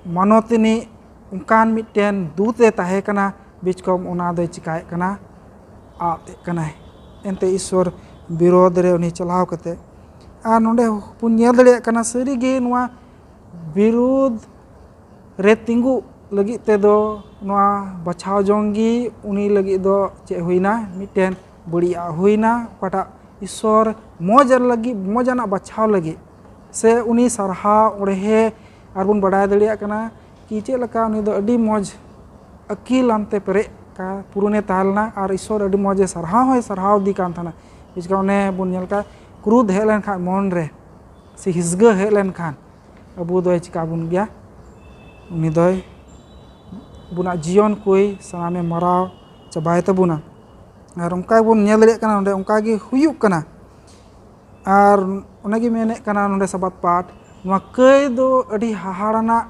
ᱢᱟᱱᱚᱛ ᱨᱤᱱᱤᱡ ᱚᱱᱠᱟᱱ ᱢᱤᱫᱴᱮᱱ ᱫᱩᱛ ᱮ ᱛᱟᱦᱮᱸ ᱠᱟᱱᱟ, ᱵᱤᱪᱠᱚᱢ ᱚᱱᱟ ᱫᱚᱭ ᱪᱤᱠᱟᱭᱮᱫ ᱠᱟᱱᱟ, ᱟᱫ ᱮᱫ ᱠᱟᱱᱟᱭ᱾ ᱮᱱᱛᱮ ᱤᱥᱥᱚᱨ ᱵᱤᱨᱳᱫᱷ ᱨᱮ ᱩᱱᱤ ᱪᱟᱞᱟᱣ ᱠᱟᱛᱮ᱾ ᱟᱨ ᱱᱚᱰᱮ ᱵᱚᱱ ᱧᱮᱞ ᱫᱟᱲᱮᱭᱟᱜ ᱠᱟᱱᱟ ᱥᱟᱹᱨᱤᱜᱮ ᱱᱚᱣᱟ ᱵᱤᱨᱩᱫᱷ ᱨᱮ ᱛᱤᱸᱜᱩᱜ ᱞᱟᱹᱜᱤᱫ ᱛᱮᱫᱚ ᱱᱚᱣᱟ ᱵᱟᱪᱷᱟᱣ ᱡᱚᱝ ᱜᱮ ᱩᱱᱤ ᱞᱟᱹᱜᱤᱫ ᱫᱚ ᱪᱮᱫ ᱦᱩᱭᱱᱟ, ᱢᱤᱫᱴᱮᱱ ᱵᱟᱹᱲᱤᱡᱟᱜ ᱦᱩᱭᱱᱟ᱾ ᱚᱠᱟᱴᱟᱜ ᱤᱥᱥᱚᱨ ᱢᱚᱡᱽ ᱞᱟᱹᱜᱤᱫ, ᱢᱚᱡᱽ ᱟᱱᱟᱜ ᱵᱟᱪᱷᱟᱣ ᱞᱟᱹᱜᱤᱫ ᱥᱮ ᱩᱱᱤ ᱥᱟᱨᱦᱟᱣ ᱚᱬᱦᱮ, ᱟᱨ ᱵᱚᱱ ᱵᱟᱰᱟᱭ ᱫᱟᱲᱮᱭᱟᱜ ᱠᱟᱱᱟ ᱠᱤ ᱪᱮᱫ ᱞᱮᱠᱟ ᱩᱱᱤ ᱫᱚ ᱟᱹᱰᱤ ᱢᱚᱡᱽ ᱟᱹᱠᱤᱞ ᱟᱱᱛᱮ ᱯᱮᱨᱮᱡ ᱠᱟ ᱯᱩᱨᱩᱱᱮ ᱛᱟᱦᱮᱸ ᱞᱮᱱᱟ ᱟᱨ ᱤᱥᱥᱚᱨ ᱟᱹᱰᱤ ᱢᱚᱡᱽ ᱮ ᱥᱟᱨᱦᱟᱣ ᱦᱚᱸᱭ ᱥᱟᱨᱦᱟᱣ ᱤᱫᱤ ᱠᱟᱱ ᱛᱟᱦᱮᱱᱟ᱾ ᱪᱤᱠᱟ ᱚᱱᱮ ᱵᱚᱱ ᱧᱮᱞ ᱠᱟᱜ, ᱠᱨᱳᱫᱷ ᱦᱮᱡ ᱞᱮᱱᱠᱷᱟᱱ ᱢᱚᱱ ᱨᱮ ᱥᱮ ᱦᱤᱥᱜᱟᱹ ᱦᱮᱡ ᱞᱮᱱᱠᱷᱟᱱ ᱟᱵᱚ ᱫᱚᱭ ᱪᱤᱠᱟ ᱵᱚᱱ ᱜᱮᱭᱟ, ᱩᱱᱤ ᱫᱚᱭ ᱟᱵᱚᱱᱟᱜ ᱡᱤᱭᱚᱱ ᱠᱚᱭ ᱥᱟᱱᱟᱢᱮ ᱢᱟᱨᱟᱣ ᱪᱟᱵᱟᱭ ᱛᱟᱵᱚᱱᱟ᱾ ᱟᱨ ᱚᱱᱠᱟ ᱜᱮᱵᱚᱱ ᱧᱮᱞ ᱫᱟᱲᱮᱭᱟᱜ ᱠᱟᱱᱟ ᱱᱚᱰᱮ ᱚᱱᱠᱟ ᱜᱮ ᱦᱩᱭᱩᱜ ᱠᱟᱱᱟ᱾ ᱟᱨ ᱚᱱᱮ ᱜᱮ ᱢᱮᱱᱮᱫ ᱠᱟᱱᱟ ᱱᱚᱰᱮ ᱥᱟᱵᱟᱫ ᱯᱟᱴ, ᱱᱚᱣᱟ ᱠᱟᱹᱭ ᱫᱚ ᱟᱹᱰᱤ ᱦᱟᱦᱟᱲᱟᱱᱟᱜ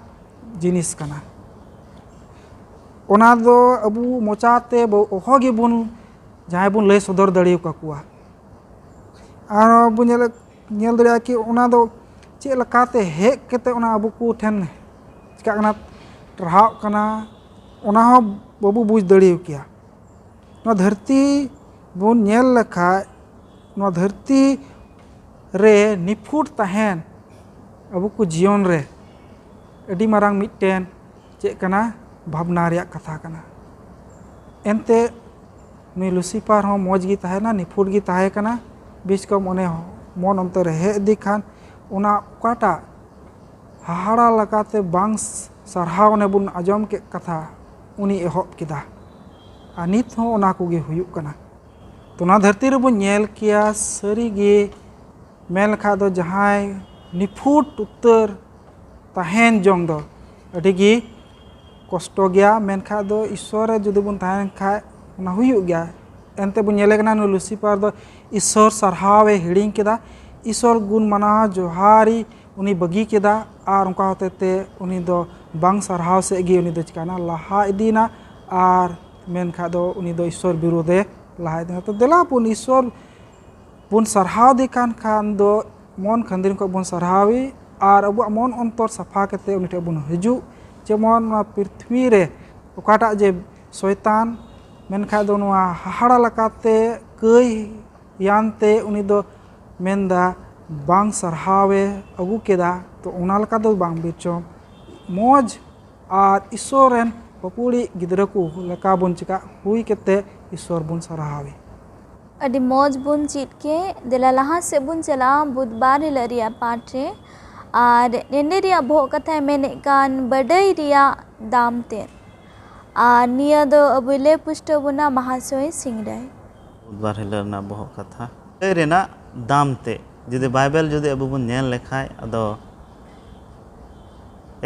ᱡᱤᱱᱤᱥ ᱠᱟᱱᱟ᱾ ᱚᱱᱟ ᱫᱚ ᱟᱵᱚ ᱢᱚᱪᱟ ᱛᱮ ᱵᱚ-, ᱚᱦᱚ ᱜᱮᱵᱚᱱ ᱡᱟᱦᱟᱸᱭ ᱵᱚᱱ ᱞᱟᱹᱭ ᱥᱚᱫᱚᱨ ᱫᱟᱲᱮ ᱟᱠᱚᱣᱟ᱾ ᱟᱨ ᱵᱚᱱ ᱧᱮᱞ, ᱧᱮᱞ ᱫᱟᱲᱮᱭᱟᱜᱼᱟ ᱠᱤ ᱚᱱᱟ ᱫᱚ ᱪᱮᱫ ᱞᱮᱠᱟᱛᱮ ᱦᱮᱡ ᱠᱟᱛᱮ ᱚᱱᱟ ᱟᱵᱚ ᱠᱚ ᱴᱷᱮᱱ ᱪᱤᱠᱟᱹᱜ ᱠᱟᱱᱟ, ᱴᱟᱨᱦᱟᱜ ᱠᱟᱱᱟ, ᱚᱱᱟ ᱦᱚᱸ ᱵᱟᱵᱚ ᱵᱩᱡᱽ ᱫᱟᱲᱮ ᱠᱮᱭᱟ᱾ ᱱᱚᱣᱟ ᱫᱷᱟᱹᱨᱛᱤ ᱵᱚᱱ ᱧᱮᱞ ᱞᱮᱠᱷᱟᱡ, ᱱᱚᱣᱟ ᱫᱷᱟᱹᱨᱛᱤ ᱨᱮ ᱱᱤᱯᱷᱩᱴ ᱛᱟᱦᱮᱱ ᱟᱵᱚ ᱠᱚ ᱡᱤᱭᱚᱱ ᱨᱮ ᱟᱹᱰᱤ ᱢᱟᱨᱟᱝ ᱢᱤᱫᱴᱮᱱ ᱪᱮᱫ ᱠᱟᱱᱟ, ᱵᱷᱟᱵᱽᱱᱟ ᱨᱮᱭᱟᱜ ᱠᱟᱛᱷᱟ ᱠᱟᱱᱟ᱾ ᱮᱱᱛᱮ ᱱᱩᱭ ᱞᱩᱥᱤᱯᱷᱟᱨ ᱦᱚᱸ ᱢᱚᱡᱽ ᱜᱮ ᱛᱟᱦᱮᱱᱟ, ᱱᱤᱯᱷᱩᱴ ᱜᱮ ᱛᱟᱦᱮᱸ ᱠᱟᱱᱟ᱾ ᱵᱤᱥ ᱠᱚᱢ ᱚᱱᱮ ᱢᱚᱱ ᱚᱱᱛᱚᱨ ᱨᱮ ᱦᱮᱡ ᱤᱫᱤ ᱠᱷᱟᱱ, ᱚᱱᱟ ᱚᱠᱟᱴᱟᱜ ᱦᱟᱦᱟᱲᱟ ᱞᱮᱠᱟᱛᱮ ᱵᱟᱝ ᱥᱟᱨᱦᱟᱣ ᱚᱱᱮ ᱵᱚᱱ ᱟᱸᱡᱚᱢ ᱠᱮᱫ ᱠᱟᱛᱷᱟ, ᱩᱱᱤ ᱮᱦᱚᱵ ᱠᱮᱫᱟ᱾ ᱟᱨ ᱱᱤᱛ ᱦᱚᱸ ᱚᱱᱟ ᱠᱚᱜᱮ ᱦᱩᱭᱩᱜ ᱠᱟᱱᱟ᱾ ᱛᱚ, ᱚᱱᱟ ᱫᱷᱟᱹᱨᱛᱤ ᱨᱮᱵᱚᱱ ᱧᱮᱞ ᱠᱮᱭᱟ, ᱥᱟᱹᱨᱤᱜᱮ ᱢᱮᱱ ᱞᱮᱠᱷᱟᱡ ᱫᱚ ᱡᱟᱦᱟᱸᱭ ᱱᱤᱯᱷᱩᱴ ᱩᱛᱟᱹᱨ ᱛᱟᱦᱮᱱ ᱡᱚᱝ ᱫᱚ ᱟᱹᱰᱤ ᱜᱮ ᱠᱚᱥᱴᱚ ᱜᱮᱭᱟ᱾ ᱢᱮᱱᱠᱷᱟᱡ ᱫᱚ ᱤᱥᱥᱚᱨ ᱨᱮ ᱡᱩᱫᱤ ᱵᱚᱱ ᱛᱟᱦᱮᱱ ᱠᱷᱟᱡ, ᱚᱱᱟ ᱦᱩᱭᱩᱜ ᱜᱮᱭᱟ᱾ ᱮᱱᱛᱮ ᱵᱚᱱ ᱧᱮᱞᱮ ᱠᱟᱱᱟ, ᱱᱩᱭ ᱞᱩᱥᱤᱯᱷᱟᱨ ᱫᱚ ᱤᱥᱥᱚᱨ ᱥᱟᱨᱦᱟᱣ ᱮ ᱦᱤᱲᱤᱧ ᱠᱮᱫᱟ᱾ ᱤᱥᱥᱚᱨ ᱜᱩᱱ ᱢᱟᱱᱟᱣ ᱡᱚᱦᱟᱨᱤ ᱩᱱᱤ ᱵᱟᱹᱜᱤ ᱠᱮᱫᱟ᱾ ᱟᱨ ᱚᱱᱠᱟ ᱦᱚᱛᱮ ᱛᱮ ᱩᱱᱤ ᱫᱚ ᱵᱟᱝ ᱥᱟᱨᱦᱟᱣ ᱥᱮᱫ ᱜᱮ ᱩᱱᱤ ᱫᱚ ᱪᱤᱠᱟᱹᱭᱮᱱᱟ, ᱞᱟᱦᱟ ᱤᱫᱤᱭᱮᱱᱟ᱾ ᱟᱨ ᱢᱮᱱᱠᱷᱟᱡ ᱫᱚ ᱩᱱᱤ ᱫᱚ ᱤᱥᱥᱚᱨ ᱵᱤᱨᱩᱫᱷ ᱮ ᱞᱟᱦᱟ ᱤᱫᱤᱭᱮᱱᱟ᱾ ᱛᱚ, ᱫᱮᱞᱟ ᱵᱚᱱ ᱤᱥᱥᱚᱨ ᱵᱚᱱ ᱥᱟᱨᱦᱟᱣ ᱫᱮ ᱠᱟᱱ ᱠᱷᱟᱱ ᱫᱚ ᱢᱚᱱ ᱠᱷᱟᱹᱱᱫᱽᱨᱤᱝ ᱠᱷᱚᱱ ᱵᱚᱱ ᱥᱟᱨᱦᱟᱣᱮ ᱟᱨ ᱟᱵᱚᱣᱟᱜ ᱢᱚᱱ ᱚᱱᱛᱚᱨ ᱥᱟᱯᱷᱟ ᱠᱟᱛᱮ ᱩᱱᱤ ᱴᱷᱮᱱ ᱵᱚᱱ ᱦᱤᱡᱩᱜ᱾ ᱡᱮᱢᱚᱱ ᱱᱚᱣᱟ ᱯᱨᱤᱛᱷᱤᱵᱤ ᱨᱮ ᱚᱠᱟᱴᱟᱜ ᱡᱮ ᱥᱚᱭᱛᱟᱱ ᱢᱮᱱᱠᱷᱟᱡ ᱫᱚ ᱱᱚᱣᱟ ᱦᱟᱦᱟᱲᱟ ᱞᱮᱠᱟᱛᱮ ᱠᱟᱹᱭ ᱭᱟᱱᱛᱮ ᱩᱱᱤ ᱫᱚ ᱢᱮᱱᱫᱟ ᱵᱟᱝ ᱥᱟᱨᱦᱟᱣᱮ ᱟᱹᱜᱩ ᱠᱮᱫᱟ᱾ ᱛᱚ, ᱚᱱᱟ ᱞᱮᱠᱟ ᱫᱚ ᱵᱟᱝ ᱵᱤᱨᱪᱚᱢ ᱢᱚᱡᱽ ᱟᱨ ᱤᱥᱥᱚᱨ ᱨᱮᱱ ᱯᱟᱹᱯᱩᱲᱤ ᱜᱤᱫᱽᱨᱟᱹ ᱠᱚ ᱞᱮᱠᱟ ᱵᱚᱱ ᱪᱮᱠᱟ ᱦᱩᱭ ᱠᱟᱛᱮ ᱤᱥᱥᱚᱨ ᱵᱚᱱ ᱥᱟᱨᱦᱟᱣᱮ᱾ ᱟᱹᱰᱤ ᱢᱚᱡᱽ ᱵᱚᱱ ᱪᱮᱫ ᱠᱮᱫ᱾ ᱫᱮᱞᱟ ᱞᱟᱦᱟ ᱥᱮᱫ ᱵᱚᱱ ᱪᱟᱞᱟᱜᱼᱟ ᱵᱩᱫᱷᱵᱟᱨ ᱦᱤᱞᱳᱜ ᱨᱮᱭᱟᱜ ᱯᱟᱴ ᱨᱮ᱾ ᱟᱨ ᱱᱮᱸᱰᱮ ᱨᱮᱭᱟᱜ ᱵᱚᱦᱚᱜ ᱠᱟᱛᱷᱟᱭ ᱢᱮᱱᱮᱫ ᱠᱟᱱ ᱵᱟᱰᱟᱭ ᱨᱮᱭᱟᱜ ᱫᱟᱢ ᱛᱮᱫ᱾ ᱟᱨ ᱱᱤᱭᱟᱹ ᱫᱚ ᱟᱵᱚᱭ ᱞᱟᱹᱭ ᱯᱩᱥᱴᱟᱹᱣ ᱵᱚᱱᱟ ᱢᱟᱦᱟᱥᱚᱭ ᱥᱤᱝᱨᱟᱭ᱾ ᱵᱩᱫᱷᱵᱟᱨ ᱦᱤᱞᱳᱜ ᱨᱮᱱᱟᱜ ᱵᱚᱦᱚᱜ ᱠᱟᱛᱷᱟ, ᱵᱟᱰᱟᱭ ᱨᱮᱱᱟᱜ ᱫᱟᱢ ᱛᱮᱫ᱾ ᱡᱩᱫᱤ ᱵᱟᱭᱵᱮᱞ ᱡᱩᱫᱤ ᱟᱵᱚ ᱵᱚᱱ ᱧᱮᱞ ᱞᱮᱠᱷᱟᱡ, ᱟᱫᱚ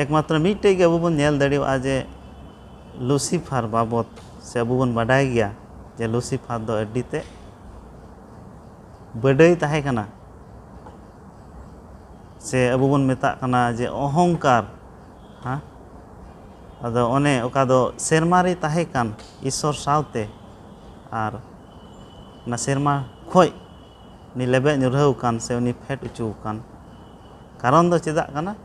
ᱮᱠᱢᱟᱛᱨᱚ ᱢᱤᱫᱴᱮᱡ ᱜᱮ ᱟᱵᱚ ᱵᱚᱱ ᱧᱮᱞ ᱫᱟᱲᱮᱭᱟᱜᱼᱟ ᱡᱮ ᱞᱩᱥᱤᱯᱷᱟᱨ ᱵᱟᱵᱚᱛ ᱥᱮ ᱟᱵᱚ ᱵᱚᱱ ᱵᱟᱰᱟᱭ ᱜᱮᱭᱟ ᱡᱮ ᱞᱩᱥᱤᱯᱷᱟᱨ ᱫᱚ ᱟᱹᱰᱤ ᱛᱮᱫ ᱵᱟᱰᱟᱭ ᱛᱟᱦᱮᱸ ᱠᱟᱱᱟ, ᱥᱮ ᱟᱵᱚ ᱵᱚᱱ ᱢᱮᱛᱟᱜ ᱠᱟᱱᱟ ᱡᱮ ᱚᱦᱚᱝᱠᱟᱨ, ᱦᱮᱸ᱾ ᱟᱫᱚ ᱚᱱᱮ ᱚᱠᱟ ᱫᱚ ᱥᱮᱨᱢᱟ ᱨᱮ ᱛᱟᱦᱮᱸ ᱠᱟᱱ ᱤᱥᱥᱚᱨ ᱥᱟᱶᱛᱮ, ᱟᱨ ᱚᱱᱟ ᱥᱮᱨᱢᱟ ᱠᱷᱚᱡ ᱩᱱᱤ ᱞᱮᱵᱮᱫ ᱧᱩᱨᱦᱟᱹᱣ ᱟᱠᱟᱱ ᱥᱮ ᱩᱱᱤ ᱯᱷᱮᱰ ᱦᱚᱪᱚ ᱟᱠᱟᱱ ᱠᱟᱨᱚᱱ ᱫᱚ ᱪᱮᱫᱟᱜ ᱠᱟᱱᱟ,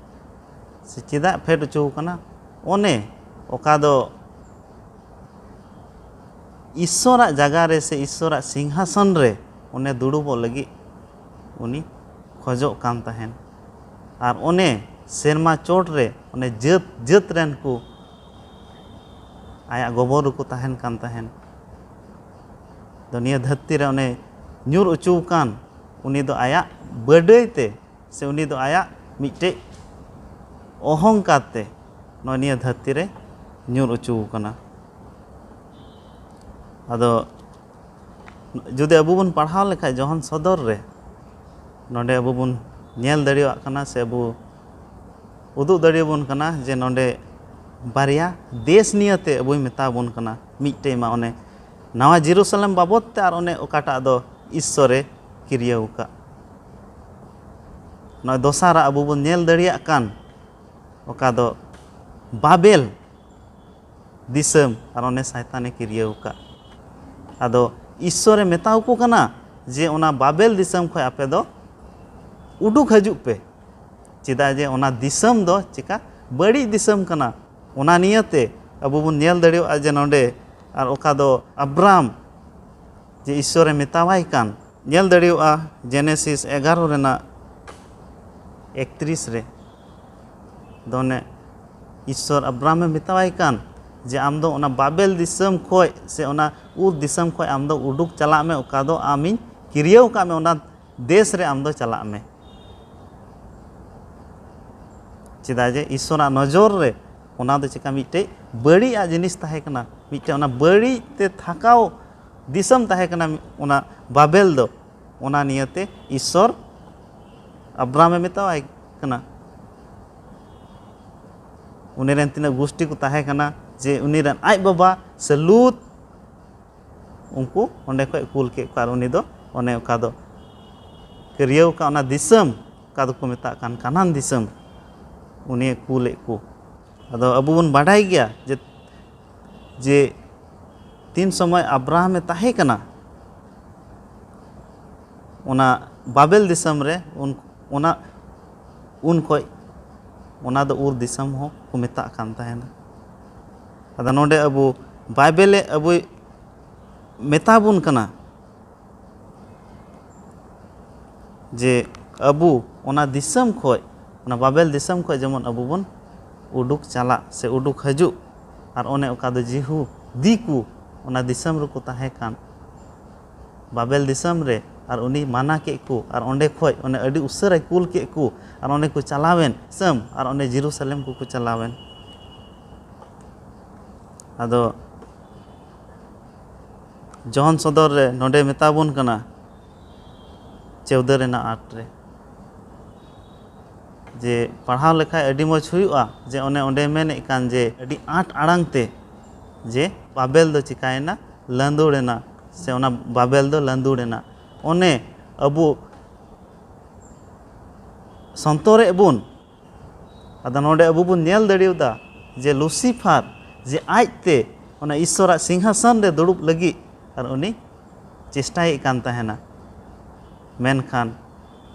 ᱥᱮ ᱪᱮᱫᱟᱜ ᱯᱷᱮᱰ ᱦᱚᱪᱚ ᱟᱠᱟᱱᱟ? ᱚᱱᱮ ᱚᱠᱟ ᱫᱚ ᱤᱥᱥᱚᱨᱟᱜ ᱡᱟᱭᱜᱟ ᱨᱮ ᱥᱮ ᱤᱥᱥᱚᱨᱟᱜ ᱥᱤᱝᱦᱟᱥᱚᱱ ᱨᱮ ᱚᱱᱮ ᱫᱩᱲᱩᱵᱚᱜ ᱞᱟᱹᱜᱤᱫ ᱩᱱᱤ ᱠᱷᱚᱡᱚᱜ ᱠᱟᱱ ᱛᱟᱦᱮᱱ᱾ ᱟᱨ ᱚᱱᱮ ᱥᱮᱨᱢᱟ ᱪᱚᱴ ᱨᱮ ᱚᱱᱮ ᱡᱟᱹᱛ ᱡᱟᱹᱛ ᱨᱮᱱ ᱠᱚ ᱟᱭᱟᱜ ᱜᱚᱵᱚᱞ ᱨᱮᱠᱚ ᱛᱟᱦᱮᱱ ᱠᱟᱱ ᱛᱟᱦᱮᱱ᱾ ᱫᱚ ᱱᱤᱭᱟᱹ ᱫᱷᱟᱹᱨᱛᱤ ᱨᱮ ᱚᱱᱮ ᱧᱩᱨ ᱚᱪᱚ ᱟᱠᱟᱱ, ᱩᱱᱤ ᱫᱚ ᱟᱭᱟᱜ ᱵᱟᱹᱰᱟᱹᱭ ᱛᱮ ᱥᱮ ᱩᱱᱤ ᱫᱚ ᱟᱭᱟᱜ ᱢᱤᱫᱴᱮᱡ ᱚᱦᱚᱝᱠᱟᱨ ᱛᱮ ᱱᱚᱜᱼᱚᱭ ᱱᱤᱭᱟᱹ ᱫᱷᱟᱹᱨᱛᱤ ᱨᱮ ᱧᱩᱨ ᱚᱪᱚ ᱟᱠᱟᱱᱟ᱾ ᱟᱫᱚ ᱡᱩᱫᱤ ᱟᱵᱚ ᱵᱚᱱ ᱯᱟᱲᱦᱟᱣ ᱞᱮᱠᱷᱟᱡ ᱡᱚᱦᱚᱱ ᱥᱚᱫᱚᱨ ᱨᱮ, ᱱᱚᱰᱮ ᱟᱵᱚ ᱵᱚᱱ ᱧᱮᱞ ᱫᱟᱲᱮᱭᱟᱜ ᱠᱟᱱᱟ ᱥᱮ ᱟᱵᱚ ᱩᱫᱩᱜ ᱫᱟᱲᱮᱭᱟᱵᱚᱱ ᱠᱟᱱᱟ ᱡᱮ ᱱᱚᱰᱮ ᱵᱟᱨᱭᱟ ᱫᱮᱥ ᱱᱤᱭᱟᱹᱛᱮ ᱟᱵᱚᱭ ᱢᱮᱛᱟ ᱵᱚᱱ ᱠᱟᱱᱟ᱾ ᱢᱤᱫᱴᱮᱡ ᱢᱟ ᱚᱱᱮ ᱱᱟᱣᱟ ᱡᱮᱨᱩᱥᱟᱞᱮᱢ ᱵᱟᱵᱚᱫ ᱛᱮ, ᱟᱨ ᱚᱱᱮ ᱚᱠᱟᱴᱟᱜ ᱫᱚ ᱤᱥᱥᱚᱨᱮ ᱠᱤᱨᱭᱟᱹᱣ ᱟᱠᱟᱫ᱾ ᱱᱚᱜᱼᱚᱭ ᱫᱚᱥᱟᱨᱟᱜ ᱟᱵᱚ ᱵᱚᱱ ᱧᱮᱞ ᱫᱟᱲᱮᱭᱟᱜ ᱠᱟᱱ, ᱚᱠᱟ ᱫᱚ ᱵᱟᱵᱮᱞ ᱫᱤᱥᱚᱢ, ᱟᱨ ᱚᱱᱮ ᱥᱟᱭᱛᱟᱱᱮ ᱠᱤᱨᱭᱟᱹᱣ ᱟᱠᱟᱫ᱾ ᱟᱫᱚ ᱤᱥᱥᱚᱨᱮ ᱢᱮᱛᱟ ᱟᱠᱚ ᱠᱟᱱᱟ ᱡᱮ ᱚᱱᱟ ᱵᱟᱵᱮᱞ ᱫᱤᱥᱚᱢ ᱠᱷᱚᱱ ᱟᱯᱮ ᱫᱚ ᱩᱰᱩᱠ ᱦᱤᱡᱩᱜ ᱯᱮ, ᱪᱮᱫᱟᱜ ᱡᱮ ᱚᱱᱟ ᱫᱤᱥᱚᱢ ᱫᱚ ᱪᱮᱠᱟ ᱵᱟᱹᱲᱤᱡ ᱫᱤᱥᱚᱢ ᱠᱟᱱᱟ᱾ ᱚᱱᱟ ᱱᱤᱭᱟᱹᱛᱮ ᱟᱵᱚ ᱵᱚᱱ ᱧᱮᱞ ᱫᱟᱲᱮᱭᱟᱜᱼᱟ ᱡᱮ ᱱᱚᱰᱮ ᱟᱨ ᱚᱠᱟ ᱫᱚ ᱟᱵᱨᱟᱢ ᱡᱮ ᱤᱥᱥᱚᱨᱮ ᱢᱮᱛᱟᱣᱟᱭ ᱠᱟᱱ, ᱧᱮᱞ ᱫᱟᱲᱮᱭᱟᱜᱼᱟ ᱡᱮᱱᱮᱥᱤᱥ ᱮᱜᱟᱨᱚ ᱨᱮᱱᱟᱜ ᱮᱠᱛᱨᱤᱥ ᱨᱮ ᱫᱚ ᱚᱱᱮ ᱤᱥᱥᱚᱨ ᱟᱵᱨᱟᱢᱮ ᱢᱮᱛᱟᱣᱟᱭ ᱠᱟᱱ ᱡᱮ ᱟᱢ ᱫᱚ ᱚᱱᱟ ᱵᱟᱵᱮᱞ ᱫᱤᱥᱚᱢ ᱠᱷᱚᱡ ᱥᱮ ᱚᱱᱟ ᱩᱨ ᱫᱤᱥᱚᱢ ᱠᱷᱚᱡ ᱟᱢ ᱫᱚ ᱩᱰᱩᱠ ᱪᱟᱞᱟᱜ ᱢᱮ, ᱚᱠᱟ ᱫᱚ ᱟᱢᱤᱧ ᱠᱤᱨᱭᱟᱹᱣ ᱟᱠᱟᱫ ᱢᱮ, ᱚᱱᱟ ᱫᱮᱥ ᱨᱮ ᱟᱢ ᱫᱚ ᱪᱟᱞᱟᱜ ᱢᱮ᱾ ᱪᱮᱫᱟᱜ ᱡᱮ ᱤᱥᱥᱚᱨᱟᱜ ᱱᱚᱡᱚᱨ ᱨᱮ ᱚᱱᱟ ᱫᱚ ᱪᱮᱠᱟ ᱢᱤᱫᱴᱮᱡ ᱵᱟᱹᱲᱤᱡ ᱟᱜ ᱡᱤᱱᱤᱥ ᱛᱟᱦᱮᱸ ᱠᱟᱱᱟ, ᱢᱤᱫᱴᱮᱡ ᱚᱱᱟ ᱵᱟᱹᱲᱤᱡ ᱛᱮ ᱛᱷᱟᱠᱟᱣ ᱫᱤᱥᱚᱢ ᱛᱟᱦᱮᱸ ᱠᱟᱱᱟ ᱚᱱᱟ ᱵᱟᱵᱮᱞ ᱫᱚ᱾ ᱚᱱᱟ ᱱᱤᱭᱟᱹᱛᱮ ᱤᱥᱥᱚᱨ ᱟᱵᱨᱟᱢᱮ ᱢᱮᱛᱟᱣᱟᱭ ᱠᱟᱱᱟ, ᱩᱱᱤ ᱨᱮᱱ ᱛᱤᱱᱟᱹᱜ ᱜᱩᱥᱴᱤ ᱠᱚ ᱛᱟᱦᱮᱸ ᱠᱟᱱᱟ, ᱡᱮ ᱩᱱᱤ ᱨᱮᱱ ᱟᱡ ᱵᱟᱵᱟ ᱥᱮ ᱞᱩᱛ, ᱩᱱᱠᱩ ᱚᱸᱰᱮ ᱠᱷᱚᱡ ᱠᱩᱞ ᱠᱮᱫ ᱠᱚᱣᱟ᱾ ᱟᱨ ᱩᱱᱤ ᱫᱚ ᱚᱱᱮ ᱚᱠᱟ ᱫᱚ ᱠᱤᱨᱭᱟᱹᱣ ᱟᱠᱟᱫ ᱚᱱᱟ ᱫᱤᱥᱚᱢ, ᱚᱠᱟ ᱫᱚᱠᱚ ᱢᱮᱛᱟᱜ ᱠᱟᱱ ᱠᱟᱱᱟᱱ ᱫᱤᱥᱚᱢ, ᱩᱱᱤᱭᱮ ᱠᱩᱞᱮᱫ ᱠᱚ᱾ ᱟᱫᱚ ᱟᱵᱚ ᱵᱚᱱ ᱵᱟᱰᱟᱭ ᱜᱮᱭᱟ ᱡᱮ, ᱡᱮ ᱛᱤᱱ ᱥᱚᱢᱚᱭ ᱟᱵᱨᱟᱦᱟᱢᱮ ᱛᱟᱦᱮᱸ ᱠᱟᱱᱟ, ᱚᱱᱟ ᱵᱟᱵᱮᱞ ᱫᱤᱥᱚᱢ ᱨᱮ, ᱩᱱ, ᱚᱱᱟ, ᱩᱱ ᱠᱷᱚᱡ ᱚᱱᱟ ᱫᱚ ᱩᱨ ᱫᱤᱥᱚᱢ ᱦᱚᱸ ᱠᱚ ᱢᱮᱛᱟᱜ ᱠᱟᱱ ᱛᱟᱦᱮᱱᱟ᱾ ᱟᱫᱚ ᱱᱚᱰᱮ ᱟᱵᱚ ᱵᱟᱭᱵᱮᱞᱮ ᱟᱵᱚᱭ ᱢᱮᱛᱟ ᱵᱚᱱ ᱠᱟᱱᱟ ᱡᱮ ᱟᱵᱚ ᱚᱱᱟ ᱫᱤᱥᱚᱢ ᱠᱷᱚᱡ ᱚᱱᱟ ᱵᱟᱵᱮᱞ ᱫᱤᱥᱚᱢ ᱠᱷᱚᱱ ᱡᱮᱢᱚᱱ ᱟᱵᱚ ᱵᱚᱱ ᱩᱰᱩᱠ ᱪᱟᱞᱟᱜ ᱥᱮ ᱩᱰᱩᱠ ᱦᱤᱡᱩᱜ᱾ ᱟᱨ ᱚᱱᱮ ᱚᱠᱟ ᱫᱚ ᱡᱤᱦᱩᱫᱤ ᱠᱚ ᱚᱱᱟ ᱫᱤᱥᱚᱢ ᱨᱮᱠᱚ ᱛᱟᱦᱮᱸ ᱠᱟᱱ, ᱵᱟᱵᱮᱞ ᱫᱤᱥᱚᱢ ᱨᱮ, ᱟᱨ ᱩᱱᱤ ᱢᱟᱱᱟ ᱠᱮᱫ ᱠᱚ, ᱟᱨ ᱚᱸᱰᱮ ᱠᱷᱚᱱ ᱚᱱᱮ ᱟᱹᱰᱤ ᱩᱥᱟᱹᱨᱟᱭ ᱠᱩᱞ ᱠᱮᱫ ᱠᱚ, ᱟᱨ ᱚᱸᱰᱮ ᱠᱚ ᱪᱟᱞᱟᱣᱮᱱ ᱫᱤᱥᱚᱢ, ᱟᱨ ᱚᱸᱰᱮ ᱡᱮᱨᱩᱥᱟᱞᱮᱢ ᱠᱚᱠᱚ ᱪᱟᱞᱟᱣᱮᱱ᱾ ᱟᱫᱚ ᱡᱚᱦᱚᱱ ᱥᱚᱫᱚᱨ ᱨᱮ ᱱᱚᱰᱮ ᱢᱮᱛᱟ ᱵᱚᱱ ᱠᱟᱱᱟ, ᱪᱳᱣᱫᱟᱹ ᱨᱮᱱᱟᱜ ᱟᱴ ᱨᱮ, ᱡᱮ ᱯᱟᱲᱦᱟᱣ ᱞᱮᱠᱷᱟᱡ ᱟᱹᱰᱤ ᱢᱚᱡᱽ ᱦᱩᱭᱩᱜᱼᱟ, ᱡᱮ ᱚᱱᱮ ᱚᱸᱰᱮ ᱢᱮᱱᱮᱫ ᱠᱟᱱ ᱡᱮ ᱟᱹᱰᱤ ᱟᱸᱴ ᱟᱲᱟᱝ ᱛᱮ ᱡᱮ ᱵᱟᱵᱮᱞ ᱫᱚ ᱪᱤᱠᱟᱭᱮᱱᱟ, ᱞᱟᱸᱫᱩᱲ ᱮᱱᱟ, ᱥᱮ ᱚᱱᱟ ᱵᱟᱵᱮᱞ ᱫᱚ ᱞᱟᱸᱫᱩᱲ ᱮᱱᱟ᱾ ᱚᱱᱮ ᱟᱵᱚ ᱥᱚᱱᱛᱚᱨᱮᱫ ᱵᱚᱱ, ᱟᱫᱚ ᱱᱚᱰᱮ ᱟᱵᱚ ᱵᱚᱱ ᱧᱮᱞ ᱫᱟᱲᱮᱭᱟᱫᱟ ᱡᱮ ᱞᱩᱥᱤᱯᱷᱟᱨ ᱡᱮ ᱟᱡᱛᱮ ᱚᱱᱟ ᱤᱥᱥᱚᱨᱟᱜ ᱥᱤᱝᱦᱟᱥᱚᱱ ᱨᱮ ᱫᱩᱲᱩᱵ ᱞᱟᱹᱜᱤᱫ ᱟᱨ ᱩᱱᱤ ᱪᱮᱥᱴᱟᱭᱮᱫ ᱠᱟᱱ ᱛᱟᱦᱮᱱᱟ, ᱢᱮᱱᱠᱷᱟᱱ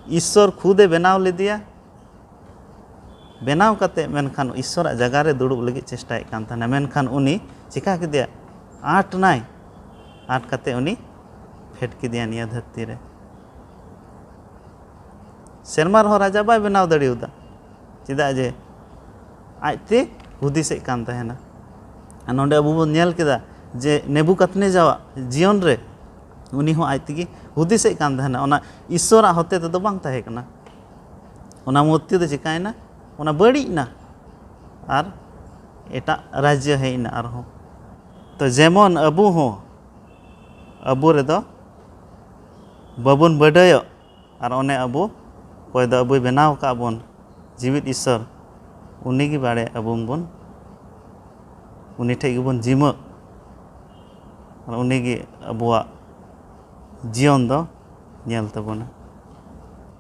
ᱤᱥᱥᱚᱨ ᱠᱷᱩᱫᱮ ᱵᱮᱱᱟᱣ ᱞᱮᱫᱮᱭᱟ᱾ ᱵᱮᱱᱟᱣ ᱠᱟᱛᱮ ᱢᱮᱱᱠᱷᱟᱱ ᱤᱥᱥᱚᱨᱟᱜ ᱡᱟᱭᱜᱟ ᱨᱮ ᱫᱩᱲᱩᱵ ᱞᱟᱹᱜᱤᱫ ᱪᱮᱥᱴᱟᱭᱮᱫ ᱠᱟᱱ ᱛᱟᱦᱮᱱᱟ, ᱢᱮᱱᱠᱷᱟᱱ ᱩᱱᱤ ᱪᱤᱠᱟ ᱠᱮᱫᱮᱭᱟ? ᱟᱸᱴ ᱱᱟᱭ᱾ ᱟᱸᱴ ᱠᱟᱛᱮ ᱩᱱᱤ ᱯᱷᱮᱰ ᱠᱮᱫᱮᱭᱟ ᱱᱤᱭᱟᱹ ᱫᱷᱟᱹᱨᱛᱤ ᱨᱮ᱾ ᱥᱮᱨᱢᱟ ᱨᱮᱦᱚᱸ ᱨᱟᱡᱟ ᱵᱟᱭ ᱵᱮᱱᱟᱣ ᱫᱟᱲᱮᱭᱟᱫᱟ, ᱪᱮᱫᱟᱜ ᱡᱮ ᱟᱡᱛᱮ ᱦᱩᱫᱤᱥᱮᱫ ᱠᱟᱱ ᱛᱟᱦᱮᱱᱟ᱾ ᱟᱨ ᱱᱚᱰᱮ ᱟᱵᱚ ᱵᱚᱱ ᱧᱮᱞ ᱠᱮᱫᱟ ᱡᱮ ᱱᱮᱵᱩᱠᱟᱫᱱᱮᱡᱟᱨᱟᱜ ᱡᱤᱭᱚᱱ ᱨᱮ ᱩᱱᱤ ᱦᱚᱸ ᱟᱡ ᱛᱮᱜᱮ ᱦᱩᱫᱤᱥᱮᱫ ᱠᱟᱱ ᱛᱟᱦᱮᱱᱟ, ᱚᱱᱟ ᱤᱥᱥᱚᱨᱟᱜ ᱦᱚᱛᱮ ᱛᱮᱫᱚ ᱵᱟᱝ ᱛᱟᱦᱮᱸ ᱠᱟᱱᱟ᱾ ᱚᱱᱟ ᱢᱩᱨᱛᱤ ᱫᱚ ᱪᱤᱠᱟᱭᱮᱱᱟ? ᱚᱱᱟ ᱵᱟᱹᱲᱤᱡ ᱮᱱᱟ ᱟᱨ ᱮᱴᱟᱜ ᱨᱟᱡᱽᱡᱚ ᱦᱮᱡ ᱮᱱᱟ ᱟᱨᱦᱚᱸ᱾ ᱛᱚ ᱡᱮᱢᱚᱱ ᱟᱵᱚ ᱦᱚᱸ, ᱟᱵᱚ ᱨᱮᱫᱚ ᱵᱟᱵᱚᱱ ᱵᱟᱰᱟᱭᱚᱜ, ᱟᱨ ᱚᱱᱮ ᱟᱵᱚ ᱚᱠᱚᱭ ᱫᱚ ᱟᱵᱚᱭ ᱵᱮᱱᱟᱣ ᱟᱠᱟᱫ ᱵᱚᱱ ᱡᱤᱣᱤᱫ ᱤᱥᱥᱚᱨ, ᱩᱱᱤ ᱜᱮ ᱵᱟᱲᱮ ᱟᱵᱚ ᱵᱚᱱ, ᱩᱱᱤ ᱴᱷᱮᱡ ᱜᱮᱵᱚᱱ ᱡᱤᱢᱟᱹᱜ, ᱟᱨ ᱩᱱᱤ ᱜᱮ ᱟᱵᱚᱣᱟᱜ ᱡᱤᱭᱚᱱ ᱫᱚ ᱧᱮᱞ ᱛᱟᱵᱚᱱᱟ᱾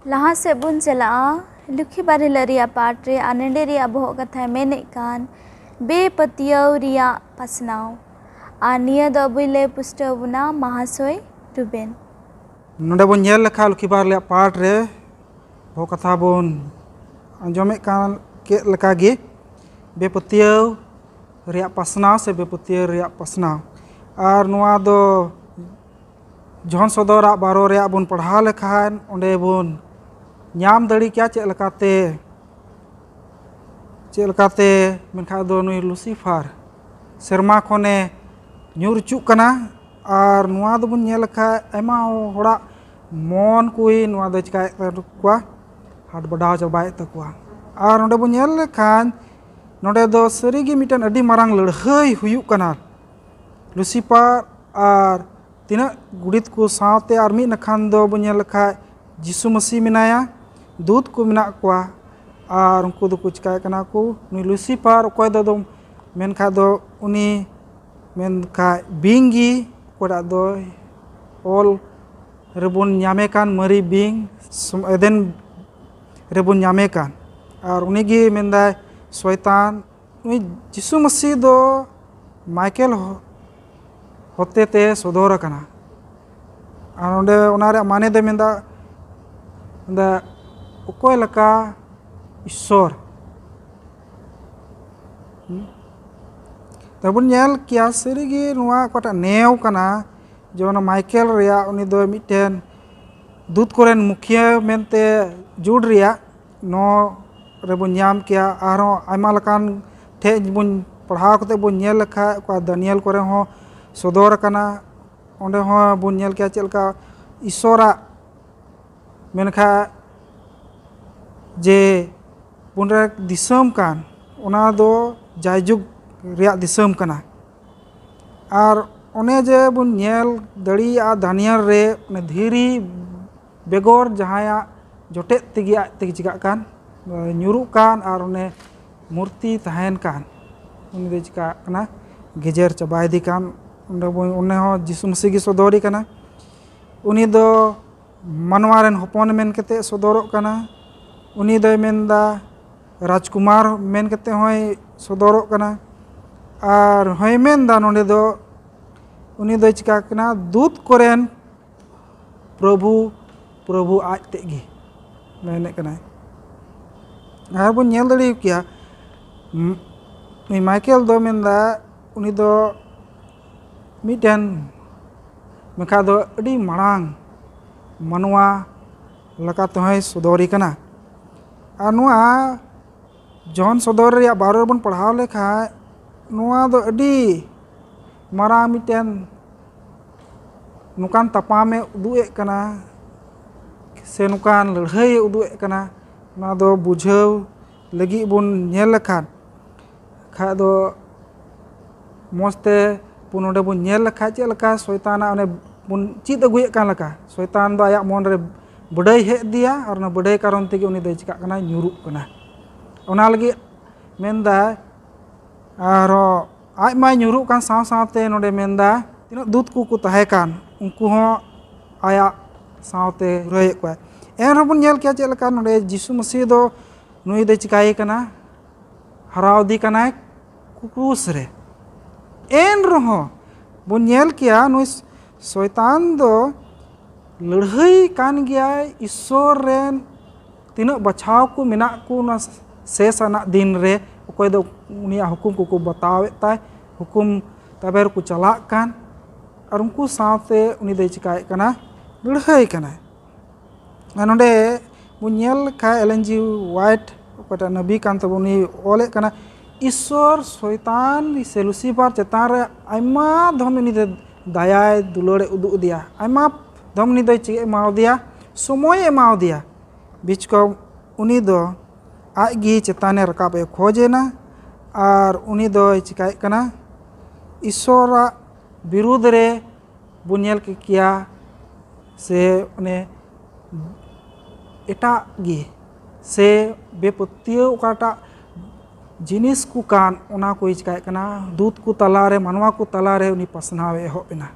ᱞᱟᱦᱟ ᱥᱮᱫ ᱵᱚᱱ ᱪᱟᱞᱟᱜᱼᱟ᱾ ᱞᱩᱠᱷᱤ ᱵᱟᱨ ᱦᱤᱞᱳᱜ ᱨᱮᱭᱟᱜ ᱯᱟᱴ ᱨᱮ ᱟᱨ ᱱᱮᱰᱮ ᱨᱮᱭᱟᱜ ᱵᱚᱦᱚᱜ ᱠᱟᱛᱷᱟᱭ ᱢᱮᱱᱮᱫ ᱠᱟᱱ ᱵᱮᱯᱟᱹᱛᱭᱟᱹᱣ ᱨᱮᱭᱟᱜ ᱯᱟᱥᱱᱟᱣ᱾ ᱟᱨ ᱱᱤᱭᱟᱹ ᱫᱚ ᱟᱵᱚᱭ ᱞᱟᱹᱭ ᱯᱩᱥᱴᱟᱹᱣ ᱵᱚᱱᱟ ᱢᱟᱦᱟᱥᱚᱭ ᱨᱩᱵᱮᱱ᱾ ᱱᱚᱰᱮ ᱵᱚᱱ ᱧᱮᱞ ᱞᱮᱠᱷᱟᱱ ᱞᱩᱠᱷᱤ ᱵᱟᱨ ᱨᱮᱭᱟᱜ ᱯᱟᱴ ᱨᱮ ᱵᱚᱦᱚᱜ ᱠᱟᱛᱷᱟ ᱵᱚᱱ ᱟᱸᱡᱚᱢᱮᱫ ᱠᱟᱱ ᱠᱮᱫ ᱞᱮᱠᱟᱜᱮ, ᱵᱮᱯᱟᱹᱛᱭᱟᱹᱣ ᱨᱮᱭᱟᱜ ᱯᱟᱥᱱᱟᱣ ᱥᱮ ᱵᱮᱯᱟᱹᱛᱭᱟᱹᱣ ᱨᱮᱭᱟᱜ ᱯᱟᱥᱱᱟᱣ᱾ ᱟᱨ ᱱᱚᱣᱟ ᱫᱚ ᱡᱚᱦᱚᱱ ᱥᱚᱫᱚᱨᱟᱜ ᱵᱟᱨᱚ ᱨᱮᱭᱟᱜ ᱵᱚᱱ ᱯᱟᱲᱦᱟᱣ ᱞᱮᱠᱷᱟᱱ ᱚᱸᱰᱮ ᱵᱚᱱ ᱧᱟᱢ ᱫᱟᱲᱮ ᱠᱮᱭᱟ ᱪᱮᱫ ᱞᱮᱠᱟᱛᱮ ᱪᱮᱫ ᱞᱮᱠᱟᱛᱮ ᱢᱮᱱᱠᱷᱟᱱ ᱫᱚ ᱱᱩᱭ ᱞᱩᱥᱤᱯᱷᱟᱨ ᱥᱮᱨᱢᱟ ᱠᱷᱚᱱᱮ ᱧᱩᱨ ᱚᱪᱚᱜ ᱠᱟᱱᱟ᱾ ᱟᱨ ᱱᱚᱣᱟ ᱫᱚᱵᱚᱱ ᱧᱮᱞ ᱞᱮᱠᱷᱟᱱ ᱟᱭᱢᱟ ᱦᱚᱲᱟᱜ ᱢᱚᱱ ᱠᱚᱭ ᱱᱚᱣᱟ ᱫᱚ ᱪᱤᱠᱟᱹᱭᱮᱫ ᱛᱟᱠᱚᱣᱟ, ᱦᱟᱴ ᱵᱟᱰᱟᱣ ᱪᱟᱵᱟᱭᱮᱫ ᱛᱟᱠᱚᱣᱟ᱾ ᱟᱨ ᱱᱚᱰᱮ ᱵᱚᱱ ᱧᱮᱞ ᱞᱮᱠᱷᱟᱱ ᱱᱚᱰᱮ ᱫᱚ ᱥᱟᱹᱨᱤᱜᱮ ᱢᱤᱫᱴᱮᱱ ᱟᱹᱰᱤ ᱢᱟᱨᱟᱝ ᱞᱟᱹᱲᱦᱟᱹᱭ ᱦᱩᱭᱩᱜ ᱠᱟᱱᱟ᱾ ᱞᱩᱥᱤᱯᱟᱨ ᱟᱨ ᱛᱤᱱᱟᱹᱜ ᱜᱩᱰᱤᱛ ᱠᱚ ᱥᱟᱶᱛᱮ ᱟᱨ ᱢᱤᱫ ᱱᱟᱠᱷᱟᱱ ᱫᱚ ᱵᱚᱱ ᱧᱮᱞ ᱞᱮᱠᱷᱟᱡ ᱡᱤᱥᱩ ᱢᱟᱹᱥᱤ ᱢᱮᱱᱟᱭᱟ, ᱫᱩᱛ ᱠᱚ ᱢᱮᱱᱟᱜ ᱠᱚᱣᱟ᱾ ᱟᱨ ᱩᱱᱠᱩ ᱫᱚᱠᱚ ᱪᱤᱠᱟᱹᱭᱮᱫ ᱠᱟᱱᱟ ᱠᱚ, ᱱᱩᱭ ᱞᱩᱥᱤᱯᱟᱨ ᱚᱠᱚᱭ ᱫᱚ ᱫᱚ ᱢᱮᱱᱠᱷᱟᱡ ᱫᱚ ᱩᱱᱤ ᱢᱮᱱᱠᱷᱟᱡ ᱵᱤᱧ ᱜᱮ, ᱚᱠᱚᱭᱴᱟᱜ ᱫᱚ ᱚᱞ ᱨᱮᱵᱚᱱ ᱧᱟᱢᱮ ᱠᱟᱱ ᱢᱟᱹᱨᱤ ᱵᱤᱧ, ᱥᱩᱢ-, ᱮᱫᱮᱱ ᱨᱮᱵᱚᱱ ᱧᱟᱢᱮ ᱠᱟᱱ᱾ ᱟᱨ ᱩᱱᱤᱜᱮ ᱢᱮᱱᱫᱟᱭ ᱥᱚᱭᱛᱟᱱ, ᱱᱩᱭ ᱡᱤᱥᱩ ᱢᱟᱹᱥᱤ ᱫᱚ ᱢᱟᱭᱠᱮᱞ ᱦᱚ-, ᱦᱚᱛᱮᱛᱮ ᱥᱚᱫᱚᱨ ᱟᱠᱟᱱᱟ᱾ ᱟᱨ ᱚᱸᱰᱮ ᱚᱱᱟ ᱨᱮᱭᱟᱜ ᱢᱟᱱᱮ ᱫᱚᱭ ᱢᱮᱱᱫᱟ, ᱢᱮᱱᱫᱟ ᱚᱠᱚᱭ ᱞᱮᱠᱟ ᱤᱥᱥᱚᱨ᱾ ᱦᱩᱸ? ᱛᱚᱵᱚᱱ ᱧᱮᱞ ᱠᱮᱭᱟ ᱥᱟᱹᱨᱤᱜᱮ ᱱᱚᱣᱟ ᱚᱠᱟᱴᱟᱜ ᱱᱮᱣ ᱠᱟᱱᱟ, ᱡᱮ ᱚᱱᱟ ᱢᱟᱭᱠᱮᱞ ᱨᱮᱭᱟᱜ ᱩᱱᱤ ᱫᱚ ᱢᱤᱫᱴᱮᱱ ᱫᱩᱛ ᱠᱚᱨᱮᱱ ᱢᱩᱠᱷᱤᱭᱟᱹ ᱢᱮᱱᱛᱮ ᱡᱩᱰ ᱨᱮᱭᱟᱜ ᱱᱚ ᱨᱮᱵᱚᱱ ᱧᱟᱢ ᱠᱮᱭᱟ᱾ ᱟᱨᱦᱚᱸ ᱟᱭᱢᱟ ᱞᱮᱠᱟᱱ ᱴᱷᱮᱡ ᱵᱚᱱ ᱯᱟᱲᱦᱟᱣ ᱠᱟᱛᱮ ᱵᱚᱱ ᱧᱮᱞ ᱞᱮᱠᱷᱟᱡ ᱚᱠᱟ ᱫᱟᱱᱤᱭᱮᱞ ᱠᱚᱨᱮ ᱦᱚᱸ ᱥᱚᱫᱚᱨ ᱟᱠᱟᱱᱟ᱾ ᱚᱸᱰᱮ ᱦᱚᱸ ᱵᱚᱱ ᱧᱮᱞ ᱠᱮᱭᱟ ᱪᱮᱫ ᱞᱮᱠᱟ ᱤᱥᱚᱨᱟᱜ ᱢᱮᱱᱠᱷᱟᱱ ᱡᱮ ᱵᱚᱱ ᱨᱮ ᱫᱤᱥᱚᱢ ᱠᱟᱱ, ᱚᱱᱟ ᱫᱚ ᱡᱟᱭᱡᱩᱜᱽ ᱨᱮᱭᱟᱜ ᱫᱤᱥᱚᱢ ᱠᱟᱱᱟ᱾ ᱟᱨ ᱚᱱᱮ ᱡᱮ ᱵᱚᱱ ᱧᱮᱞ ᱫᱟᱲᱮᱭᱟᱜᱼᱟ ᱫᱟᱱᱤᱭᱮᱞ ᱨᱮ ᱚᱱᱮ ᱫᱷᱤᱨᱤ ᱵᱮᱜᱚᱨ ᱡᱟᱦᱟᱸᱭᱟᱜ ᱡᱚᱴᱮᱫ ᱛᱮᱜᱮ ᱟᱡ ᱛᱮᱜᱮ ᱪᱤᱠᱟᱹᱜ ᱠᱟᱱ, ᱧᱩᱨᱩᱜ ᱠᱟᱱ ᱟᱨ ᱚᱱᱮ ᱢᱩᱨᱛᱤ ᱛᱟᱦᱮᱱ ᱠᱟᱱ, ᱩᱱᱤ ᱫᱚᱭ ᱪᱤᱠᱟᱹᱜ ᱠᱟᱱᱟ, ᱜᱮᱡᱮᱨ ᱪᱟᱵᱟ ᱤᱫᱤ ᱠᱟᱱ᱾ ᱚᱸᱰᱮ ᱵᱚᱱ, ᱚᱱᱮ ᱦᱚᱸ ᱡᱤᱥᱩ ᱢᱟᱹᱥᱤ ᱜᱮ ᱥᱚᱫᱚᱨᱮ ᱠᱟᱱᱟ᱾ ᱩᱱᱤ ᱫᱚ ᱢᱟᱱᱣᱟ ᱨᱮᱱ ᱦᱚᱯᱚᱱ ᱢᱮᱱ ᱠᱟᱛᱮ ᱥᱚᱫᱚᱨᱚᱜ ᱠᱟᱱᱟ᱾ ᱩᱱᱤ ᱫᱚᱭ ᱢᱮᱱᱫᱟ ᱨᱟᱡᱽᱠᱩᱢᱟᱨ ᱢᱮᱱ ᱠᱟᱛᱮ ᱦᱚᱸᱭ ᱥᱚᱫᱚᱨᱚᱜ ᱠᱟᱱᱟ᱾ ᱟᱨ ᱦᱚᱸᱭ ᱢᱮᱱᱫᱟ ᱱᱚᱰᱮ ᱫᱚ ᱩᱱᱤ ᱫᱚᱭ ᱪᱤᱠᱟ ᱠᱟᱱᱟ, ᱫᱩᱛ ᱠᱚᱨᱮᱱ ᱯᱨᱚᱵᱷᱩ, ᱯᱨᱚᱵᱷᱩ ᱟᱡ ᱛᱮᱫ ᱜᱮ ᱢᱮᱱᱮᱫ ᱠᱟᱱᱟᱭ᱾ ᱟᱨ ᱵᱚᱱ ᱧᱮᱞ ᱫᱟᱲᱮᱭᱟᱜ ᱠᱮᱭᱟ, ᱩᱢ, ᱱᱩᱭ ᱢᱟᱭᱠᱮᱞ ᱫᱚ ᱢᱮᱱᱫᱟ ᱩᱱᱤ ᱫᱚ ᱢᱤᱫᱴᱮᱱ ᱢᱮᱱᱠᱷᱟᱱ ᱫᱚ ᱟᱹᱰᱤ ᱢᱟᱲᱟᱝ ᱢᱟᱱᱣᱟ ᱞᱮᱠᱟ ᱛᱮᱦᱚᱸᱭ ᱥᱚᱫᱚᱨᱮ ᱠᱟᱱᱟ᱾ ᱟᱨ ᱱᱚᱣᱟ ᱡᱚᱦᱚᱱ ᱥᱚᱫᱚᱨ ᱨᱮᱭᱟᱜ ᱵᱟᱨᱚ ᱨᱮᱵᱚᱱ ᱯᱟᱲᱦᱟᱣ ᱞᱮᱠᱷᱟᱡ, ᱱᱚᱣᱟ ᱫᱚ ᱟᱹᱰᱤ ᱢᱟᱨᱟᱝ ᱢᱤᱫᱴᱮᱱ ᱱᱚᱝᱠᱟᱱ ᱛᱟᱯᱟᱢᱮ ᱩᱫᱩᱜ ᱮᱫ ᱠᱟᱱᱟ, ᱥᱮ ᱱᱚᱝᱠᱟᱱ ᱞᱟᱹᱲᱦᱟᱹᱭᱮ ᱩᱫᱩᱜ ᱮᱫ ᱠᱟᱱᱟ᱾ ᱱᱚᱣᱟ ᱫᱚ ᱵᱩᱡᱷᱟᱹᱣ ᱞᱟᱹᱜᱤᱫ ᱵᱚᱱ ᱧᱮᱞ ᱞᱮᱠᱷᱟᱱ, ᱠᱷᱟᱡ ᱫᱚ ᱢᱚᱡᱽ ᱛᱮ ᱵᱚᱱ, ᱱᱚᱰᱮ ᱵᱚᱱ ᱧᱮᱞ ᱞᱮᱠᱷᱟᱡ ᱪᱮᱫ ᱞᱮᱠᱟ ᱥᱚᱭᱛᱟᱱᱟᱜ ᱚᱱᱮ ᱵᱚᱱ ᱪᱮᱫ ᱟᱹᱜᱩᱭᱮᱫ ᱠᱟᱱ ᱞᱮᱠᱟ, ᱥᱚᱭᱛᱟᱱ ᱫᱚ ᱟᱭᱟᱜ ᱢᱚᱱ ᱨᱮ ᱵᱟᱹᱰᱟᱹᱭ ᱦᱮᱡ ᱟᱫᱮᱭᱟ ᱟᱨ ᱚᱱᱟ ᱵᱟᱹᱰᱟᱹᱭ ᱠᱟᱨᱚᱱ ᱛᱮᱜᱮ ᱩᱱᱤ ᱫᱚᱭ ᱪᱤᱠᱟᱜ ᱠᱟᱱᱟ, ᱧᱩᱨᱩᱜ ᱠᱟᱱᱟ᱾ ᱚᱱᱟ ᱞᱟᱹᱜᱤᱫ ᱢᱮᱱᱫᱟᱭ, ᱟᱨᱦᱚᱸ ᱟᱡ ᱢᱟᱭ ᱧᱩᱨᱩᱜ ᱠᱟᱱ ᱥᱟᱶ ᱥᱟᱶᱛᱮ ᱱᱚᱰᱮ ᱢᱮᱱᱫᱟ, ᱛᱤᱱᱟᱹᱜ ᱫᱩᱛ ᱠᱚᱠᱚ ᱛᱟᱦᱮᱸ ᱠᱟᱱ, ᱩᱱᱠᱩ ᱦᱚᱸ ᱟᱭᱟᱜ ᱥᱟᱶᱛᱮ ᱨᱟᱹᱭᱮᱫ ᱠᱚᱣᱟᱭ᱾ ᱮᱱ ᱨᱮᱦᱚᱸ ᱵᱚᱱ ᱧᱮᱞ ᱠᱮᱭᱟ ᱪᱮᱫ ᱞᱮᱠᱟ ᱱᱚᱰᱮ ᱡᱤᱥᱩ ᱢᱟᱹᱥᱤᱦ ᱫᱚ ᱱᱩᱭ ᱫᱚᱭ ᱪᱤᱠᱟᱭᱮ ᱠᱟᱱᱟ, ᱦᱟᱨᱟᱣ ᱤᱫᱤ ᱠᱟᱱᱟᱭ ᱠᱨᱩᱥ ᱨᱮ᱾ ᱮᱱ ᱨᱮᱦᱚᱸ ᱵᱚᱱ ᱧᱮᱞ ᱠᱮᱭᱟ, ᱱᱩᱭ ᱥᱚᱭᱛᱟᱱ ᱫᱚ ᱞᱟᱹᱲᱦᱟᱹᱭ ᱠᱟᱱ ᱜᱮᱭᱟᱭ ᱤᱥᱥᱚᱨ ᱨᱮᱱ ᱛᱤᱱᱟᱹᱜ ᱵᱟᱪᱷᱟᱣ ᱠᱚ ᱢᱮᱱᱟᱜ ᱠᱚ, ᱚᱱᱟ ᱥᱮᱥ ᱟᱱᱟᱜ ᱫᱤᱱ ᱨᱮ ᱚᱠᱚᱭ ᱫᱚ ᱩᱱᱤᱭᱟᱜ ᱦᱩᱠᱩᱢ ᱠᱚᱠᱚ ᱵᱟᱛᱟᱣᱮᱫ ᱛᱟᱭ, ᱦᱩᱠᱩᱢ ᱛᱟᱵᱮ ᱨᱮᱠᱚ ᱪᱟᱞᱟᱜ ᱠᱟᱱ, ᱟᱨ ᱩᱱᱠᱩ ᱥᱟᱶᱛᱮ ᱩᱱᱤ ᱫᱚᱭ ᱪᱤᱠᱟᱭᱮᱫ ᱠᱟᱱᱟ, ᱞᱟᱹᱲᱦᱟᱹᱭ ᱠᱟᱱᱟᱭ᱾ ᱟᱨ ᱱᱚᱰᱮ ᱵᱚᱱ ᱧᱮᱞ ᱞᱮᱠᱷᱟᱡ ᱮᱞ ᱮᱱ ᱡᱤ ᱣᱟᱭᱤᱴ, ᱚᱠᱚᱭᱴᱟᱜ ᱱᱟᱵᱤ ᱠᱟᱱ ᱛᱟᱵᱚᱱ, ᱩᱱᱤ ᱚᱞᱮᱫ ᱠᱟᱱᱟ, ᱤᱥᱥᱚᱨ ᱥᱚᱭᱛᱟᱱ ᱥᱮ ᱞᱩᱥᱤᱯᱷᱟᱨ ᱪᱮᱛᱟᱱ ᱨᱮ ᱟᱭᱢᱟ ᱫᱷᱚᱢ ᱩᱱᱤ ᱫᱚ ᱫᱟᱭᱟᱭ ᱫᱩᱞᱟᱹᱲᱮ ᱩᱫᱩᱜ ᱟᱫᱮᱭᱟ, ᱟᱭᱢᱟ ᱫᱷᱚᱢ ᱩᱱᱤ ᱫᱚᱭ ᱪᱮᱫ ᱮ ᱮᱢᱟᱣᱟᱫᱮᱭᱟ, ᱥᱚᱢᱚᱭᱮ ᱮᱢᱟᱣᱟᱫᱮᱭᱟ᱾ ᱵᱤᱪᱠᱚᱢ ᱩᱱᱤ ᱫᱚ ᱟᱡ ᱜᱮ ᱪᱮᱛᱟᱱᱮ ᱨᱟᱠᱟᱵ ᱮ ᱠᱷᱚᱡ ᱮᱱᱟ, ᱟᱨ ᱩᱱᱤ ᱫᱚᱭ ᱪᱤᱠᱟᱭᱮᱫ ᱠᱟᱱᱟ, ᱤᱥᱥᱚᱨᱟᱜ ᱵᱤᱨᱩᱫᱽ ᱨᱮ ᱵᱚᱱ ᱧᱮᱞ ᱠᱮ ᱠᱮᱭᱟ, ᱥᱮ ᱚᱱᱮ ᱮᱴᱟᱜ ᱜᱮ, ᱥᱮ ᱵᱮᱯᱟᱹᱛᱭᱟᱹᱣ ᱚᱠᱟᱴᱟᱜ ᱡᱤᱱᱤᱥ ᱠᱚ ᱠᱟᱱ, ᱚᱱᱟ ᱠᱚᱭ ᱪᱤᱠᱟᱭᱮᱫ ᱠᱟᱱᱟ, ᱫᱩᱛ ᱠᱚ ᱛᱟᱞᱟᱨᱮ, ᱢᱟᱱᱣᱟ ᱠᱚ ᱛᱟᱞᱟᱨᱮ ᱩᱱᱤ ᱯᱟᱥᱱᱟᱣ ᱮ ᱮᱦᱚᱵ ᱮᱱᱟ᱾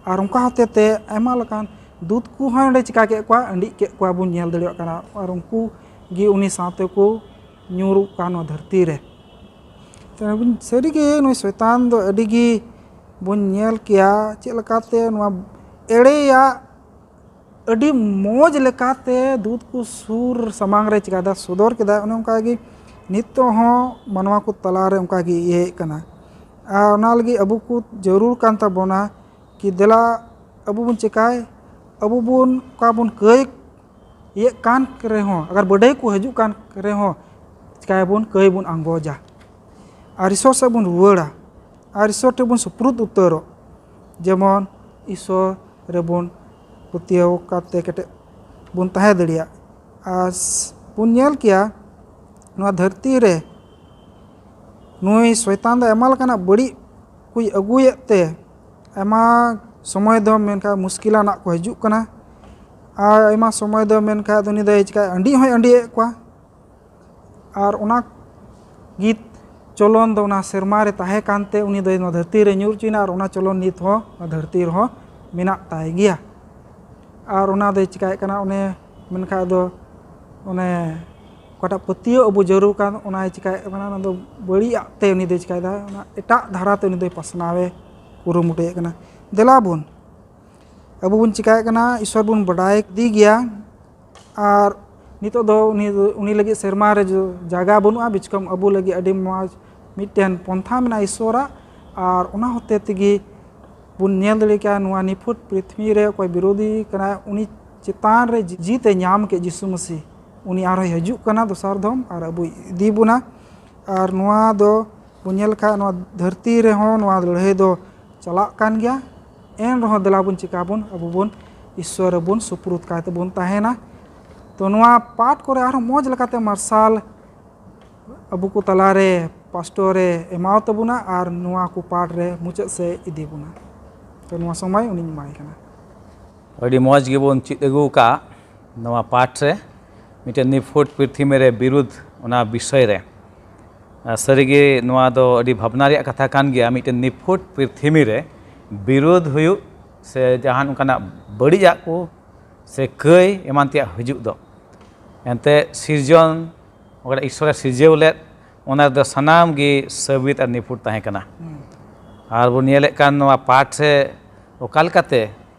ᱟᱨ ᱚᱱᱠᱟ ᱦᱚᱛᱮ ᱛᱮ ᱟᱭᱢᱟ ᱞᱮᱠᱟᱱ ᱫᱩᱛ ᱠᱚᱦᱚᱸ ᱚᱸᱰᱮ ᱪᱤᱠᱟ ᱠᱮᱫ ᱠᱚᱣᱟ, ᱟᱹᱰᱤᱡ ᱠᱮᱫ ᱠᱚᱣᱟ ᱵᱚᱱ ᱧᱮᱞ ᱫᱟᱲᱮᱭᱟᱜ ᱠᱟᱱᱟ᱾ ᱟᱨ ᱩᱱᱠᱩ ᱜᱮ ᱩᱱᱤ ᱥᱟᱶᱛᱮ ᱠᱚ ᱧᱩᱨᱩᱜ ᱠᱟᱱ ᱱᱚᱣᱟ ᱫᱷᱟᱹᱨᱛᱤ ᱨᱮ᱾ ᱛᱚ ᱥᱟᱹᱨᱤᱜᱮ ᱱᱩᱭ ᱥᱚᱭᱛᱟᱱ ᱫᱚ ᱟᱹᱰᱤ ᱜᱮ ᱵᱚᱱ ᱧᱮᱞ ᱠᱮᱭᱟ, ᱪᱮᱫ ᱞᱮᱠᱟᱛᱮ ᱱᱚᱣᱟ ᱮᱲᱮᱭᱟᱜ ᱟᱹᱰᱤ ᱢᱚᱡᱽ ᱞᱮᱠᱟᱛᱮ ᱫᱩᱛ ᱠᱚ ᱥᱩᱨ ᱥᱟᱢᱟᱝ ᱨᱮ ᱪᱤᱠᱟᱹ ᱥᱚᱫᱚᱨ ᱠᱮᱫᱟ, ᱚᱱᱮ ᱚᱱᱠᱟ ᱜᱮ ᱱᱤᱛᱚᱜ ᱦᱚᱸ ᱢᱟᱱᱣᱟ ᱠᱚ ᱛᱟᱞᱟ ᱨᱮ ᱚᱱᱠᱟ ᱜᱮ ᱤᱭᱟᱹᱭᱮᱫ ᱠᱟᱱᱟ᱾ ᱟᱨ ᱚᱱᱟ ᱞᱟᱹᱜᱤᱫ ᱟᱵᱚ ᱠᱚ ᱡᱟᱹᱨᱩᱲ ᱠᱟᱱ ᱛᱟᱵᱚᱱᱟ ᱠᱤ ᱫᱮᱞᱟ ᱟᱵᱚ ᱵᱚᱱ ᱪᱮᱠᱟᱭ, ᱟᱵᱚ ᱵᱚᱱ ᱚᱠᱟ ᱵᱚᱱ ᱠᱟᱹᱭ ᱤᱭᱟᱹᱜ ᱠᱟᱱ ᱨᱮᱦᱚᱸ, ᱟᱜᱟᱨ ᱵᱟᱹᱰᱟᱹᱭ ᱠᱚ ᱦᱤᱡᱩᱜ ᱠᱟᱱ ᱨᱮᱦᱚᱸ, ᱠᱟᱭ ᱵᱚᱱ ᱠᱟᱹᱭ ᱵᱚᱱ ᱟᱸᱜᱚᱡᱟ ᱟᱨ ᱤᱥᱚᱨ ᱥᱮᱫ ᱵᱚᱱ ᱨᱩᱣᱟᱹᱲᱟ ᱟᱨ ᱤᱥᱚᱨ ᱴᱷᱮᱱ ᱵᱚᱱ ᱥᱩᱯᱨᱩᱫ ᱩᱛᱟᱹᱨᱚᱜ, ᱡᱮᱢᱚᱱ ᱤᱥᱚᱨ ᱨᱮᱵᱚᱱ ᱯᱟᱹᱛᱭᱟᱹᱣ ᱠᱟᱛᱮ ᱠᱮᱴᱮᱡ ᱵᱚᱱ ᱛᱟᱦᱮᱸ ᱫᱟᱲᱮᱭᱟᱜ᱾ ᱟᱨ ᱵᱚᱱ ᱧᱮᱞ ᱠᱮᱭᱟ ᱱᱚᱣᱟ ᱫᱷᱟᱹᱨᱛᱤ ᱨᱮ ᱱᱩᱭ ᱥᱚᱭᱛᱟᱱ ᱫᱚ ᱟᱭᱢᱟ ᱞᱮᱠᱟᱱᱟᱜ ᱵᱟᱹᱲᱤᱡ ᱠᱚᱭ ᱟᱹᱜᱩᱭᱮᱫ ᱛᱮ ᱟᱭᱢᱟ ᱥᱚᱢᱚᱭ ᱫᱚ ᱢᱮᱱᱠᱷᱟᱱ ᱢᱩᱥᱠᱤᱞᱟᱱᱟᱜ ᱠᱚ ᱦᱤᱡᱩᱜ ᱠᱟᱱᱟ᱾ ᱟᱨ ᱟᱭᱢᱟ ᱥᱚᱢᱚᱭ ᱫᱚ ᱢᱮᱱᱠᱷᱟᱱ ᱩᱱᱤ ᱫᱚᱭ ᱪᱤᱠᱟᱹᱭ ᱟᱹᱰᱤ ᱦᱚᱸᱭ ᱟᱹᱰᱤᱭᱮᱫ ᱠᱚᱣᱟ᱾ ᱟᱨ ᱚᱱᱟ ᱜᱤᱛ ᱪᱚᱞᱚᱱ ᱫᱚ ᱚᱱᱟ ᱥᱮᱨᱢᱟ ᱨᱮ ᱛᱟᱦᱮᱸ ᱠᱟᱱᱛᱮ ᱩᱱᱤ ᱫᱚ ᱱᱚᱣᱟ ᱫᱷᱟᱹᱨᱛᱤ ᱨᱮ ᱧᱩᱨ ᱦᱚᱪᱚᱭᱮᱱᱟ ᱟᱨ ᱚᱱᱟ ᱪᱚᱞᱚᱱ ᱱᱤᱛ ᱦᱚᱸ ᱱᱚᱣᱟ ᱫᱷᱟᱹᱨᱛᱤ ᱨᱮᱦᱚᱸ ᱢᱮᱱᱟᱜ ᱛᱟᱭ ᱜᱮᱭᱟ᱾ ᱟᱨ ᱚᱱᱟ ᱫᱚᱭ ᱪᱤᱠᱟᱹᱭᱮᱫ ᱠᱟᱱᱟ, ᱚᱱᱮ ᱢᱮᱱᱠᱷᱟᱱ ᱫᱚ ᱚᱱᱮ ᱚᱠᱟᱴᱟᱜ ᱯᱟᱹᱛᱭᱟᱹᱣ ᱟᱵᱚ ᱡᱟᱹᱨᱩᱲ ᱠᱟᱱ ᱚᱱᱟᱭ ᱪᱤᱠᱟᱹᱭᱮᱫ ᱠᱟᱱᱟ, ᱚᱱᱟ ᱫᱚ ᱵᱟᱹᱲᱤᱡᱟᱜ ᱛᱮ ᱩᱱᱤ ᱫᱚᱭ ᱪᱤᱠᱟᱹᱭᱮᱫᱟ, ᱚᱱᱟ ᱮᱴᱟᱜ ᱫᱷᱟᱨᱟ ᱛᱮ ᱩᱱᱤ ᱫᱚᱭ ᱯᱟᱥᱱᱟᱣᱮ ᱠᱩᱨᱩᱢᱩᱴᱩᱭᱮᱫ ᱠᱟᱱᱟ᱾ ᱫᱮᱞᱟ ᱵᱚᱱ ᱟᱵᱚ ᱵᱚᱱ ᱪᱤᱠᱟᱹᱭᱮᱫ ᱠᱟᱱᱟ, ᱤᱥᱚᱨ ᱵᱚᱱ ᱵᱟᱰᱟᱭ ᱤᱫᱤ ᱜᱮᱭᱟ᱾ ᱟᱨ ᱱᱤᱛᱚᱜ ᱫᱚ ᱩᱱᱤ, ᱩᱱᱤ ᱞᱟᱹᱜᱤᱫ ᱥᱮᱨᱢᱟ ᱨᱮ ᱡᱚ-, ᱡᱟᱭᱜᱟ ᱵᱟᱹᱱᱩᱜᱼᱟ, ᱵᱤᱪᱠᱚᱢ ᱟᱵᱚ ᱞᱟᱹᱜᱤᱫ ᱟᱹᱰᱤ ᱢᱚᱡᱽ ᱢᱤᱫᱴᱮᱱ ᱯᱚᱱᱛᱷᱟ ᱢᱮᱱᱟᱜᱼᱟ ᱤᱥᱚᱨᱟᱜ᱾ ᱟᱨ ᱚᱱᱟ ᱦᱚᱛᱮ ᱛᱮᱜᱮ ᱵᱚᱱ ᱧᱮᱞ ᱫᱟᱲᱮ ᱠᱮᱭᱟ ᱱᱚᱣᱟ ᱱᱤᱯᱷᱩᱴ ᱯᱨᱤᱛᱷᱤᱵᱤ ᱨᱮ ᱚᱠᱚᱭ ᱵᱤᱨᱳᱫᱷᱤ ᱠᱟᱱᱟᱭ, ᱩᱱᱤ ᱪᱮᱛᱟᱱ ᱨᱮ ᱡᱤ-, ᱡᱤᱛ ᱮ ᱧᱟᱢ ᱠᱮᱫ ᱡᱤᱥᱩ ᱢᱟᱹᱥᱤ, ᱩᱱᱤ ᱟᱨᱦᱚᱸᱭ ᱦᱤᱡᱩᱜ ᱠᱟᱱᱟ ᱫᱚᱥᱟᱨ ᱫᱷᱚᱢ ᱟᱨ ᱟᱵᱚᱭ ᱤᱫᱤ ᱵᱚᱱᱟ᱾ ᱟᱨ ᱱᱚᱣᱟ ᱫᱚ ᱵᱚᱱ ᱧᱮᱞ ᱠᱷᱟᱱ ᱱᱚᱣᱟ ᱫᱷᱟᱹᱨᱛᱤ ᱨᱮᱦᱚᱸ ᱱᱚᱣᱟ ᱞᱟᱹᱲᱦᱟᱹᱭ ᱫᱚ ᱪᱟᱞᱟᱜ ᱠᱟᱱ ᱜᱮᱭᱟ᱾ ᱮᱱ ᱨᱮᱦᱚᱸ ᱫᱮᱞᱟ ᱵᱚᱱ ᱪᱤᱠᱟ ᱵᱚᱱ, ᱟᱵᱚ ᱵᱚᱱ ᱤᱥᱥᱚᱨ ᱨᱮᱵᱚᱱ ᱥᱩᱯᱨᱩᱫ ᱠᱟᱭ ᱛᱮᱵᱚᱱ ᱛᱟᱦᱮᱱᱟ᱾ ᱛᱚ ᱱᱚᱣᱟ ᱯᱟᱴ ᱠᱚᱨᱮ ᱟᱨᱦᱚᱸ ᱢᱚᱡᱽ ᱞᱮᱠᱟᱛᱮ ᱢᱟᱨᱥᱟᱞ ᱟᱵᱚ ᱠᱚ ᱛᱟᱞᱟᱨᱮ ᱯᱟᱥᱴᱚᱨ ᱮ ᱮᱢᱟᱣ ᱛᱟᱵᱚᱱᱟ ᱟᱨ ᱱᱚᱣᱟ ᱠᱚ ᱯᱟᱴ ᱨᱮ ᱢᱩᱪᱟᱹᱫ ᱥᱮᱫ ᱤᱫᱤ ᱵᱚᱱᱟ᱾ ᱛᱚ ᱱᱚᱣᱟ ᱥᱚᱢᱚᱭ ᱩᱱᱤᱧ ᱮᱢᱟᱭ ᱠᱟᱱᱟ᱾ ᱟᱹᱰᱤ ᱢᱚᱡᱽ ᱜᱮᱵᱚᱱ ᱪᱮᱫ ᱟᱹᱜᱩ ᱟᱠᱟᱫ ᱱᱚᱣᱟ ᱯᱟᱴ ᱨᱮ, ᱢᱤᱫᱴᱮᱱ ᱱᱤᱯᱷᱩᱴ ᱯᱨᱤᱛᱷᱤᱵᱤ ᱨᱮ ᱵᱤᱨᱩᱫᱷ, ᱚᱱᱟ ᱵᱤᱥᱚᱭ ᱨᱮ᱾ ᱟᱨ ᱥᱟᱹᱨᱤᱜᱮ ᱱᱚᱣᱟ ᱫᱚ ᱟᱹᱰᱤ ᱵᱷᱟᱵᱽᱱᱟ ᱨᱮᱭᱟᱜ ᱠᱟᱛᱷᱟ ᱠᱟᱱ ᱜᱮᱭᱟ᱾ ᱢᱤᱫᱴᱮᱱ ᱱᱤᱯᱷᱩᱴ ᱯᱨᱤᱛᱷᱤᱵᱤ ᱨᱮ ᱵᱤᱨᱩᱫᱷ ᱦᱩᱭᱩᱜ ᱥᱮ ᱡᱟᱦᱟᱱ ᱚᱱᱠᱟᱱᱟᱜ ᱵᱟᱹᱲᱤᱡᱟᱜ ᱠᱚ ᱥᱮ ᱠᱟᱹᱭ ᱮᱢᱟᱱ ᱛᱮᱭᱟᱜ ᱦᱤᱡᱩᱜ ᱫᱚ, ᱮᱱᱛᱮ ᱥᱤᱨᱡᱚᱱ, ᱚᱠᱟᱴᱟᱜ ᱤᱥᱥᱚᱨᱮ ᱥᱤᱨᱡᱟᱹᱣ ᱞᱮᱫ, ᱚᱱᱟ ᱨᱮᱫᱚ ᱥᱟᱱᱟᱢ ᱜᱮ ᱥᱟᱹᱵᱤᱛ ᱟᱨ ᱱᱤᱯᱷᱩᱴ ᱛᱟᱦᱮᱸ ᱠᱟᱱᱟ᱾ ᱟᱨ ᱵᱚᱱ ᱧᱮᱞᱮᱫ ᱠᱟᱱ ᱱᱚᱣᱟ ᱯᱟᱴ ᱨᱮ ᱚᱠᱟ ᱞᱮᱠᱟᱛᱮ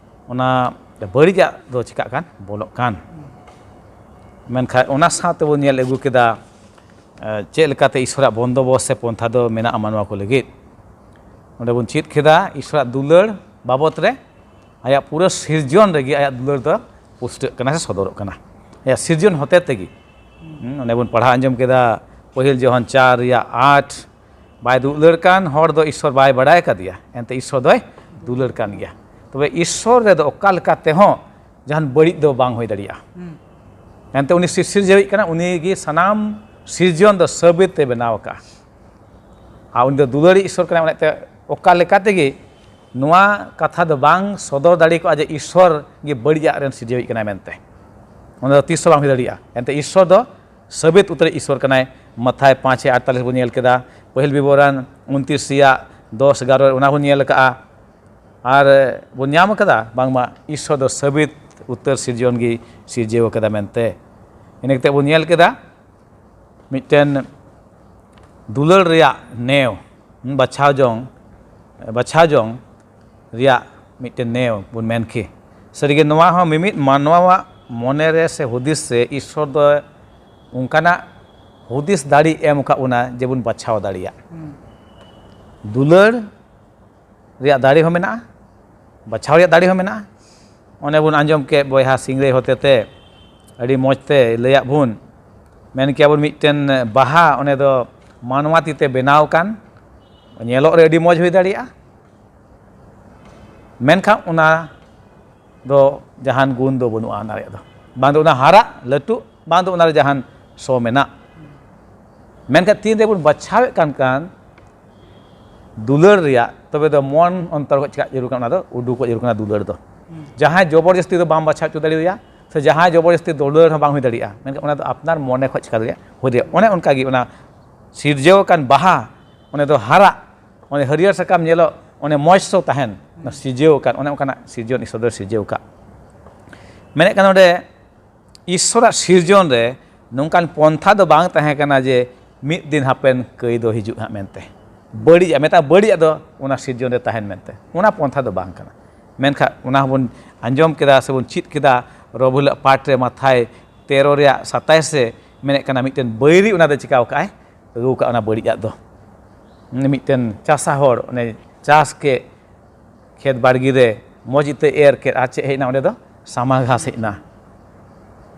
ᱚᱱᱟ ᱵᱟᱹᱲᱤᱡᱟᱜ ᱫᱚ ᱪᱤᱠᱟᱜ ᱠᱟᱱ, ᱵᱚᱞᱚᱜ ᱠᱟᱱ᱾ ᱢᱮᱱᱠᱷᱟᱱ ᱚᱱᱟ ᱥᱟᱶᱛᱮ ᱵᱚᱱ ᱧᱮᱞ ᱟᱹᱜᱩ ᱠᱮᱫᱟ, ᱮ, ᱪᱮᱫ ᱞᱮᱠᱟᱛᱮ ᱤᱥᱥᱚᱨᱟᱜ ᱵᱚᱱᱫᱚᱵᱚᱥ ᱥᱮ ᱯᱚᱱᱛᱷᱟ ᱫᱚ ᱢᱮᱱᱟᱜᱼᱟ ᱢᱟᱱᱣᱟ ᱠᱚ ᱞᱟᱹᱜᱤᱫ᱾ ᱚᱸᱰᱮ ᱵᱚᱱ ᱪᱮᱫ ᱠᱮᱫᱟ ᱤᱥᱥᱚᱨᱟᱜ ᱫᱩᱞᱟᱹᱲ ᱵᱟᱵᱚᱛ ᱨᱮ, ᱟᱭᱟᱜ ᱯᱩᱨᱟᱹ ᱥᱤᱨᱡᱚᱱ ᱨᱮᱜᱮ ᱟᱭᱟᱜ ᱫᱩᱞᱟᱹᱲ ᱫᱚ ᱯᱩᱥᱴᱟᱹᱜ ᱠᱟᱱᱟ ᱥᱮ ᱥᱚᱫᱚᱨᱚᱜ ᱠᱟᱱᱟ, ᱟᱭᱟᱜ ᱥᱤᱨᱡᱚᱱ ᱦᱚᱛᱮ ᱛᱮᱜᱮ᱾ ᱦᱩᱸ, ᱚᱸᱰᱮ ᱵᱚᱱ ᱯᱟᱲᱦᱟᱣ ᱟᱸᱡᱚᱢ ᱠᱮᱫᱟ, ᱯᱟᱹᱦᱤᱞ ᱡᱚᱦᱚᱱ ᱪᱟᱨ ᱨᱮᱭᱟᱜ ᱟᱴ, ᱵᱟᱭ ᱫᱩᱞᱟᱹᱲ ᱠᱟᱱ ᱦᱚᱲ ᱫᱚ ᱤᱥᱥᱚᱨ ᱵᱟᱭ ᱵᱟᱰᱟᱭ ᱠᱟᱫᱮᱭᱟ, ᱮᱱᱛᱮ ᱤᱥᱥᱚᱨ ᱫᱚᱭ ᱫᱩᱞᱟᱹᱲ ᱠᱟᱱ ᱜᱮᱭᱟ᱾ ᱛᱚᱵᱮ ᱤᱥᱥᱚᱨ ᱨᱮᱫᱚ ᱚᱠᱟ ᱞᱮᱠᱟ ᱛᱮᱦᱚᱸ ᱡᱟᱦᱟᱱ ᱵᱟᱹᱲᱤᱡ ᱫᱚ ᱵᱟᱝ ᱦᱩᱭ ᱫᱟᱲᱮᱭᱟᱜᱼᱟ᱾ ᱮᱱᱛᱮ ᱩᱱᱤ ᱥᱤᱨᱡᱟᱹᱣᱤᱡ ᱠᱟᱱᱟ, ᱩᱱᱤ ᱜᱮ ᱥᱟᱱᱟᱢ ᱥᱤᱨᱡᱚᱱ ᱫᱚ ᱥᱟᱹᱵᱤᱛ ᱛᱮ ᱵᱮᱱᱟᱣ ᱟᱠᱟᱫᱼᱟ᱾ ᱟᱨ ᱩᱱᱤ ᱫᱚ ᱫᱩᱞᱟᱹᱲᱤᱡ ᱤᱥᱥᱚᱨ ᱠᱟᱱᱟᱭ, ᱚᱱᱟᱛᱮ ᱚᱠᱟ ᱞᱮᱠᱟ ᱛᱮᱜᱮ ᱱᱚᱣᱟ ᱠᱟᱛᱷᱟ ᱫᱚ ᱵᱟᱝ ᱥᱚᱫᱚᱨ ᱫᱟᱲᱮ ᱠᱚᱜᱼᱟ ᱡᱮ ᱤᱥᱥᱚᱨ ᱜᱮ ᱵᱟᱹᱲᱤᱡᱟᱜ ᱨᱮᱱ ᱥᱤᱨᱡᱟᱹᱣᱤᱡ ᱠᱟᱱᱟᱭ ᱢᱮᱱᱛᱮ᱾ ᱚᱱᱟ ᱫᱚ ᱛᱤᱥ ᱦᱚᱸ ᱵᱟᱝ ᱦᱩᱭ ᱫᱟᱲᱮᱭᱟᱜᱼᱟ᱾ ᱮᱱᱛᱮ ᱤᱥᱥᱚᱨ ᱫᱚ ᱥᱟᱹᱵᱤᱛ ᱩᱛᱟᱹᱨᱤᱡ ᱤᱥᱥᱚᱨ ᱠᱟᱱᱟᱭ᱾ ᱢᱟᱛᱷᱟᱭ ᱯᱟᱸᱪ ᱟᱴᱛᱟᱞᱤᱥ ᱵᱚᱱ ᱧᱮᱞ ᱠᱮᱫᱟ, ᱯᱟᱹᱦᱤᱞ ᱵᱤᱵᱚᱨᱚᱱ ᱩᱱᱛᱤᱨᱤᱥ ᱨᱮᱭᱟᱜ ᱫᱚᱥ ᱮᱜᱟᱨᱚ ᱚᱱᱟ ᱵᱚᱱ ᱧᱮᱞ ᱟᱠᱟᱫᱼᱟ᱾ ᱟᱨ ᱵᱚᱱ ᱧᱟᱢ ᱟᱠᱟᱫᱟ ᱵᱟᱝᱢᱟ ᱤᱥᱥᱚᱨ ᱫᱚ ᱥᱟᱹᱵᱤᱛ ᱩᱛᱟᱹᱨ ᱥᱤᱨᱡᱚᱱ ᱜᱮ ᱥᱤᱨᱡᱟᱹᱣ ᱟᱠᱟᱫᱟ ᱢᱮᱱᱛᱮ᱾ ᱤᱱᱟᱹ ᱠᱟᱛᱮ ᱵᱚᱱ ᱧᱮᱞ ᱠᱮᱫᱟ ᱢᱤᱫᱴᱮᱱ ᱫᱩᱞᱟᱹᱲ ᱨᱮᱭᱟᱜ ᱱᱮᱣ, ᱵᱟᱪᱷᱟᱣ ᱡᱚᱝ, ᱵᱟᱪᱷᱟᱣ ᱡᱚᱝ ᱨᱮᱭᱟᱜ ᱢᱤᱫᱴᱮᱱ ᱱᱮᱣ ᱵᱚᱱ ᱢᱮᱱ ᱠᱮ᱾ ᱥᱟᱹᱨᱤᱜᱮ ᱱᱚᱣᱟ ᱦᱚᱸ ᱢᱤᱢᱤᱫ ᱢᱟᱱᱣᱟᱣᱟᱜ ᱢᱚᱱᱮ ᱨᱮ ᱥᱮ ᱦᱩᱫᱤᱥ ᱨᱮ ᱤᱥᱥᱚᱨ ᱫᱚ ᱚᱱᱠᱟᱱᱟᱜ ᱦᱩᱫᱤᱥ ᱫᱟᱲᱮ ᱮᱢ ᱟᱠᱟᱫ ᱵᱚᱱᱟ ᱡᱮᱵᱚᱱ ᱵᱟᱪᱷᱟᱣ ᱫᱟᱲᱮᱭᱟᱜ᱾ ᱫᱩᱞᱟᱹᱲ ᱨᱮᱭᱟᱜ ᱫᱟᱲᱮ ᱦᱚᱸ ᱢᱮᱱᱟᱜᱼᱟ, ᱵᱟᱪᱷᱟᱣ ᱨᱮᱭᱟᱜ ᱫᱟᱲᱮ ᱦᱚᱸ ᱢᱮᱱᱟᱜᱼᱟ᱾ ᱚᱱᱮ ᱵᱚᱱ ᱟᱸᱡᱚᱢ ᱠᱮᱫ ᱵᱚᱭᱦᱟ ᱥᱤᱝᱨᱟᱹᱭ ᱦᱚᱛᱮᱛᱮ ᱟᱹᱰᱤ ᱢᱚᱡᱽ ᱛᱮ ᱞᱟᱹᱭᱟᱫ ᱵᱚᱱ, ᱢᱮᱱ ᱠᱮᱭᱟ ᱵᱚᱱ ᱢᱤᱫᱴᱮᱱ ᱵᱟᱦᱟ, ᱚᱱᱮ ᱫᱚ ᱢᱟᱱᱣᱟ ᱛᱤ ᱛᱮ ᱵᱮᱱᱟᱣ ᱟᱠᱟᱱ, ᱧᱮᱞᱚᱜ ᱨᱮ ᱟᱹᱰᱤ ᱢᱚᱡᱽ ᱦᱩᱭ ᱫᱟᱲᱮᱭᱟᱜᱼᱟ, ᱢᱮᱱᱠᱷᱟᱱ ᱚᱱᱟ ᱫᱚ ᱡᱟᱦᱟᱱ ᱜᱩᱱ ᱫᱚ ᱵᱟᱹᱱᱩᱜᱼᱟ ᱚᱱᱟ ᱨᱮᱭᱟᱜ ᱫᱚ᱾ ᱵᱟᱝ ᱫᱚ ᱚᱱᱟ ᱦᱟᱨᱟᱜ ᱞᱟᱹᱴᱩᱜ, ᱵᱟᱝ ᱫᱚ ᱚᱱᱟ ᱨᱮ ᱡᱟᱦᱟᱱ ᱥᱚ ᱢᱮᱱᱟᱜ᱾ ᱢᱮᱱᱠᱷᱟᱱ ᱛᱤᱱ ᱨᱮᱵᱚᱱ ᱵᱟᱪᱷᱟᱣᱮᱫ ᱠᱟᱱ ᱠᱟᱱ ᱫᱩᱞᱟᱹᱲ ᱨᱮᱭᱟᱜ, ᱛᱚᱵᱮ ᱫᱚ ᱢᱚᱱ ᱚᱱᱛᱚᱨ ᱠᱷᱚᱱ ᱪᱮᱠᱟ ᱡᱟᱹᱨᱩᱲ ᱠᱟᱱᱟ, ᱚᱱᱟ ᱫᱚ ᱩᱰᱩᱠᱚᱜ ᱡᱟᱹᱨᱩᱲ ᱠᱟᱱᱟ ᱫᱩᱞᱟᱹᱲ ᱫᱚ᱾ ᱡᱟᱦᱟᱸᱭ ᱡᱚᱵᱚᱨᱡᱚᱥᱛᱤ ᱫᱚ ᱵᱟᱢ ᱵᱟᱪᱷᱟᱣ ᱦᱚᱪᱚ ᱫᱟᱲᱮᱣᱟᱭᱟ, ᱥᱮ ᱡᱟᱦᱟᱸᱭ ᱡᱚᱵᱚᱨᱡᱚᱥᱛᱤ ᱫᱩᱞᱟᱹᱲ ᱦᱚᱸ ᱵᱟᱝ ᱦᱩᱭ ᱫᱟᱲᱮᱭᱟᱜᱼᱟ, ᱢᱮᱱᱠᱷᱟᱱ ᱚᱱᱟ ᱫᱚ ᱟᱯᱱᱟᱨ ᱢᱚᱱᱮ ᱠᱷᱚᱱ ᱪᱮᱠᱟ ᱫᱟᱲᱮᱭᱟᱜᱼᱟ, ᱦᱩᱭ ᱫᱟᱲᱮᱭᱟᱜᱼᱟ᱾ ᱚᱱᱮ ᱚᱱᱠᱟ ᱜᱮ ᱚᱱᱟ ᱥᱤᱨᱡᱟᱹᱣ ᱟᱠᱟᱱ ᱵᱟᱦᱟ, ᱚᱱᱮ ᱫᱚ ᱦᱟᱨᱟᱜ, ᱚᱱᱮ ᱦᱟᱹᱨᱭᱟᱹᱲ ᱥᱟᱠᱟᱢ ᱧᱮᱞᱚᱜ, ᱚᱱᱮ ᱢᱚᱡᱽ ᱥᱚ ᱛᱟᱦᱮᱱ, ᱚᱱᱟ ᱥᱤᱨᱡᱟᱹᱣ ᱟᱠᱟᱱ, ᱚᱱᱮ ᱚᱱᱠᱟᱱᱟᱜ ᱥᱤᱨᱡᱚᱱ ᱤᱥᱥᱚᱨ ᱫᱚᱭ ᱥᱤᱨᱡᱟᱹᱣ ᱟᱠᱟᱫ᱾ ᱢᱮᱱᱮᱫ ᱠᱟᱱᱟ ᱱᱚᱰᱮ, ᱤᱥᱥᱚᱨᱟᱜ ᱥᱤᱨᱡᱚᱱ ᱨᱮ ᱱᱚᱝᱠᱟᱱ ᱯᱚᱱᱛᱷᱟ ᱫᱚ ᱵᱟᱝ ᱛᱟᱦᱮᱸ ᱠᱟᱱᱟ ᱡᱮ ᱢᱤᱫ ᱫᱤᱱ ᱦᱟᱯᱮᱱ ᱠᱟᱹᱭ ᱫᱚ ᱦᱤᱡᱩᱜ ᱦᱟᱸᱜ ᱢᱮᱱᱛᱮ᱾ ᱵᱟᱹᱲᱤᱡᱟᱜ, ᱢᱮᱛᱟᱜ ᱵᱟᱹᱲᱤᱡᱟᱜ ᱫᱚ ᱚᱱᱟ ᱥᱤᱨᱡᱚᱱ ᱨᱮ ᱛᱟᱦᱮᱱ ᱢᱮᱱᱛᱮ, ᱚᱱᱟ ᱯᱚᱱᱛᱷᱟ ᱫᱚ ᱵᱟᱝ ᱠᱟᱱᱟ᱾ ᱢᱮᱱᱠᱷᱟᱱ ᱚᱱᱟ ᱦᱚᱸᱵᱚᱱ ᱟᱸᱡᱚᱢ ᱠᱮᱫᱟ ᱥᱮᱵᱚᱱ ᱪᱮᱫ ᱠᱮᱫᱟ, ᱨᱚᱵᱤ ᱦᱤᱞᱳᱜ ᱯᱟᱴ ᱨᱮ ᱢᱟᱛᱷᱟᱭ ᱛᱮᱨᱚ ᱨᱮᱭᱟᱜ ᱥᱟᱛᱟᱭᱤᱥ ᱨᱮ ᱢᱮᱱᱮᱫ ᱠᱟᱱᱟ, ᱢᱤᱫᱴᱮᱱ ᱵᱟᱹᱭᱨᱤ ᱚᱱᱟ ᱫᱚ ᱪᱤᱠᱟᱹᱣ ᱠᱟᱜᱼᱟᱭ, ᱟᱹᱜᱩ ᱠᱟᱜ ᱚᱱᱟ ᱵᱟᱹᱲᱤᱡᱟᱜ ᱫᱚ᱾ ᱢᱤᱫᱴᱮᱱ ᱪᱟᱥᱟ ᱦᱚᱲ ᱚᱱᱮ ᱪᱟᱥ ᱠᱮᱫ, ᱠᱷᱮᱛ ᱵᱟᱲᱜᱮ ᱨᱮ ᱢᱚᱡᱽ ᱤᱛᱟᱹ ᱮᱨ ᱠᱮᱫ, ᱟᱨ ᱪᱮᱫ ᱦᱮᱡ ᱮᱱᱟ ᱚᱸᱰᱮ ᱫᱚ? ᱥᱟᱢᱟ ᱜᱷᱟᱥ ᱦᱮᱡ ᱮᱱᱟ᱾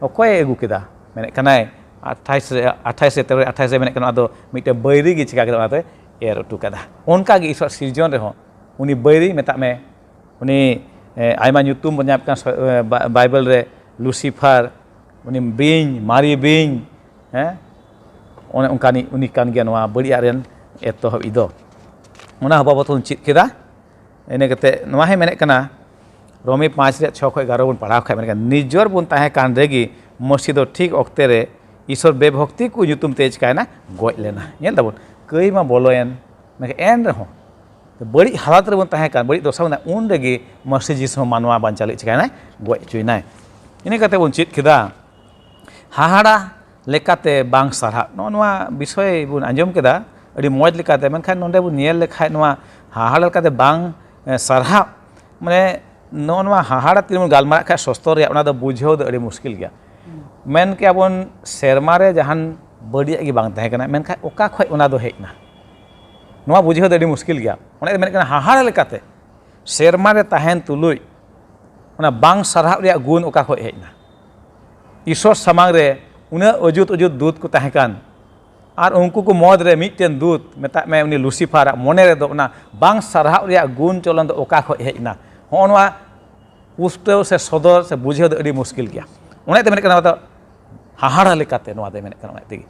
ᱚᱠᱚᱭᱮ ᱟᱹᱜᱩ ᱠᱮᱫᱟ? ᱢᱮᱱᱮᱫ ᱠᱟᱱᱟᱭ, ᱟᱴᱷᱟᱥ ᱨᱮ, ᱟᱴᱷᱟᱥ ᱨᱮ, ᱛᱮᱨᱚ ᱨᱮ, ᱟᱴᱷᱟᱥ ᱨᱮ ᱢᱮᱱᱮᱫ ᱠᱟᱱᱟ, ᱟᱫᱚ ᱢᱤᱫᱴᱮᱱ ᱵᱟᱹᱭᱨᱤ ᱜᱮ ᱪᱤᱠᱟ ᱠᱮᱫᱟ, ᱚᱱᱟᱛᱮ ᱮᱨ ᱦᱚᱴᱚ ᱠᱟᱫᱟ᱾ ᱚᱱᱠᱟ ᱜᱮ ᱤᱥᱚᱨ ᱥᱤᱨᱡᱚᱱ ᱨᱮᱦᱚᱸ ᱩᱱᱤ ᱵᱟᱹᱭᱨᱤ, ᱢᱮᱛᱟᱜ ᱢᱮ, ᱩᱱᱤ, ᱮ, ᱟᱭᱢᱟ ᱧᱩᱛᱩᱢ ᱵᱚᱱ ᱧᱟᱢ ᱠᱟᱱᱟ ᱥᱚ-, ᱮ, ᱵᱟ-, ᱵᱟᱭᱵᱮᱞ ᱨᱮ, ᱞᱩᱥᱤᱯᱷᱟᱨ, ᱩᱱᱤ ᱵᱤᱧ, ᱢᱟᱨᱮ ᱵᱤᱧ, ᱦᱮᱸ, ᱚᱱᱮ ᱚᱱᱠᱟᱱᱤᱡ ᱩᱱᱤ ᱠᱟᱱ ᱜᱮᱭᱟ ᱱᱚᱣᱟ ᱵᱟᱹᱲᱤᱡᱟᱜ ᱨᱮᱱ ᱮᱛᱚᱦᱚᱵ ᱤᱡ ᱫᱚ᱾ ᱚᱱᱟ ᱦᱚᱸ ᱵᱟᱵᱚᱛ ᱵᱚᱱ ᱪᱮᱫ ᱠᱮᱫᱟ᱾ ᱤᱱᱟᱹ ᱠᱟᱛᱮ ᱱᱚᱣᱟ ᱦᱚᱸᱭ ᱢᱮᱱᱮᱫ ᱠᱟᱱᱟ, ᱨᱳᱢᱤ ᱯᱟᱸᱪ ᱨᱮᱭᱟᱜ ᱪᱷᱚ ᱠᱷᱚᱱ ᱮᱜᱟᱨᱚ ᱵᱚᱱ ᱯᱟᱲᱦᱟᱣ ᱠᱷᱟᱡ ᱢᱮᱱᱮᱫ ᱠᱟᱱᱟ, ᱱᱤᱡᱚᱨ ᱵᱚᱱ ᱛᱟᱦᱮᱸ ᱠᱟᱱ ᱨᱮᱜᱮ ᱢᱚᱥᱤ ᱫᱚ ᱴᱷᱤᱠ ᱚᱠᱛᱮ ᱨᱮ ᱤᱥᱚᱨ ᱵᱮᱵᱷᱚᱠᱛᱤ ᱠᱚ ᱧᱩᱛᱩᱢ ᱛᱮ ᱪᱤᱠᱟᱭᱮᱱᱟ? ᱜᱚᱡ ᱞᱮᱱᱟ᱾ ᱧᱮᱞ ᱫᱟᱵᱚᱱ, ᱠᱟᱹᱭ ᱢᱟ ᱵᱚᱞᱚᱭᱮᱱ, ᱢᱮᱱᱠᱷᱟᱱ ᱮᱱ ᱨᱮᱦᱚᱸ ᱵᱟᱹᱲᱤᱡ ᱦᱟᱞᱟᱛ ᱨᱮᱵᱚᱱ ᱛᱟᱦᱮᱸ ᱠᱟᱱ, ᱵᱟᱹᱲᱤᱡ ᱫᱚᱥᱟ ᱵᱚᱱ ᱛᱟᱦᱮᱸ, ᱩᱱ ᱨᱮᱜᱮ ᱢᱟᱹᱥᱤ ᱡᱤᱥᱩ ᱦᱚᱸ ᱢᱟᱱᱣᱟ ᱵᱟᱧᱪᱟᱣ ᱞᱟᱹᱜᱤᱫ ᱪᱤᱠᱟᱭᱮᱱᱟᱭ? ᱜᱚᱡ ᱦᱚᱪᱚᱭᱮᱱᱟᱭ᱾ ᱤᱱᱟᱹ ᱠᱟᱛᱮ ᱵᱚᱱ ᱪᱮᱫ ᱠᱮᱫᱟ, ᱦᱟᱦᱟᱲᱟ ᱞᱮᱠᱟᱛᱮ ᱵᱟᱝ ᱥᱟᱨᱦᱟᱣ᱾ ᱱᱚᱜᱼᱚ ᱱᱚᱣᱟ ᱵᱤᱥᱚᱭ ᱵᱚᱱ ᱟᱸᱡᱚᱢ ᱠᱮᱫᱟ ᱟᱹᱰᱤ ᱢᱚᱡᱽ ᱞᱮᱠᱟᱛᱮ, ᱢᱮᱱᱠᱷᱟᱱ ᱱᱚᱰᱮ ᱵᱚᱱ ᱧᱮᱞ ᱞᱮᱠᱷᱟᱡ ᱱᱚᱣᱟ ᱦᱟᱦᱟᱲᱟ ᱞᱮᱠᱟᱛᱮ ᱵᱟᱝ, ᱮ, ᱥᱟᱨᱦᱟᱣ, ᱢᱟᱱᱮ ᱱᱚᱜᱼᱚ ᱱᱚᱣᱟ ᱦᱟᱦᱟᱲᱟ ᱛᱤᱱ ᱵᱚᱱ ᱜᱟᱞᱢᱟᱨᱟᱜ ᱠᱷᱟᱡ ᱥᱚᱥᱛᱚᱨ ᱨᱮᱭᱟᱜ, ᱚᱱᱟ ᱫᱚ ᱵᱩᱡᱷᱟᱹᱣ ᱫᱚ ᱟᱹᱰᱤ ᱢᱩᱥᱠᱤᱞ ᱜᱮᱭᱟ᱾ ᱢᱮᱱ ᱠᱮᱭᱟ ᱵᱚᱱ ᱥᱮᱨᱢᱟ ᱨᱮ ᱡᱟᱦᱟᱱ ᱵᱟᱹᱲᱤᱡᱟᱜ ᱜᱮ ᱵᱟᱝ ᱛᱟᱦᱮᱸ ᱠᱟᱱᱟ, ᱢᱮᱱᱠᱷᱟᱱ ᱚᱠᱟ ᱠᱷᱚᱡ ᱚᱱᱟ ᱫᱚ ᱦᱮᱡ ᱮᱱᱟ? ᱱᱚᱣᱟ ᱵᱩᱡᱷᱟᱹᱣ ᱫᱚ ᱟᱹᱰᱤ ᱢᱩᱥᱠᱤᱞ ᱜᱮᱭᱟ᱾ ᱚᱱᱟ ᱢᱮᱱᱮᱫ ᱠᱟᱱᱟ ᱦᱟᱦᱟᱲᱟ ᱞᱮᱠᱟᱛᱮ ᱥᱮᱨᱢᱟ ᱨᱮ ᱛᱟᱦᱮᱱ ᱛᱩᱞᱩᱡ ᱚᱱᱟ ᱵᱟᱝ ᱥᱟᱨᱦᱟᱣ ᱨᱮᱭᱟᱜ ᱜᱩᱱ ᱚᱠᱟ ᱠᱷᱚᱡ ᱦᱮᱡ ᱮᱱᱟ? ᱤᱥᱚᱨ ᱥᱟᱢᱟᱝ ᱨᱮ ᱩᱱᱟᱹᱜ ᱚᱡᱩᱛ ᱚᱡᱩᱛ ᱫᱩᱛ ᱠᱚ ᱛᱟᱦᱮᱸ ᱠᱟᱱ, ᱟᱨ ᱩᱱᱠᱩ ᱠᱚ ᱢᱩᱫᱽ ᱨᱮ ᱢᱤᱫᱴᱮᱱ ᱫᱩᱛ, ᱢᱮᱛᱟᱜ ᱢᱮ ᱩᱱᱤ ᱞᱩᱥᱤᱯᱷᱟᱨᱟᱜ ᱢᱚᱱᱮ ᱨᱮᱫᱚ ᱚᱱᱟ ᱵᱟᱝ ᱥᱟᱨᱦᱟᱣ ᱨᱮᱭᱟᱜ ᱜᱩᱱ ᱪᱚᱞᱚᱱ ᱫᱚ ᱚᱠᱟ ᱠᱷᱚᱡ ᱦᱮᱡ ᱮᱱᱟ? ᱦᱚᱸᱜᱼᱚ ᱱᱚᱣᱟ ᱯᱩᱥᱴᱟᱹᱣ ᱥᱮ ᱥᱚᱫᱚᱨ ᱥᱮ ᱵᱩᱡᱷᱟᱹᱣ ᱫᱚ ᱟᱹᱰᱤ ᱢᱩᱥᱠᱤᱞ ᱜᱮᱭᱟ᱾ ᱚᱱᱟᱛᱮ ᱢᱮᱱᱮᱫ ᱠᱟᱱᱟ, ᱱᱚᱣᱟ ᱫᱚ ᱦᱟᱦᱟᱲᱟ ᱞᱮᱠᱟᱛᱮ, ᱱᱚᱣᱟ ᱫᱚᱭ ᱢᱮᱱᱮᱫ ᱠᱟᱱᱟ, ᱚᱱᱟ ᱛᱮᱜᱮ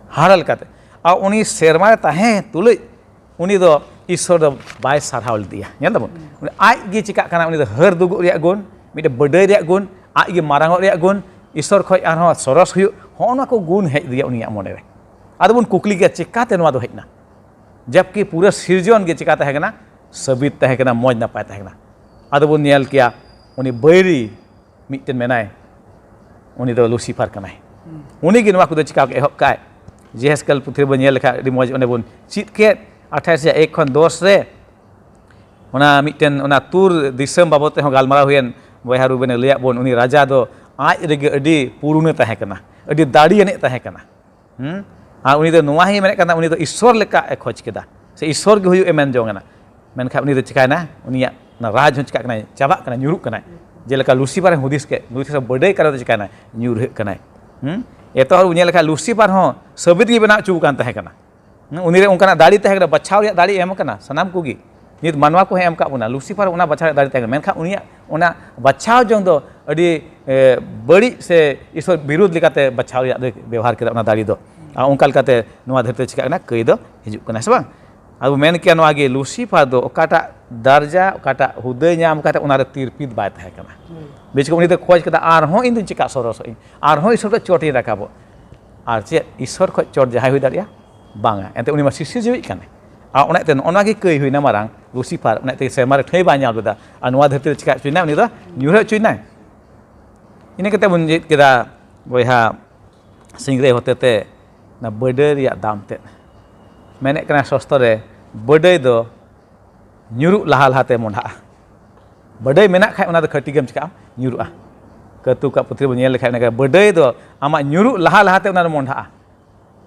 ᱦᱟᱦᱟᱲᱟ ᱞᱮᱠᱟᱛᱮ᱾ ᱟᱨ ᱩᱱᱤ ᱥᱮᱨᱢᱟ ᱨᱮ ᱛᱟᱦᱮᱸ ᱛᱩᱞᱩᱡ ᱩᱱᱤ ᱫᱚ ᱤᱥᱥᱚᱨ ᱫᱚ ᱵᱟᱭ ᱥᱟᱨᱦᱟᱣ ᱞᱮᱫᱮᱭᱟ᱾ ᱧᱮᱞ ᱫᱟᱵᱚᱱ, ᱩᱱᱤ ᱟᱡ ᱜᱮ ᱪᱤᱠᱟᱜ ᱠᱟᱱᱟ, ᱩᱱᱤ ᱫᱚ ᱦᱟᱹᱨ ᱫᱩᱜᱩᱜ ᱨᱮᱭᱟᱜ ᱜᱩᱱ, ᱢᱤᱫᱴᱮᱱ ᱵᱟᱹᱰᱟᱹᱭ ᱨᱮᱭᱟᱜ ᱜᱩᱱ, ᱟᱡ ᱜᱮ ᱢᱟᱨᱟᱝᱚᱜ ᱨᱮᱭᱟᱜ ᱜᱩᱱ, ᱤᱥᱥᱚᱨ ᱠᱷᱚᱱ ᱟᱨᱦᱚᱸ ᱥᱚᱨᱚᱥ ᱦᱩᱭᱩᱜ, ᱦᱚᱸᱜᱼᱚ ᱱᱚᱣᱟ ᱠᱚ ᱜᱩᱱ ᱦᱮᱡ ᱞᱮᱫᱮᱭᱟ ᱩᱱᱤᱭᱟᱜ ᱢᱚᱱᱮ ᱨᱮ᱾ ᱟᱫᱚ ᱵᱚᱱ ᱠᱩᱠᱞᱤ ᱜᱮᱭᱟ, ᱪᱤᱠᱟᱛᱮ ᱱᱚᱣᱟ ᱫᱚ ᱦᱮᱡ ᱮᱱᱟ? ᱡᱟᱵᱠᱤ ᱯᱩᱨᱟᱹ ᱥᱤᱨᱡᱚᱱ ᱜᱮ ᱪᱤᱠᱟ ᱛᱟᱦᱮᱸ ᱠᱟᱱᱟ? ᱥᱟᱹᱵᱤᱛ ᱛᱟᱦᱮᱸ ᱠᱟᱱᱟ, ᱢᱚᱡᱽ ᱱᱟᱯᱟᱭ ᱛᱟᱦᱮᱸ ᱠᱟᱱᱟ᱾ ᱟᱫᱚ ᱵᱚᱱ ᱧᱮᱞ ᱠᱮᱭᱟ, ᱩᱱᱤ ᱵᱟᱹᱭᱨᱤ ᱢᱤᱫᱴᱮᱱ ᱢᱮᱱᱟᱭ, ᱩᱱᱤ ᱫᱚ ᱞᱩᱥᱤᱯᱷᱟᱨ ᱠᱟᱱᱟᱭ᱾ ᱩᱱᱤ ᱜᱮ ᱱᱚᱣᱟ ᱠᱚᱫᱚ ᱪᱤᱠᱟ ᱮᱦᱚᱵ ᱠᱟᱜᱼᱟᱭ? ᱡᱮᱦᱮᱥᱠᱮᱞ ᱯᱩᱛᱷᱤ ᱨᱮᱵᱚᱱ ᱧᱮᱞ ᱞᱮᱠᱷᱟᱡ ᱟᱹᱰᱤ ᱢᱚᱡᱽ, ᱚᱸᱰᱮ ᱵᱚᱱ ᱪᱮᱫ ᱠᱮᱫ, ᱟᱴᱷᱟᱥ ᱨᱮᱭᱟᱜ ᱮᱠ ᱠᱷᱚᱱ ᱫᱚᱥ ᱨᱮ, ᱚᱱᱟ ᱢᱤᱫᱴᱮᱱ, ᱚᱱᱟ ᱛᱩᱨ ᱫᱤᱥᱚᱢ ᱵᱟᱵᱚᱫ ᱛᱮᱦᱚᱸ ᱜᱟᱞᱢᱟᱨᱟᱣ ᱦᱩᱭᱮᱱ, ᱵᱚᱭᱦᱟ ᱨᱩᱵᱮᱱᱮ ᱞᱟᱹᱭᱟᱫ ᱵᱚᱱ, ᱩᱱᱤ ᱨᱟᱡᱟ ᱫᱚ ᱟᱡ ᱨᱮᱜᱮ ᱟᱹᱰᱤ ᱯᱩᱨᱩᱱᱮ ᱛᱟᱦᱮᱸ ᱠᱟᱱᱟ, ᱟᱹᱰᱤ ᱫᱟᱲᱮᱭᱟᱱᱤᱡ ᱛᱟᱦᱮᱸ ᱠᱟᱱᱟ᱾ ᱦᱩᱸ? ᱟᱨ ᱩᱱᱤ ᱫᱚ ᱱᱚᱣᱟ ᱦᱚᱸᱭ ᱢᱮᱱᱮᱫ ᱠᱟᱱ ᱛᱟᱦᱮᱸ, ᱩᱱᱤ ᱫᱚ ᱤᱥᱥᱚᱨ ᱞᱮᱠᱟ ᱮ ᱠᱷᱚᱡᱽ ᱠᱮᱫᱟ, ᱥᱮ ᱤᱥᱥᱚᱨ ᱜᱮ ᱦᱩᱭᱩᱜ ᱮ ᱢᱮᱱ ᱡᱚᱝ ᱮᱱᱟ᱾ ᱢᱮᱱᱠᱷᱟᱱ ᱩᱱᱤ ᱫᱚ ᱪᱤᱠᱟᱭᱮᱱᱟ? ᱩᱱᱤᱭᱟᱜ ᱚᱱᱟ ᱨᱟᱡᱽ ᱦᱚᱸ ᱪᱤᱠᱟᱜ ᱠᱟᱱᱟᱭ? ᱪᱟᱵᱟᱜ ᱠᱟᱱᱟ, ᱧᱩᱨᱩᱜ ᱠᱟᱱᱟᱭ᱾ ᱡᱮᱞᱮᱠᱟ ᱞᱩᱥᱤᱯᱷᱟᱨ ᱮ ᱦᱩᱫᱤᱥ ᱠᱮᱫ, ᱞᱩᱥᱤᱯᱷᱟᱨ ᱵᱟᱹᱰᱟᱹᱭ ᱠᱟᱨᱚᱱ ᱛᱮ ᱪᱤᱠᱟᱭᱮᱱᱟ? ᱧᱩᱨᱦᱟᱹᱜ ᱠᱟᱱᱟᱭ᱾ ᱦᱩᱸ? ᱮᱛᱚᱦᱚᱵ ᱧᱮᱞ ᱞᱮᱠᱷᱟᱱ ᱞᱩᱥᱤᱯᱷᱟᱨ ᱦᱚᱸ ᱥᱟᱹᱵᱤᱛ ᱜᱮ ᱵᱮᱱᱟᱣ ᱦᱚᱪᱚ ᱟᱠᱟᱱ ᱛᱟᱦᱮᱸ ᱠᱟᱱᱟ᱾ ᱩᱱᱤ ᱨᱮ ᱚᱱᱠᱟᱱᱟᱜ ᱫᱟᱲᱮ ᱛᱟᱦᱮᱸ ᱠᱟᱱᱟ, ᱵᱟᱪᱷᱟᱣ ᱨᱮᱭᱟᱜ ᱫᱟᱲᱮ ᱮᱢ ᱟᱠᱟᱱᱟ ᱥᱟᱱᱟᱢ ᱠᱚᱜᱮ᱾ ᱱᱤᱛ ᱢᱟᱱᱣᱟ ᱠᱚ ᱦᱚᱸ ᱮᱢ ᱟᱠᱟᱫ ᱵᱚᱱᱟ, ᱞᱩᱥᱤᱯᱷᱟᱨ ᱚᱱᱟ ᱵᱟᱪᱷᱟᱣ ᱨᱮᱭᱟᱜ ᱫᱟᱲᱮ ᱛᱟᱦᱮᱸ ᱠᱟᱱᱟ, ᱢᱮᱱᱠᱷᱟᱱ ᱩᱱᱤᱭᱟᱜ ᱚᱱᱟ ᱵᱟᱪᱷᱟᱣ ᱡᱚᱝ ᱫᱚ ᱟᱹᱰᱤ ᱮ, ᱵᱟᱹᱲᱤᱡ ᱥᱮ ᱤᱥᱚᱨ ᱵᱤᱨᱩᱫᱷ ᱞᱮᱠᱟᱛᱮ ᱵᱟᱪᱷᱟᱣ ᱨᱮᱭᱟᱜ ᱫᱚᱭ ᱵᱮᱵᱚᱦᱟᱨ ᱠᱮᱫᱟ ᱚᱱᱟ ᱫᱟᱲᱮ ᱫᱚ᱾ ᱟᱨ ᱚᱱᱠᱟ ᱞᱮᱠᱟᱛᱮ ᱱᱚᱣᱟ ᱫᱷᱟᱹᱨᱛᱤ ᱨᱮ ᱪᱤᱠᱟᱹᱜ ᱠᱟᱱᱟ, ᱠᱟᱹᱭ ᱫᱚ ᱦᱤᱡᱩᱜ ᱠᱟᱱᱟ, ᱥᱮ ᱵᱟᱝ? ᱟᱵᱚ ᱢᱮᱱ ᱠᱮᱭᱟ ᱱᱚᱣᱟ ᱜᱮ, ᱞᱩᱥᱤᱯᱷᱟᱨ ᱫᱚ ᱚᱠᱟᱴᱟᱜ ᱫᱟᱨᱡᱟ, ᱚᱠᱟᱴᱟᱜ ᱦᱩᱫᱟᱹᱭ ᱧᱟᱢ ᱠᱟᱛᱮ ᱚᱱᱟ ᱨᱮ ᱛᱤᱨᱯᱤᱛ ᱵᱟᱭ ᱛᱟᱦᱮᱸ ᱠᱟᱱᱟ᱾ ᱵᱤᱪᱠᱚᱢ ᱩᱱᱤ ᱫᱚ ᱠᱷᱚᱡᱽ ᱠᱮᱫᱟ, ᱟᱨᱦᱚᱸ ᱤᱧ ᱫᱚᱧ ᱪᱤᱠᱟ ᱥᱚᱨᱚᱥᱚᱜ ᱤᱧ, ᱟᱨᱦᱚᱸ ᱤᱥᱚᱨ ᱫᱚ ᱪᱚᱴ ᱤᱧ ᱨᱟᱠᱟᱵᱚᱜ᱾ ᱟᱨ ᱪᱮᱫ ᱤᱥᱚᱨ ᱠᱷᱚᱡ ᱪᱚᱴ ᱡᱟᱦᱟᱸᱭ ᱦᱩᱭ ᱫᱟᱲᱮᱭᱟᱜᱼᱟ? ᱵᱟᱝᱟ᱾ ᱮᱱᱛᱮ ᱩᱱᱤ ᱢᱟ ᱥᱤᱥᱤᱨ ᱡᱤᱣᱤᱡ ᱠᱟᱱᱟᱭ᱾ ᱟᱨ ᱚᱱᱟ ᱛᱮ ᱱᱚᱜᱼᱚ ᱱᱚᱣᱟ ᱜᱮ ᱠᱟᱹᱭ ᱦᱩᱭᱱᱟ ᱢᱟᱨᱟᱝ, ᱞᱩᱥᱤᱯᱷᱟᱨ ᱚᱱᱟ ᱛᱮ ᱥᱮᱨᱢᱟ ᱨᱮ ᱴᱷᱟᱹᱭ ᱵᱟᱭ ᱧᱟᱢ ᱞᱮᱫᱟ᱾ ᱟᱨ ᱱᱚᱣᱟ ᱫᱷᱟᱹᱨᱛᱤ ᱨᱮ ᱪᱤᱠᱟ ᱦᱚᱪᱚᱭᱮᱱᱟ? ᱩᱱᱤ ᱫᱚ ᱧᱩᱨᱦᱟᱹ ᱦᱚᱪᱚᱭᱮᱱᱟᱭ᱾ ᱤᱱᱟᱹ ᱠᱟᱛᱮ ᱵᱚᱱ ᱪᱮᱫ ᱠᱮᱫᱟ ᱵᱚᱭᱦᱟ, ᱥᱤᱝᱨᱟᱹᱭ ᱦᱚᱛᱮ ᱛᱮ ᱚᱱᱟ ᱵᱟᱹᱰᱟᱹᱭ ᱨᱮᱭᱟᱜ ᱫᱟᱢ ᱛᱮᱫ᱾ ᱢᱮᱱᱮᱫ ᱠᱟᱱᱟ ᱥᱚᱥᱛᱚ ᱨᱮ, ᱵᱟᱹᱰᱟᱹᱭ ᱫᱚ ᱧᱩᱨᱩᱜ ᱞᱟᱦᱟ ᱞᱟᱦᱟᱛᱮ ᱢᱚᱸᱰᱷᱟᱜᱼᱟ᱾ ᱵᱟᱹᱰᱟᱹᱭ ᱢᱮᱱᱟᱜ ᱠᱷᱟᱡ ᱚᱱᱟ ᱫᱚ ᱠᱷᱟᱹᱴᱤ ᱜᱮᱢ ᱪᱤᱠᱟᱜᱼᱟᱢ, ᱧᱩᱨᱩᱜᱼᱟ᱾ ᱠᱟᱹᱛᱩ ᱠᱟᱜ ᱯᱩᱛᱷᱤ ᱨᱮᱵᱚᱱ ᱧᱮᱞ ᱞᱮᱠᱷᱟᱡ ᱚᱱᱟ ᱵᱟᱹᱰᱟᱹᱭ ᱫᱚ ᱟᱢᱟᱜ ᱧᱩᱨᱩᱜ ᱞᱟᱦᱟ ᱞᱟᱦᱟᱛᱮ ᱚᱱᱟ ᱫᱚ ᱢᱚᱸᱰᱷᱟᱜᱼᱟ᱾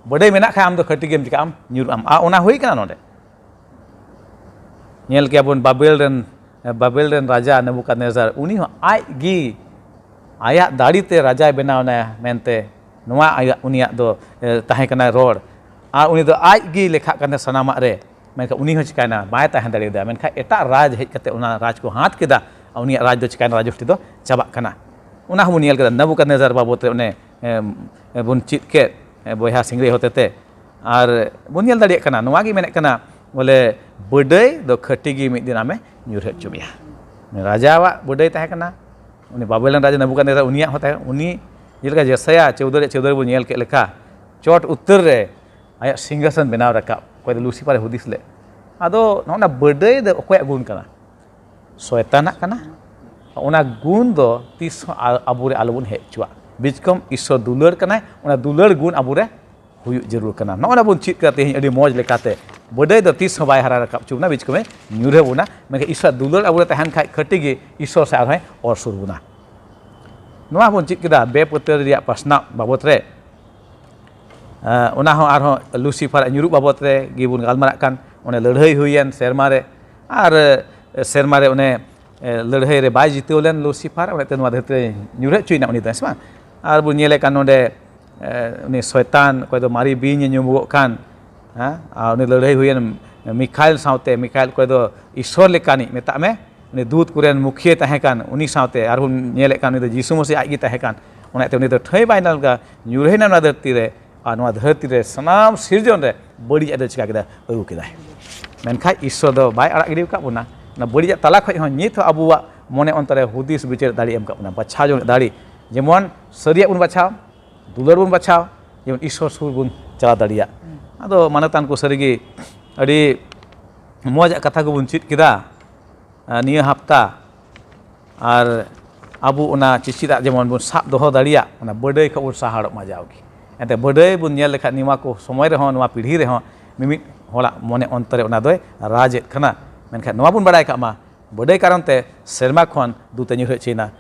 ᱵᱟᱹᱰᱟᱹᱭ ᱢᱮᱱᱟᱜ ᱠᱷᱟᱡ ᱟᱢ ᱫᱚ ᱠᱷᱟᱹᱴᱤ ᱜᱮᱢ ᱪᱤᱠᱟᱜᱼᱟᱢ, ᱧᱩᱨᱩᱜ ᱟᱢ᱾ ᱟᱨ ᱚᱱᱟ ᱦᱩᱭ ᱠᱟᱱᱟ ᱱᱚᱰᱮ᱾ ᱧᱮᱞ ᱠᱮᱭᱟ ᱵᱚᱱ ᱵᱟᱵᱮᱞ ᱨᱮᱱ, ᱵᱟᱵᱮᱞ ᱨᱮᱱ ᱨᱟᱡᱟ ᱱᱮᱵᱩᱠᱟᱫᱱᱮᱡᱟᱨ, ᱩᱱᱤ ᱦᱚᱸ ᱟᱡ ᱜᱮ ᱟᱭᱟᱜ ᱫᱟᱲᱮ ᱛᱮ ᱨᱟᱡᱟᱭ ᱵᱮᱱᱟᱣ ᱮᱱᱟ ᱢᱮᱱᱛᱮ ᱱᱚᱣᱟ ᱟᱭᱟᱜ, ᱩᱱᱤᱭᱟᱜ ᱫᱚ, ᱮ, ᱛᱟᱦᱮᱸ ᱠᱟᱱᱟ ᱨᱚᱲ᱾ ᱟᱨ ᱩᱱᱤ ᱫᱚ ᱟᱡ ᱜᱮ ᱞᱮᱠᱷᱟᱜ ᱠᱟᱱ ᱛᱟᱦᱮᱸ ᱥᱟᱱᱟᱢᱟᱜ ᱨᱮ, ᱢᱮᱱᱠᱷᱟᱱ ᱩᱱᱤ ᱦᱚᱸ ᱪᱤᱠᱟᱭᱱᱟ, ᱵᱟᱭ ᱛᱟᱦᱮᱸ ᱫᱟᱲᱮᱭᱟᱫᱟ᱾ ᱢᱮᱱᱠᱷᱟᱱ ᱮᱴᱟᱜ ᱨᱟᱡᱽ ᱦᱮᱡ ᱠᱟᱛᱮ ᱚᱱᱟ ᱨᱟᱡᱽ ᱠᱚ ᱦᱟᱛ ᱠᱮᱫᱟ, ᱟᱨ ᱩᱱᱤᱭᱟᱜ ᱨᱟᱡᱽ ᱫᱚ ᱪᱤᱠᱟᱭᱱᱟ, ᱨᱟᱡᱽ ᱜᱳᱥᱴᱤ ᱫᱚ ᱪᱟᱵᱟᱜ ᱠᱟᱱᱟ᱾ ᱚᱱᱟ ᱦᱚᱸᱵᱚᱱ ᱧᱮᱞ ᱠᱮᱫᱟ ᱱᱮᱵᱩᱠᱟᱫᱱᱮᱡᱟᱨ ᱵᱟᱵᱚᱛ ᱨᱮ ᱚᱱᱮ, ᱮᱢ, ᱵᱚᱱ ᱪᱮᱫ ᱠᱮᱫ, ᱮ, ᱵᱚᱭᱦᱟ ᱥᱤᱝᱨᱟᱹᱭ ᱦᱚᱛᱮ ᱛᱮ᱾ ᱟᱨ ᱵᱚᱱ ᱧᱮᱞ ᱫᱟᱲᱮᱭᱟᱜ ᱠᱟᱱᱟ, ᱱᱚᱣᱟ ᱜᱮ ᱢᱮᱱᱮᱫ ᱠᱟᱱᱟ ᱵᱚᱞᱮ, ᱵᱟᱹᱰᱟᱹᱭ ᱫᱚ ᱠᱷᱟᱹᱴᱤ ᱜᱮ ᱢᱤᱫ ᱫᱤᱱ ᱟᱢᱮ ᱧᱩᱨᱦᱟᱹ ᱦᱚᱪᱚ ᱢᱮᱭᱟ᱾ ᱨᱟᱡᱟᱣᱟᱜ ᱵᱟᱹᱰᱟᱹᱭ ᱛᱟᱦᱮᱸ ᱠᱟᱱᱟ, ᱩᱱᱤ ᱵᱟᱵᱮᱞ ᱨᱮᱱ ᱨᱟᱡᱟ ᱱᱮᱵᱩᱠᱟᱫᱱᱮᱡᱟᱨ, ᱩᱱᱤᱭᱟᱜ ᱦᱚᱸ ᱛᱟᱦᱮᱸ, ᱩᱱᱤ ᱡᱮᱞᱮᱠᱟ ᱡᱮᱥᱟᱭᱟ ᱪᱳᱣᱫᱟᱹ ᱨᱮᱭᱟᱜ ᱪᱳᱣᱫᱟᱹ ᱨᱮ ᱵᱚᱱ ᱧᱮᱞ ᱠᱮᱫ ᱞᱮᱠᱟ, ᱪᱚᱴ ᱩᱛᱟᱹᱨ ᱨᱮ ᱟᱭᱟᱜ ᱥᱤᱝᱦᱟᱥᱚᱱ ᱵᱮᱱᱟᱣ ᱨᱟᱠᱟᱵ, ᱚᱠᱚᱭ ᱫᱚ ᱞᱩᱥᱤᱯᱷᱟᱨ ᱮ ᱦᱩᱫᱤᱥ ᱞᱮᱫ᱾ ᱟᱫᱚ ᱱᱚᱜᱼᱚ ᱱᱟ ᱵᱟᱹᱰᱟᱹᱭ ᱫᱚ ᱚᱠᱚᱭᱟᱜ ᱜᱩᱱ ᱠᱟᱱᱟ? ᱥᱚᱭᱛᱟᱱᱟᱜ ᱠᱟᱱᱟ᱾ ᱚᱱᱟ ᱜᱩᱱ ᱫᱚ ᱛᱤᱥ ᱦᱚᱸ ᱟ-, ᱟᱵᱚᱨᱮ ᱟᱞᱚᱵᱚᱱ ᱦᱮᱡ ᱦᱚᱪᱚᱣᱟᱜ᱾ ᱵᱤᱪᱠᱚᱢ ᱤᱥᱥᱚᱨ ᱫᱩᱞᱟᱹᱲ ᱠᱟᱱᱟᱭ, ᱚᱱᱟ ᱫᱩᱞᱟᱹᱲ ᱜᱩᱱ ᱟᱵᱚᱨᱮ ᱦᱩᱭᱩᱜ ᱡᱟᱹᱨᱩᱲ ᱠᱟᱱᱟ᱾ ᱱᱚᱜᱼᱚ ᱱᱟ ᱵᱚᱱ ᱪᱮᱫ ᱠᱟᱫᱟ ᱛᱮᱦᱮᱧ ᱟᱹᱰᱤ ᱢᱚᱡᱽ ᱞᱮᱠᱟᱛᱮ, ᱵᱟᱹᱰᱟᱹᱭ ᱫᱚ ᱛᱤᱥ ᱦᱚᱸ ᱵᱟᱭ ᱦᱟᱨᱟ ᱨᱟᱠᱟᱵ ᱦᱚᱪᱚ ᱵᱚᱱᱟ, ᱵᱤᱪᱠᱚᱢᱮ ᱧᱩᱨᱦᱟᱹ ᱵᱚᱱᱟ᱾ ᱢᱮᱱᱠᱷᱟᱱ ᱤᱥᱥᱚᱨ ᱫᱩᱞᱟᱹᱲ ᱟᱵᱚᱨᱮ ᱛᱟᱦᱮᱱ ᱠᱷᱟᱡ ᱠᱷᱟᱹᱴᱤ ᱜᱮ ᱤᱥᱥᱚᱨ ᱥᱮᱫ ᱟᱨᱦᱚᱸᱭ ᱚᱨ ᱥᱩᱨ ᱵᱚᱱᱟ᱾ ᱱᱚᱣᱟ ᱵᱚᱱ ᱪᱮᱫ ᱠᱮᱫᱟ ᱵᱮᱯᱟᱹᱛᱭᱟᱹᱣ ᱨᱮᱭᱟᱜ ᱯᱟᱥᱱᱟᱣ ᱵᱟᱵᱚᱛ ᱨᱮ᱾ ᱮᱸ, ᱚᱱᱟ ᱦᱚᱸ ᱟᱨᱦᱚᱸ ᱞᱩᱥᱤᱯᱷᱟᱨ ᱟᱜ ᱧᱩᱨᱩᱜ ᱵᱟᱵᱚᱛ ᱨᱮ ᱜᱮᱵᱚᱱ ᱜᱟᱞᱢᱟᱨᱟᱜ ᱠᱟᱱ, ᱚᱱᱮ ᱞᱟᱹᱲᱦᱟᱹᱭ ᱦᱩᱭᱮᱱ ᱥᱮᱨᱢᱟ ᱨᱮ, ᱟᱨ, ᱮ, ᱥᱮᱨᱢᱟ ᱨᱮ ᱚᱱᱮ, ᱮ, ᱞᱟᱹᱲᱦᱟᱹᱭ ᱨᱮ ᱵᱟᱭ ᱡᱤᱛᱟᱹᱣ ᱞᱮᱱ ᱞᱩᱥᱤᱯᱷᱟᱨ, ᱚᱱᱟᱛᱮ ᱱᱚᱣᱟ ᱫᱷᱟᱹᱨᱛᱤ ᱨᱮ ᱧᱩᱨᱦᱟᱹ ᱦᱚᱪᱚᱭᱮᱱᱟ ᱩᱱᱤ ᱫᱚ, ᱦᱮᱸ ᱥᱮ ᱵᱟᱝ? ᱟᱨ ᱵᱚᱱ ᱧᱮᱞᱮ ᱠᱟᱱ ᱱᱚᱰᱮ, ᱮ, ᱩᱱᱤ ᱥᱚᱭᱛᱟᱱ, ᱚᱠᱚᱭ ᱫᱚ ᱢᱟᱨᱮ ᱵᱤᱧ ᱮ ᱧᱩᱢᱚᱜᱚᱜ ᱠᱟᱱ, ᱦᱮᱸ, ᱟᱨ ᱩᱱᱤ ᱞᱟᱹᱲᱦᱟᱹᱭ ᱦᱩᱭᱮᱱ ᱢᱤᱠᱷᱟᱭᱮᱞ ᱥᱟᱶᱛᱮ᱾ ᱢᱤᱠᱷᱟᱭᱮᱞ ᱚᱠᱚᱭ ᱫᱚ ᱤᱥᱥᱚᱨ ᱞᱮᱠᱟᱱᱤᱡ, ᱢᱮᱛᱟᱜ ᱢᱮ, ᱩᱱᱤ ᱫᱩᱛ ᱠᱚᱨᱮᱱ ᱢᱩᱠᱷᱤᱭᱟᱹ ᱛᱟᱦᱮᱸ ᱠᱟᱱ, ᱩᱱᱤ ᱥᱟᱶᱛᱮ ᱟᱨᱦᱚᱸ ᱧᱮᱞᱮᱫ ᱠᱟᱱ ᱩᱱᱤ ᱫᱚ ᱡᱤᱥᱩ ᱢᱟᱹᱥᱤ ᱟᱡ ᱜᱮ ᱛᱟᱦᱮᱸ ᱠᱟᱱ᱾ ᱚᱱᱟᱛᱮ ᱩᱱᱤ ᱫᱚ ᱴᱷᱟᱹᱭ ᱵᱟᱭ ᱧᱟᱢ ᱞᱮᱫᱟ, ᱧᱩᱨᱦᱟᱹᱭᱮᱱᱟ ᱱᱚᱣᱟ ᱫᱷᱟᱹᱨᱛᱤ ᱨᱮ᱾ ᱟᱨ ᱱᱚᱣᱟ ᱫᱷᱟᱹᱨᱛᱤ ᱨᱮ ᱥᱟᱱᱟᱢ ᱥᱤᱨᱡᱚᱱ ᱨᱮ ᱵᱟᱹᱲᱤᱡ ᱟᱜ ᱫᱚ ᱪᱤᱠᱟ ᱠᱮᱫᱟ? ᱟᱹᱜᱩ ᱠᱮᱫᱟᱭ᱾ ᱢᱮᱱᱠᱷᱟᱱ ᱤᱥᱥᱚᱨ ᱫᱚ ᱵᱟᱭ ᱟᱲᱟᱜ ᱜᱤᱰᱤ ᱟᱠᱟᱫ ᱵᱚᱱᱟ᱾ ᱚᱱᱟ ᱵᱟᱹᱲᱤᱡᱟᱜ ᱛᱟᱞᱟ ᱠᱷᱚᱱ ᱦᱚᱸ ᱱᱤᱛ ᱦᱚᱸ ᱟᱵᱚᱣᱟᱜ ᱢᱚᱱᱮ ᱚᱱᱛᱚᱨ ᱨᱮ ᱦᱩᱫᱤᱥ ᱵᱤᱪᱟᱹᱨ ᱫᱟᱲᱮ ᱮᱢ ᱟᱠᱟᱫ ᱵᱚᱱᱟ, ᱵᱟᱪᱷᱟᱣ ᱡᱚᱝ ᱫᱟᱲᱮ᱾ ᱡᱮᱢᱚᱱ ᱥᱟᱹᱨᱤᱭᱟᱜ ᱵᱚᱱ ᱵᱟᱪᱷᱟᱣ, ᱫᱩᱞᱟᱹᱲ ᱵᱚᱱ ᱵᱟᱪᱷᱟᱣ, ᱡᱮᱢᱚᱱ ᱤᱥᱥᱚᱨ ᱥᱩᱨ ᱵᱚᱱ ᱪᱟᱞᱟᱣ ᱫᱟᱲᱮᱭᱟᱜ᱾ ᱟᱫᱚ ᱢᱟᱱᱚᱛᱟᱱ ᱠᱚ ᱥᱟᱹᱨᱤᱜᱮ ᱟᱹᱰᱤ ᱢᱚᱡᱽ ᱟᱜ ᱠᱟᱛᱷᱟ ᱠᱚᱵᱚᱱ ᱪᱮᱫ ᱠᱮᱫᱟ, ᱟᱨ ᱱᱤᱭᱟᱹ ᱦᱟᱯᱛᱟ᱾ ᱟᱨ ᱟᱵᱚ ᱚᱱᱟ ᱪᱮᱪᱮᱫᱟᱜ ᱡᱮᱢᱚᱱ ᱵᱚᱱ ᱥᱟᱵ ᱫᱚᱦᱚ ᱫᱟᱲᱮᱭᱟᱜ, ᱚᱱᱟ ᱵᱟᱹᱰᱟᱹᱭ ᱠᱷᱚᱱ ᱵᱚᱱ ᱥᱟᱦᱟᱲᱚᱜ ᱢᱟ ᱡᱟᱣᱜᱮ᱾ ᱮᱱᱛᱮ ᱵᱟᱹᱰᱟᱹᱭ ᱵᱚᱱ ᱧᱮᱞ ᱞᱮᱠᱷᱟᱱ ᱱᱚᱣᱟ ᱠᱚ ᱥᱚᱢᱚᱭ ᱨᱮᱦᱚᱸ, ᱱᱚᱣᱟ ᱯᱤᱲᱦᱤ ᱨᱮᱦᱚᱸ ᱢᱤᱢᱤᱫ ᱦᱚᱲᱟᱜ ᱢᱚᱱᱮ ᱚᱱᱛᱚᱨ ᱨᱮ ᱚᱱᱟ ᱫᱚᱭ ᱨᱟᱡᱮᱫ ᱠᱟᱱᱟ᱾ ᱢᱮᱱᱠᱷᱟᱱ ᱱᱚᱣᱟ ᱵᱚᱱ ᱵᱟᱲᱟᱭ ᱠᱟᱜ ᱢᱟ, ᱵᱟᱹᱰᱟᱹᱭ ᱠᱟᱨᱚᱱ ᱛᱮ ᱥᱮᱨᱢᱟ ᱠᱷᱚᱱ ᱫᱩᱛ ᱮ ᱧᱩᱨᱦᱟᱹ ᱦᱚᱪᱚᱭᱮᱱᱟ᱾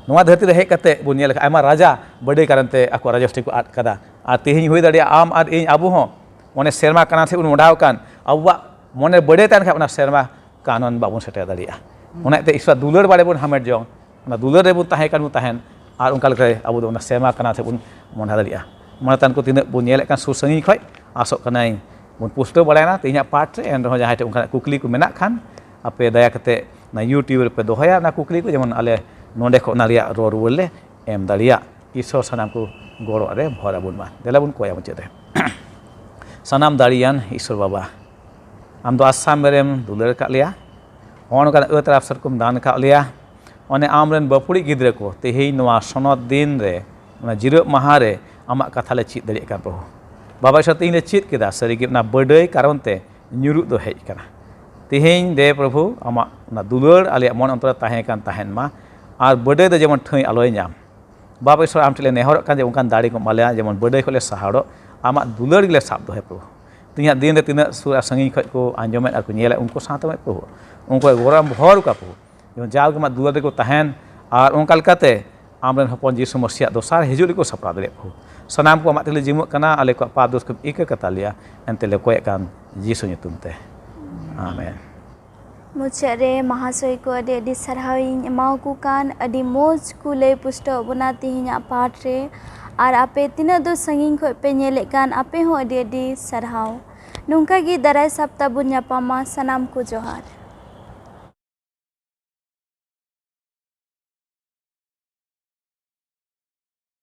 ᱱᱚᱣᱟ ᱫᱷᱟᱹᱨᱛᱤ ᱨᱮ ᱦᱮᱡ ᱠᱟᱛᱮ ᱵᱚᱱ ᱧᱮᱞ ᱞᱮᱠᱷᱟᱱ ᱟᱭᱢᱟ ᱨᱟᱡᱟ ᱵᱟᱹᱰᱟᱹᱭ ᱠᱟᱨᱚᱱ ᱛᱮ ᱟᱠᱚᱣᱟᱜ ᱨᱟᱡᱚᱥᱴᱤ ᱠᱚ ᱟᱫ ᱠᱟᱫᱟ᱾ ᱟᱨ ᱛᱮᱦᱮᱧ ᱦᱩᱭ ᱫᱟᱲᱮᱭᱟᱜᱼᱟ ᱟᱢ ᱟᱨ ᱤᱧ, ᱟᱵᱚ ᱦᱚᱸ ᱚᱱᱮ ᱥᱮᱨᱢᱟ ᱠᱟᱱᱟ ᱥᱮᱫ ᱵᱚᱱ ᱢᱚᱦᱰᱟᱣ ᱟᱠᱟᱱ, ᱟᱵᱚᱣᱟᱜ ᱢᱚᱱᱮ ᱵᱟᱹᱰᱟᱹᱭ ᱛᱟᱦᱮᱱ ᱠᱷᱟᱱ ᱚᱱᱟ ᱥᱮᱨᱢᱟ ᱠᱟᱱᱚᱱ ᱵᱟᱵᱚᱱ ᱥᱮᱴᱮᱨ ᱫᱟᱲᱮᱭᱟᱜᱼᱟ᱾ ᱚᱱᱟᱛᱮ ᱤᱥᱥᱚᱨ ᱫᱩᱞᱟᱹᱲ ᱵᱟᱲᱮ ᱵᱚᱱ ᱦᱟᱢᱮᱴ ᱡᱚᱝ, ᱚᱱᱟ ᱫᱩᱞᱟᱹᱲ ᱨᱮᱵᱚᱱ ᱛᱟᱦᱮᱸ ᱠᱟᱱ ᱵᱚᱱ ᱛᱟᱦᱮᱱ, ᱟᱨ ᱚᱱᱠᱟ ᱞᱮᱠᱟᱛᱮ ᱟᱵᱚ ᱫᱚ ᱚᱱᱟ ᱥᱮᱨᱢᱟ ᱠᱟᱱᱟ ᱥᱮᱫ ᱵᱚᱱ ᱢᱚᱦᱰᱟ ᱫᱟᱲᱮᱭᱟᱜᱼᱟ᱾ ᱢᱟᱱᱚᱛᱟᱱ ᱠᱚ ᱛᱤᱱᱟᱹᱜ ᱵᱚᱱ ᱧᱮᱞᱮᱫ ᱠᱟᱱ ᱥᱩᱨ ᱥᱟᱺᱜᱤᱧ ᱠᱷᱚᱱ, ᱟᱥᱚᱜ ᱠᱟᱹᱱᱟᱹᱧ ᱵᱚᱱ ᱯᱩᱥᱴᱟᱹᱣ ᱵᱟᱲᱟᱭᱮᱱᱟ ᱛᱮᱦᱮᱧᱟᱜ ᱯᱟᱴ ᱨᱮ᱾ ᱮᱱ ᱨᱮᱦᱚᱸ ᱡᱟᱦᱟᱸᱭ ᱴᱷᱮᱱ ᱚᱱᱠᱟᱱᱟᱜ ᱠᱩᱠᱞᱤ ᱠᱚ ᱢᱮᱱᱟᱜ ᱠᱷᱟᱱ, ᱟᱯᱮ ᱫᱟᱭᱟ ᱠᱟᱛᱮ ᱚᱱᱟ YouTube ᱨᱮᱯᱮ ᱫᱚᱦᱚᱭᱟ ᱚᱱᱟ ᱠᱩᱠᱞᱤ ᱠᱚ, ᱡᱮᱢᱚᱱ ᱟᱞᱮ ᱱᱚᱰᱮ ᱠᱷᱚᱱ ᱚᱱᱟ ᱨᱮᱭᱟᱜ ᱨᱚᱲ ᱨᱩᱣᱟᱹᱲ ᱞᱮ ᱮᱢ ᱫᱟᱲᱮᱭᱟᱜ᱾ ᱤᱥᱥᱚᱨ ᱥᱟᱱᱟᱢ ᱠᱚ ᱜᱚᱲᱚ ᱨᱮ ᱵᱷᱚᱨ ᱟᱵᱚᱱ ᱢᱟ᱾ ᱫᱮᱞᱟ ᱵᱚᱱ ᱠᱚᱭᱟ ᱢᱩᱪᱟᱹᱫ ᱨᱮ᱾ ᱥᱟᱱᱟᱢ ᱫᱟᱲᱮᱭᱟᱱ ᱤᱥᱥᱚᱨ ᱵᱟᱵᱟ, ᱟᱢ ᱫᱚ ᱟᱥᱟᱢ ᱨᱮᱢ ᱫᱩᱞᱟᱹᱲ ᱟᱠᱟᱫ ᱞᱮᱭᱟ, ᱦᱚᱸᱜᱼᱚ ᱱᱚᱝᱠᱟᱱ ᱟᱹᱛ ᱟᱨ ᱟᱯᱥᱟᱨ ᱠᱚᱢ ᱫᱟᱱ ᱟᱠᱟᱫ ᱞᱮᱭᱟ᱾ ᱚᱱᱮ ᱟᱢ ᱨᱮᱱ ᱵᱟᱹᱯᱩᱲᱤᱡ ᱜᱤᱫᱽᱨᱟᱹ ᱠᱚ ᱛᱮᱦᱮᱧ ᱱᱚᱣᱟ ᱥᱚᱱᱚᱛ ᱫᱤᱱ ᱨᱮ, ᱚᱱᱟ ᱡᱤᱨᱟᱹᱜ ᱢᱟᱦᱟ ᱨᱮ ᱟᱢᱟᱜ ᱠᱟᱛᱷᱟ ᱞᱮ ᱪᱮᱫ ᱫᱟᱲᱮᱭᱟᱜ ᱠᱟᱱ ᱯᱨᱚᱵᱷᱩ᱾ ᱵᱟᱵᱟ ᱤᱥᱥᱚᱨ, ᱛᱮᱦᱮᱧ ᱞᱮ ᱪᱮᱫ ᱠᱮᱫᱟ, ᱥᱟᱹᱨᱤᱜᱮ ᱚᱱᱟ ᱵᱟᱹᱰᱟᱹᱭ ᱠᱟᱨᱚᱱ ᱛᱮ ᱧᱩᱨᱩᱜ ᱫᱚ ᱦᱮᱡ ᱟᱠᱟᱱᱟ᱾ ᱛᱮᱦᱮᱧ ᱫᱮ ᱯᱨᱚᱵᱷᱩ, ᱟᱢᱟᱜ ᱚᱱᱟ ᱫᱩᱞᱟᱹᱲ ᱟᱞᱮᱭᱟᱜ ᱢᱚᱱ ᱚᱱᱛᱚᱨ ᱨᱮ ᱛᱟᱦᱮᱸ ᱠᱟᱱ ᱛᱟᱦᱮᱱ ᱢᱟ, ᱟᱨ ᱵᱟᱹᱰᱟᱹᱭ ᱫᱚ ᱡᱮᱢᱚᱱ ᱴᱷᱟᱹᱭ ᱟᱞᱚᱭ ᱧᱟᱢ᱾ ᱵᱟᱵᱟ ᱤᱥᱥᱚᱨ, ᱟᱢ ᱴᱷᱮᱱ ᱞᱮ ᱱᱮᱦᱚᱨᱚᱜ ᱠᱟᱱ ᱡᱮ ᱚᱱᱠᱟᱱ ᱫᱟᱲᱮ ᱠᱚ ᱮᱢᱟ ᱞᱮᱭᱟ, ᱡᱮᱢᱚᱱ ᱵᱟᱹᱰᱟᱹᱭ ᱠᱷᱚᱱ ᱞᱮ ᱥᱟᱦᱟᱲᱚᱜ, ᱟᱢᱟᱜ ᱫᱩᱞᱟᱹᱲ ᱜᱮᱞᱮ ᱥᱟᱵ ᱫᱚᱦᱚᱭ ᱯᱨᱚᱵᱷᱩ᱾ ᱛᱮᱦᱮᱧᱟᱜ ᱫᱤᱱ ᱨᱮ ᱛᱤᱱᱟᱹᱜ ᱥᱩᱨ ᱟᱨ ᱥᱟᱺᱜᱤᱧ ᱠᱷᱚᱱ ᱠᱚ ᱟᱸᱡᱚᱢᱮᱫ ᱟᱨ ᱠᱚ ᱧᱮᱞᱮᱫ, ᱩᱱᱠᱩ ᱥᱟᱶᱛᱮ ᱢᱮᱫ ᱯᱨᱚᱵᱷᱩ, ᱩᱱᱠᱩᱣᱟᱜ ᱜᱚᱨᱚᱢ ᱵᱷᱚᱨ ᱠᱚᱣᱟ ᱯᱨᱚᱵᱷᱩ᱾ ᱡᱮᱢᱚᱱ ᱡᱟᱣ ᱜᱮ ᱟᱢᱟᱜ ᱫᱩᱞᱟᱹᱲ ᱨᱮᱠᱚ ᱛᱟᱦᱮᱱ, ᱟᱨ ᱚᱱᱠᱟ ᱞᱮᱠᱟᱛᱮ ᱟᱢᱨᱮᱱ ᱦᱚᱯᱚᱱ ᱡᱤᱥᱩ ᱢᱟᱹᱥᱤᱭᱟᱜ ᱫᱚᱥᱟᱨ ᱦᱤᱡᱩᱜ ᱨᱮᱠᱚ ᱥᱟᱯᱲᱟᱣ ᱫᱟᱲᱮᱭᱟᱜ ᱯᱨᱚᱵᱷᱩ᱾ ᱥᱟᱱᱟᱢ ᱠᱚ ᱟᱢᱟᱜ ᱛᱮᱞᱮ ᱡᱤᱢᱟᱹᱜ ᱠᱟᱱᱟ, ᱟᱞᱮ ᱠᱚᱣᱟᱜ ᱯᱟᱯ ᱫᱳᱥ ᱠᱚᱢ ᱤᱠᱟᱹ ᱠᱟᱛᱟ ᱞᱮᱭᱟ, ᱮᱱᱛᱮ ᱞᱮ ᱠᱚᱭᱮᱜ ᱠᱟᱱ ᱡᱤᱥᱩ ᱧᱩᱛᱩᱢ ᱛᱮ᱾ ᱟᱢᱮᱱ᱾ ᱢᱩᱪᱟᱹᱫ ᱨᱮ ᱢᱟᱦᱟᱥᱚᱭ ᱠᱚ ᱟᱹᱰᱤ ᱟᱹᱰᱤ ᱥᱟᱨᱦᱟᱣ ᱤᱧ ᱮᱢᱟᱣᱟᱠᱚ ᱠᱟᱱ, ᱟᱹᱰᱤ ᱢᱚᱡᱽ ᱠᱚ ᱞᱟᱹᱭ ᱯᱩᱥᱴᱟᱹᱣ ᱟᱵᱚᱱᱟ ᱛᱮᱦᱮᱧᱟᱜ ᱯᱟᱴ ᱨᱮ᱾ ᱟᱨ ᱟᱯᱮ ᱛᱤᱱᱟᱹᱜ ᱫᱚ ᱥᱟᱺᱜᱤᱧ ᱠᱷᱚᱱ ᱯᱮ ᱧᱮᱞᱮᱫ ᱠᱟᱱ, ᱟᱯᱮ ᱦᱚᱸ ᱟᱹᱰᱤ ᱟᱹᱰᱤ ᱥᱟᱨᱦᱟᱣ᱾ ᱱᱚᱝᱠᱟ ᱜᱮ ᱫᱟᱨᱟᱭ ᱥᱟᱯᱛᱟ ᱵᱚᱱ ᱧᱟᱯᱟᱢᱟ᱾ ᱥᱟᱱᱟᱢ ᱠᱚ ᱡᱚᱦᱟᱨ᱾